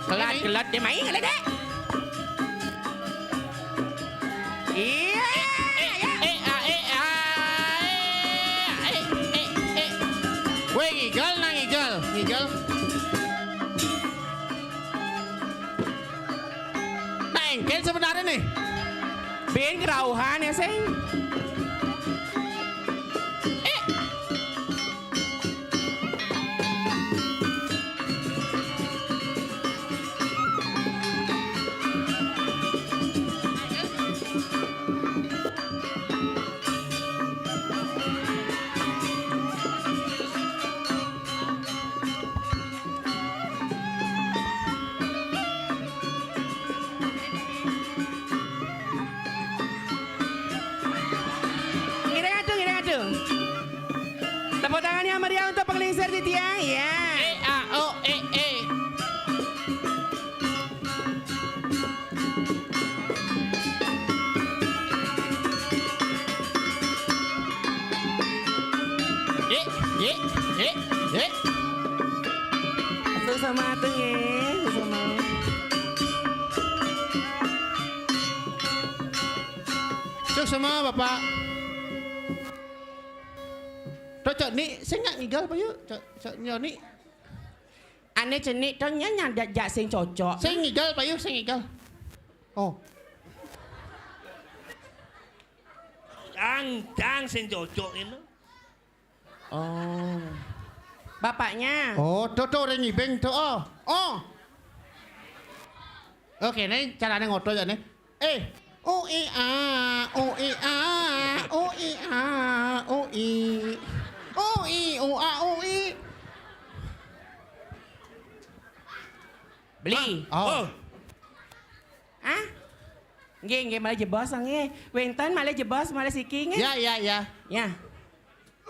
Kelat, kelat, dia main, kelat, dek. Iya, eh, iya. Eh, ah, eh, ah, eh, eh, eh, eh. Weh, ngigel, nah, ngigel. Ngigel. Nah, engken sebenarnya nih. Bin kerauhan ya, Seng. Eh. Ngiring atuh, ngiring atuh. Tepuk tangan yang meriah untuk penglingsir di tiang, ya. E, A, O, E, E. Ye, ye, ye, ye. Susah mah tuh, nge. Susah mah. Cuk sama Bapak. Tuh, Cok, ni, sing nggak ngigel apa yuk? Cok, Cok, nyoni. Ane cenik to nya nyadak jak sing cocok. Sing ngigel, Pak Yu, sing ngigel. Oh. Cang, cang sing cocok ini. Oh. Bapaknya. Oh, to, to, orang ngibeng to, oh. Oh. Oke, ini caranya ngotot ya, nih. Eh, U I A, U I A, U I A, U I. U I, U A, U I. Beli. Ah, oh. Oh. Ah? Nggih, nggih, malih jebos, nggih. Wénten malih jebos, malih siki, nggih. Ya, ya, ya. Ya.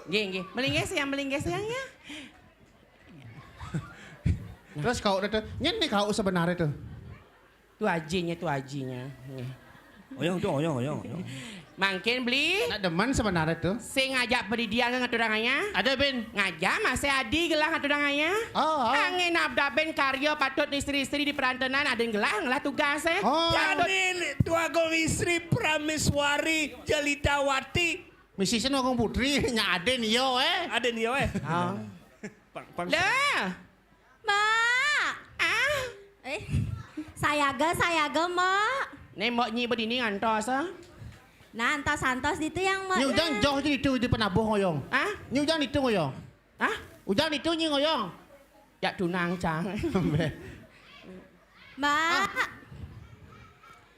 Nggih, nggih. Melinggih, sayang, melinggih, sayang, ya. Terus kau udah tuh, nyen nih kau sebenarnya tuh. Tu ajinya, tu ajinya. Oyong tu, oyong, oyong, oyong. Mangkin beli. Nak demen sebenarnya tu. Sing ngajak pendidikan ngaturang ayah. Ada, Bin. Ngajak masih adi gelah ngaturang ayah. Oh, oh. Angin abdaben karya patut istri-istri di perantenan ada gelah, gelah tugas, eh. Oh. Patut. Jamin, tu agung istri Prameswari Jelitawati. Misisnya agung putri, nya aden iyo, eh. Aden iyo, eh. Oh. Pang, pang. Lah. Mbak. Ah. Eh, sayaga, sayaga, Mbak. Né Mbok Nyi bedini ngantos, ah. Nah, antos-antos ditu yang Mbak. Nyi Ujang joh di itu di penabuh ngoyong. Ah? Nyi Ujang ditu ngoyong. Ah? Ujang ditu Nyi ngoyong. Ya tunang, Cang. Mbak. Ah.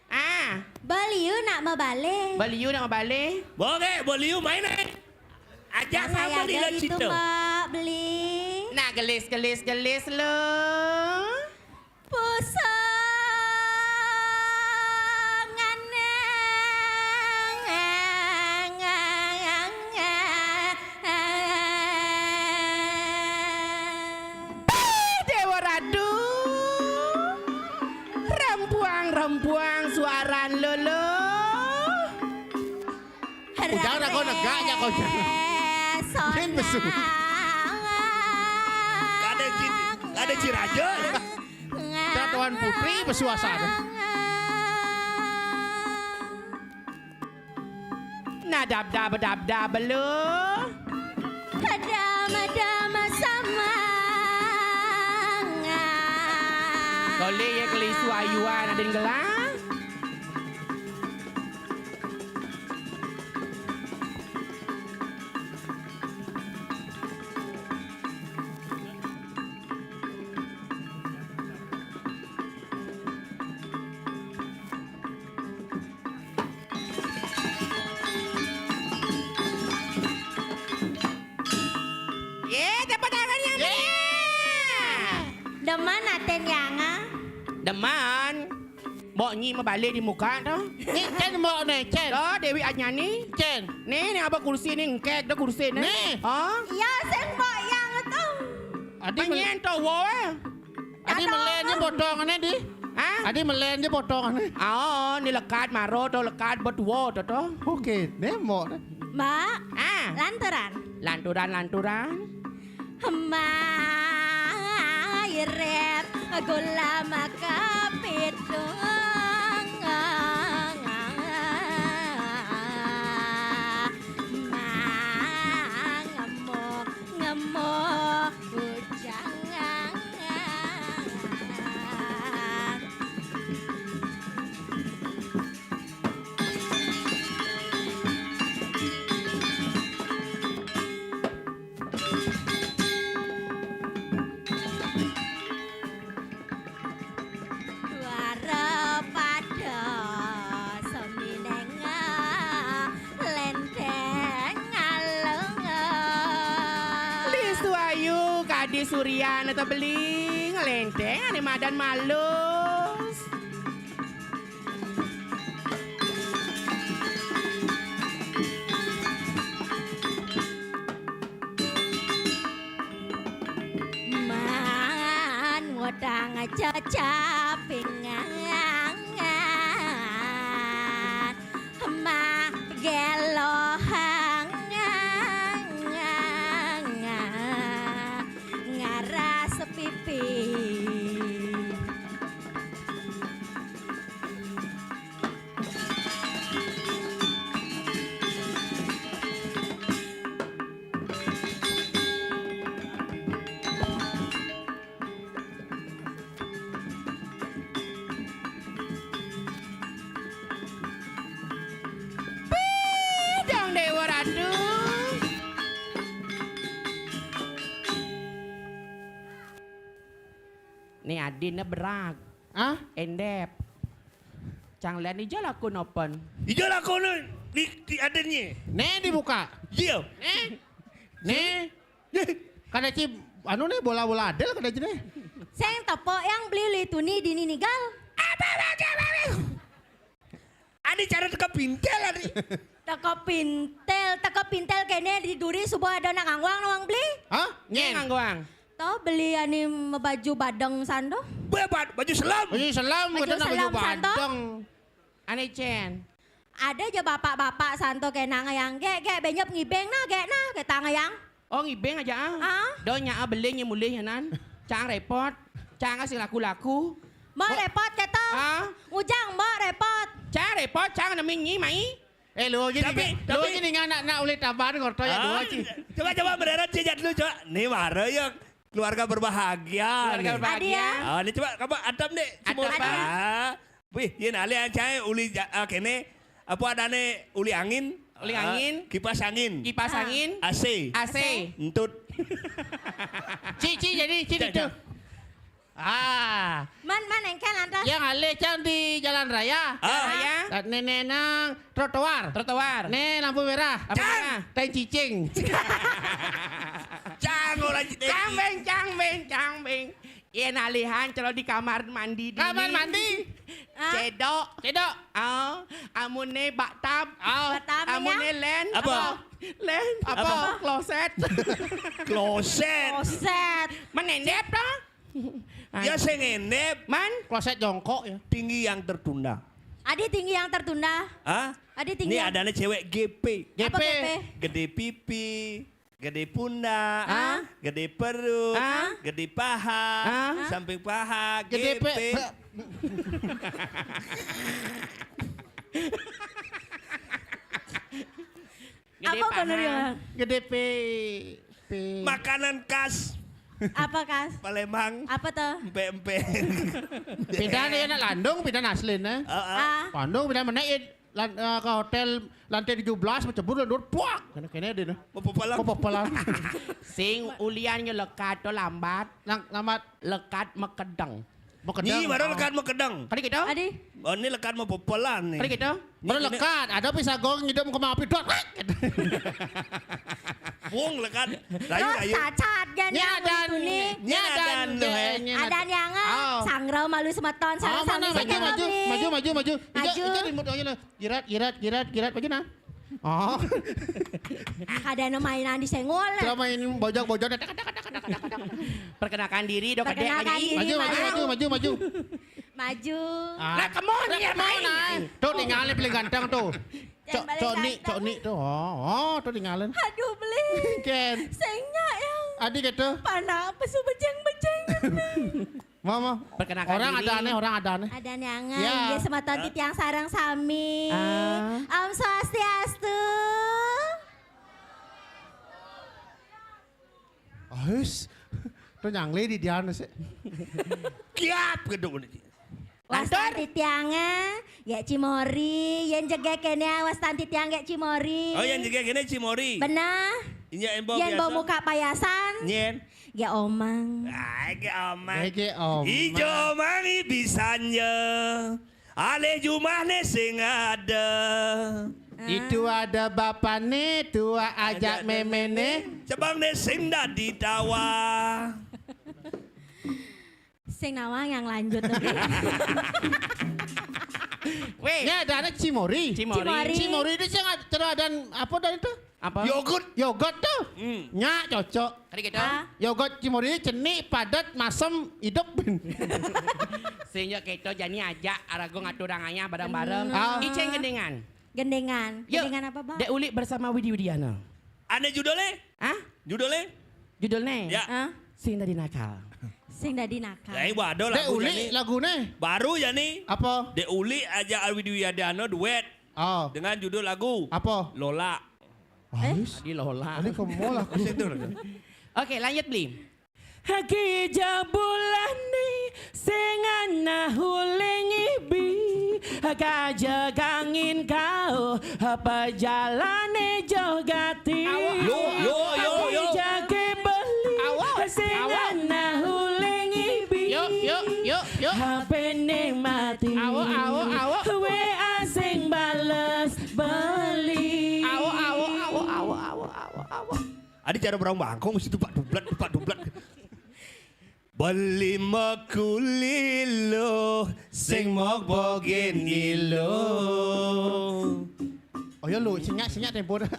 Ah. Beliau nak mabale. Beliau nak mabale. Boleh, beliau main, eh. Ajak nah, sama saya beli aja gitu, Mbak, beli. Nah, gelis, gelis, gelis lo. Pusing aneh. Déwa Ratu, rempuang-rempuang suaran lolo. Ujang dah kau negak aja kau. Sing besu. Ada ci-, ada ciraja. Tuan Putri besuasana. Nah, dab, dab, dab, dab, lu. Dam, dam, semangat. Toleh ya kelisu ayuan adin gelang. Ye, tepuk tangan yang meriah. Man. Mbok Nyi mabalik di muka to. Ni cen mbok ne, cen. To Dewi Ajnani. Cen. Ni, ni apa kursi ni engkek to kursi ni. Ni. Ha? Iya, sing mbok yang to. Adi mel- Penyen to wo eh. Adi melen je potongane di. Ha? Adi melen je potongane. Oh, ni lekat maro to lekat betuo to to. Oke, ni mbok ne. Mbak, ah, lanturan. Lanturan, lanturan. Mairep gula maka pitung. Mang ngemo ngemo bujang. Dwara pada semineng lendeng alung. Listu ayu kadi suryan atau beling lendeng ane madan malus. Man ngutang cecapingan, mah gelohang, ngaras pipi. Pidang Dewa Ratu. Ni adine berak. Ah? Endep. Cang lian ija lakune open. Ija lakune di, di adinye. Ne dibuka. Iya. Ne. Ne. Kada ci anu ne bola-bola adel kada ci ne. Sing tepuk yang beli lituni dini nigal. Apa baca baru? Adi cara teka pintel adi. Teka pintel, teka pintel kene di duri subuh ada nak ngangwang nawang beli. Hah? Nye ngangwang. To beli ani baju badeng sando. Bebat baju selam. Baju selam. Baju selam sando. Ane cen. Ada aja bapak-bapak santo kena ngayang gek gek benyep ngibeng nah gek nah keta ngayang. Oh ngibeng aja ah. Ah? Do nyaa beli nye mulih nan. Cang repot. Cang kasih laku-laku. Mbok repot keta. Ah? Ngujang mbok repot. Cang repot cang nemin nyi mai. Eh lu aja tapi, nih, lu tapi, aja nih anak nak ulih tambahan ngorto ya dua ci. Coba coba bereret aja dulu coba. Nih mara ya keluarga berbahagia. Keluarga berbahagia. Ah, ini coba kamu adem deh. Adem. Wih, yen ale ancahe uli ah, kene apa adane uli angin? Uli angin. Kipas angin. Kipas angin. A C. A C. Entut. Ci ci jadi ci itu. Ah. Man man engke lantas. Yang ale cang di jalan raya. Ah. Raya. Nenek nang trotoar. Trotoar. Ne lampu merah. Lampu merah. Teng cicing. Cang ora cicing. Cang beng cang beng cang beng. Yen alihan celo di kamar mandi dini. Kamar mandi. Cedok. Cedok. Oh, amune bathtub. Oh. Bathtub, amune ya? Len. Apa? Len. Apa? Kloset. Kloset. Kloset. Menendep to? Ya sing ngendep. Man? Kloset jongkok ya. Tinggi yang tertunda. Adi tinggi yang tertunda. Hah? Adi tinggi. Ini yang adanya cewek G P. Apa G P? G P? Gede pipi. Gede pundak, ah? Gede perut, ah? Gede paha, ah? Samping paha, gede pe. Gede apa paha. Bener ya? Gede pe, pe. Makanan khas. Apa khas? Palembang. Apa tuh? Empe-empe. Beda nih anak landung, beda asli nih. Heeh. Ah. Landung beda menit. Lan, eh, ke hotel lantai tujuh belas, mencebur dan dur, puak. Kena kena dia nah. Mau pepelan. Mau pepelan. Sing ulian nyo lekat to lambat. Nang lambat. Lekat mekedeng. Mekedeng. Ni baru lekat mekedeng. Kali kita? Adi. Oh, ini lekat mau pepelan nih. Kali kita? Baru lekat. Ada pisah gong ngidup ke mapi dot. Wong lekat. Layu, layu. Cacat jan. Nya adan, nya adan, nya adan. Adan yang, oh, sangrau malu semeton, oh, sareng sami maju, maju, maju, maju, maju. Ijo, maju. Ijo remote aja lah. Jirat, jirat, jirat, jirat, maju nah. Oh. Kadang mainan di senggol. Coba main bojok-bojok. Perkenalkan diri, dok. Perkenalkan diri, maju, maju, maju, maju, maju. Maju. Ah. Lah, come on, ya, come on, main. Tuh, tinggalin paling ganteng tuh. Cok, cok ni, cok ni tuh. Oh, oh, tuh tinggalin. Aduh, beli. Ken. Sing nya yang. Adi gitu. Panah pesu beceng-beceng. Mau, mau. Perkenalkan diri. Orang ada aneh, orang ada aneh. Ada aneh. Ya. Dia sama tadi tiang sarang sami. Ah. Om Swastiastu. Ais, tuh nyangli di diana sih. Kiap gedung ini. Wastan titiang, ya Cimori, yang jegek kene wastan titiang ya Cimori. Oh, yang jegek kene Cimori. Benar. Inya embau biasa. Yang bau muka payasan. Nyen. Ya omang. Ai, ya omang. Ai, ya omang. Ijo omang i bisanya. Alih jumah ne sing ada. Ah. Itu ada bapane, tua ajak memene. Cebang ne sing dadi tawa. Sing nawang yang lanjut tuh. Weh. Ini ada anak Cimori. Cimori. Cimori. Cimori itu sing ada, ada apa dan itu? Apa? Yogurt. Yogurt tuh. Hmm. Nya cocok. Kali gitu. Ah. Yogurt Cimori ini cenik, padat, masem, hidup. Sehingga kita jani aja arago ngatur ayah bareng-bareng. Ah. Iceng gendengan. Gendengan. Yuk. Gendengan apa, Bang? Dek Ulik bersama Widi Widiana. Ada judulnya? Hah? Judulnya? Judulnya? Ya. Hah? Sing dadi nakal. Sing dadi nakal. Ya, ibu ada lagu Dek Ulik jani. Lagune. Baru jani. Apa? Dek Ulik aja Widi Widiana duet. Oh. Dengan judul lagu. Apa? Lola. Eh? Ais. Tadi Lola. Tadi kamu lagu. Oke, lanjut, Bli. Kija bulane sing ana huling ibi, kaja kangin kao, apa jalane joh gati. Yo, yo, yo, yo. Kija ke beli, awa, sing awa. Ana huling ibi. Yo, yo, yo, yo. H P ne mati. Awa, awa, awa. W A sing bales beli. Awa, awa, awa, awa, awa, awa, awa. Ada cara berang bangkong mesti tupak dublat, tupak dublat. Beli makulilo, sing mok bogen ilo. Oh ya lu, sinyak, sinyak tempo dah.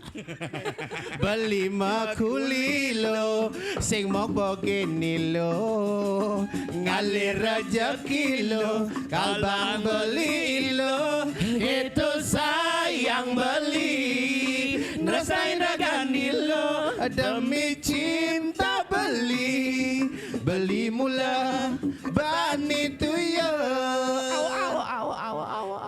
Beli makulilo, sing mok bogen ilo. Ngalir rezeki lo, kalbang beli lo. Itu sayang beli, ngerasain ragan lo. Demi cinta beli, beli mula bani tuyo.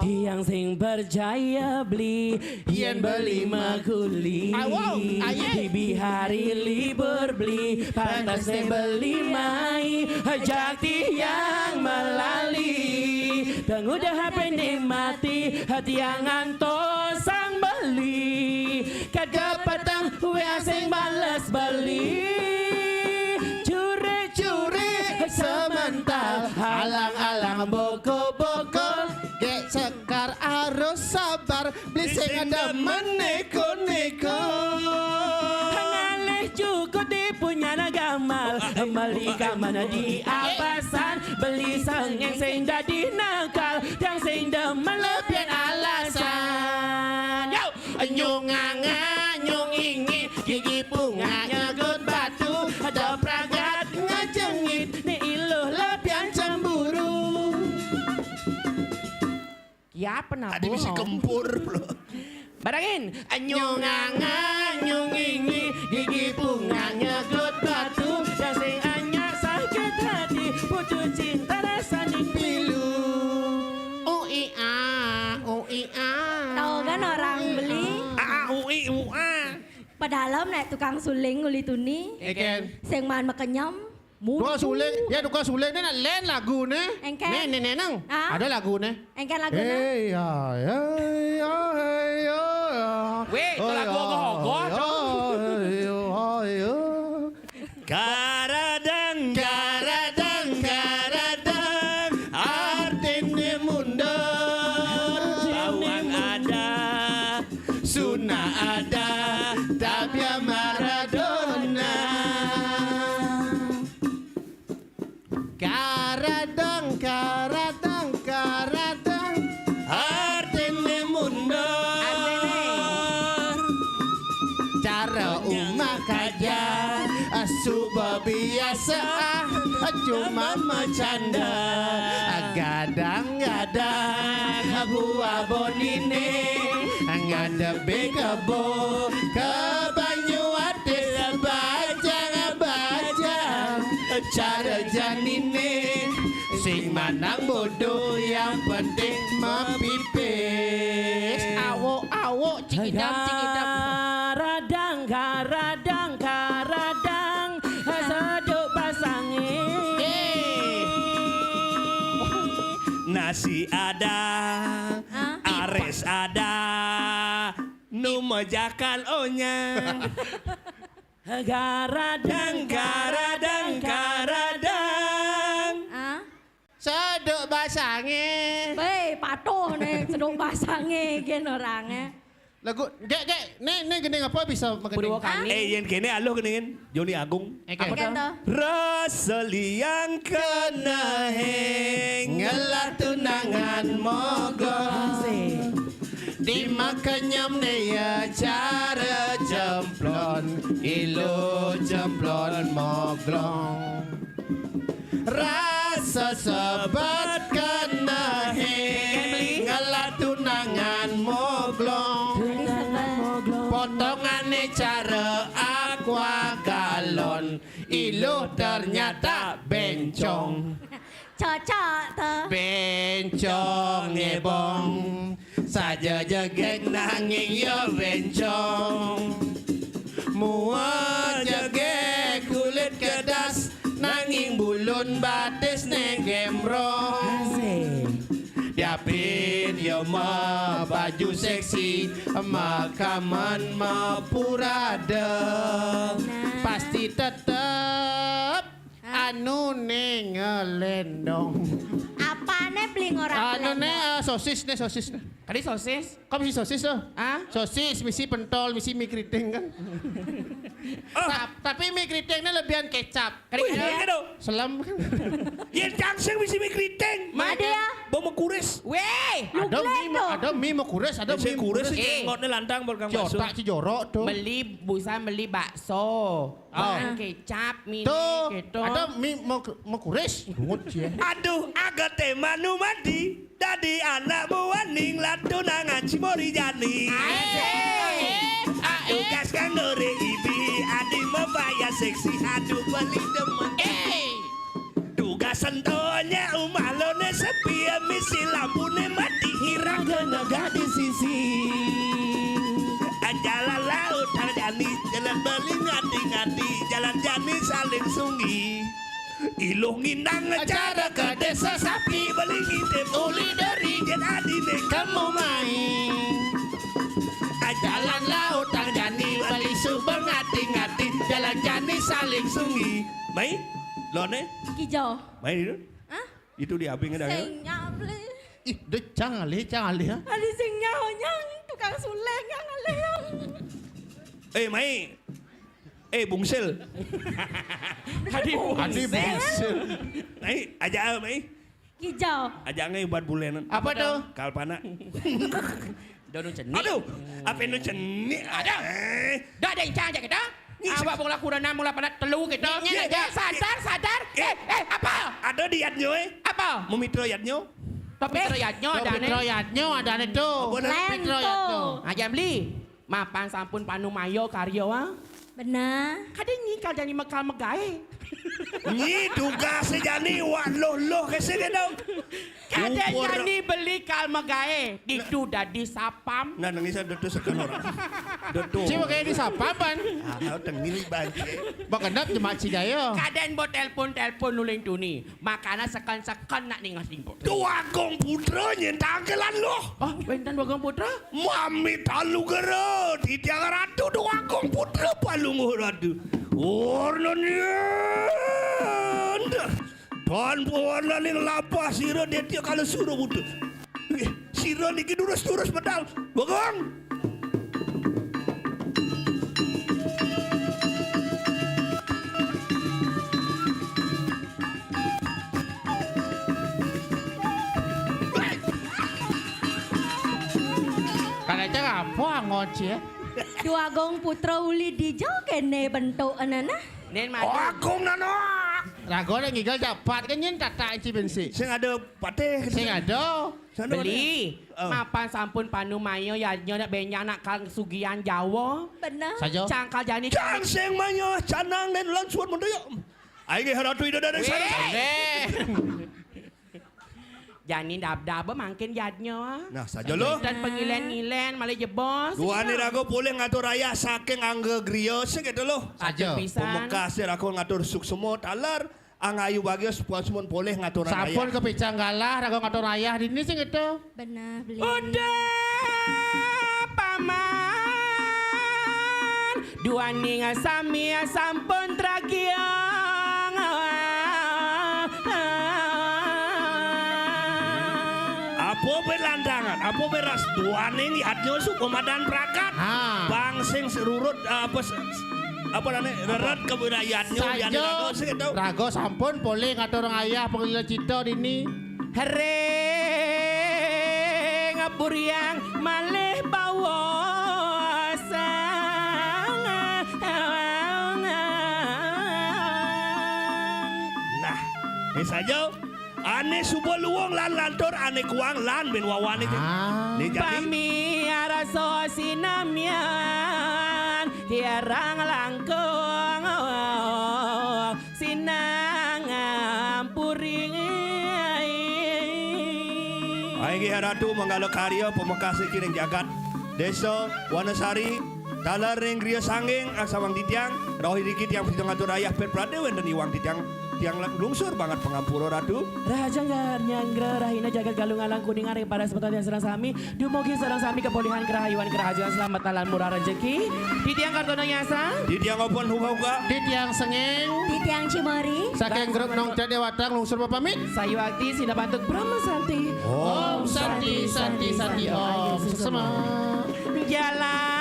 Tiang sing berjaya beli, yen beli makuli. Awo, aye. Di bihari libur beli, pantas ne beli mai, hajak tiang melali. Pengudah H P ne mati, hati angan tosang beli. Kada patang W A sing bales beli. Curi-curi semental, alang-alang boko-boko. Dek sekar harus sabar, beli sing ada meneko-neko. Ngalih cukup di punya gamal, meli kamana di apasan, beli sengeng sing dadi nakal, yang sing demen lebihan alasan. Yo! Nyung nganga, nyung ingi, gigi punga nyegut batu, ada pragat ngajengit, ni iluh lebihan cemburu. Ya, apa napa? Ada bisi gempur, bro. Barangin, nyung nganga, nyung ingi, gigi punga nyegut batu, dan sing anya sakit hati, putus cinta rasa ning pilu. Ui a, ui a. Tahu kan orang beli? A, a, ui, u, a. Padahal nek tukang suling uli tuni. Eken. Sing man makenyem. Tukang suling, ya tukang suling ni nak len lagu ni. Engken. Ni, ni, ni, nang. Ah? Ada lagu ni. Engken lagu ni. Hey, ya, ya, ya, hey, ya, hey, ya. Weh, itu lagu ogah-ogah tu. Karadang, karadang, karadang, artine mundar. Bawang ada, suna ada, tapi marado. Suba biasa ah, cuma macanda. Gadang-gadang buah bonine, ngadep kebo, ke banyu atis, bajang-bajang. Cara janine, sing manang bodoh, yang penting mapipis. Awuk, awuk, cikidam, cikidam. Garadang, garadang, garadang, seduk basange. Eh. Nasi ada, Hah? Aris ada, nu mejakan onyang. Garadang, garadang, garadang. Ah? Seduk basange. Wei, patuh ne, seduk basange, gen orange. Lagu, gek, gek, ne, ne gending apa bisa magending? Purwakani. Eh, yen kene aluh gendingin, Joni Agung. Eh, apa to? Rasa liang kena heng, ngelah tunangan mogo. Asik. Di makenyem ne ya cara jemplon, ilu jemplon moglong. Rasa sebat kena heng, ngelah tunangan moglong. Potongane cara aqua galon, iluh ternyata bencong. Cocok to. Bencong ebong, saja jegeg nanging ya bencong. Mua jegeg kulit kedas, nanging bulun batis ne gembrong. Asik. Diapin ya ma baju seksi, makaman ma purada. Nah. Pasti tetep Hah? Anu ne ngelendong. Apane beli ngorang Anu ne ngelendong? Eh, sosis ne, sosis ne. Kali sosis? Kok bisa sosis tuh? Ah? Sosis, misi pentol, misi mie keriting kan. Oh. Ta- tapi mie keriting ne lebihan kecap. Kali Wih, ada. Gitu. Selem kan. Yen cangseng misi mie keriting. Ma dia. Bau mekuris. Weh. Ada mie, ada mie mekuris, ada mie mekuris. Eh. Cengkotnya lantang bol kang bakso. Jorok, cijorok tuh. Beli busa beli bakso. Oh. Bang kecap mie Tuh, gitu. Ada mie mau mau kuris. Bungut ya. Aduh, agate manu mati. Dadi anak buaning latun angan cimori jani. Ae. Tugas kang dore ibi adi mebaya seksi. Aduh, beli demen. Eh. Tugas sentonya umah lone sepi, misi lampune mati, hirang kena gadis sisi. Jalan laut tang jani, jalan beli ngati-ngati, jalan jani saling sunggi. Iluh ngindang cara ke desa sapi, beli ngintip uli dari jen adine kamu main. Jalan laut tang jani, beli subeng ngati-ngati, jalan jani saling sunggi. Mai, lone? Kijau. Mai itu? Hah? Itu di abing ada ya? Sing nyabli. Ih, de cang alih, cang alih, ha? Adi sing nyaho nyang tukang suleng yang alih yang. Eh, Mai. Eh, Bungsil. Adi Adi Bungsil. Bungsil. Mai, aja Mai. Kijau. Aja ngai buat bulenan. Apa tuh? Kalpana. Donu cenik. Aduh, apa nu cenik? Ada. Eh. Dah ada incang aja kita. Awak mula kurana mula padat telu gitu. Nyik, nyik, nyik. Eh, sadar, sadar. Eh, eh, apa? Ada di yadnyo, eh? Apa? Memitra yadnyo. Tapi mitra yadnyo ada nih. Mitra yadnyo ada nih tuh. Apa nih? Mitra yadnyo. Aja beli. Mapan sampun panu mayo karyo, ah. Benar. Kadang nyi kal jani mekal megae. Nyi tugas jani wak loh-loh ke sini dong. Kadang jani beli kal megae. Ditu dadi sapam. Nah, nangis ada tu sekan orang. Dodo. Cuma kayak di sapam, Pan. Ah, tengil banci. Bakendak jemak cidaya. Kadang bo telepon-telepon nuling tuni. Makana seken-seken nak ningas tingkok. Dwagung Putra nyen tangkelan loh. Oh, wenten Dwagung Putra? Mami talu gera, titiang ratu Dwagung Putra palungguh ratu. Warna nyen. Tanpa warna ning lapah sira detya kala sura buta. Wih, sira niki durus-durus medal. Bagong. Kaleca apa ngoci ya? Dwagung Putra uli dija kene bentuk enana. Nen madu. Oh, agung nano. Raga nek ngigel japat kan nyen tatak enci bensi. Sing ada patih. Sing ada. Sing ada Beli. Patih. Oh. Mapan sampun panumaya yadnya nak benyang nak kang sugian Jawa. Bener. Saja. Cangkal jani. Can sing maya canang nen lan suwun mundaya. Ayo nggih Ratu Ida Daning Saraswati. Weh. Jani dab-dab mangkin yadnya. Nah, saja lo. Ten pengilen-ngilen malih jebos. Duane raga polih ngatur ayah saking angga griya sing gitu lo. Saja. Pisan. Pemekas raga ngatur suksma taler angayu bagia supados mun polih ngatur ayah. Sampun kepicang galah raga ngatur ayah dini sing gitu. Benar, beli. Udah paman duaning sami sampun tragiang. Apa pe lantangan? Apa pe ras duaning yadnya suku madan prakat? Ha. Bang sing serurut apa se- apa nane reret kebudayaan nyo biar raga sing itu. Raga sampun polih ngatur ayah pengelila cita dini. Hering puriang malih bawa sang. Nah, misalnya ane suba luwung lan lantur ane kuang lan bin wawane. Ah. Pami arasa sinamian tiarang langkung sinang ampuri. Inggih Ratu, manggala karya pamekase kiring jagat Desa Wanasari, taler ring griya sangking, ah, sawang titiang, rauh iriki tiang pidong atur ayah pet prade wenten iwang titiang, tiang lungsur banget pangampura Ratu. Rahajeng nyanggra rahina jagat Galungan lan Kuningan ring para semeton tiang sareng sami, dumugi sareng sami kepulihan kerahayuan kerahajeng selamet lan murah rejeki. Titiang Kartono Nyasa. Titiang Open Huga-huga. Titiang Sengeng. Titiang Cimori. Saking grup Nong Cak Dewata lungsur pamit. Sayuakti Sinapantuk Brahma Santi. Om Santi, Santi, Santi, Om. Sesama. Jalan.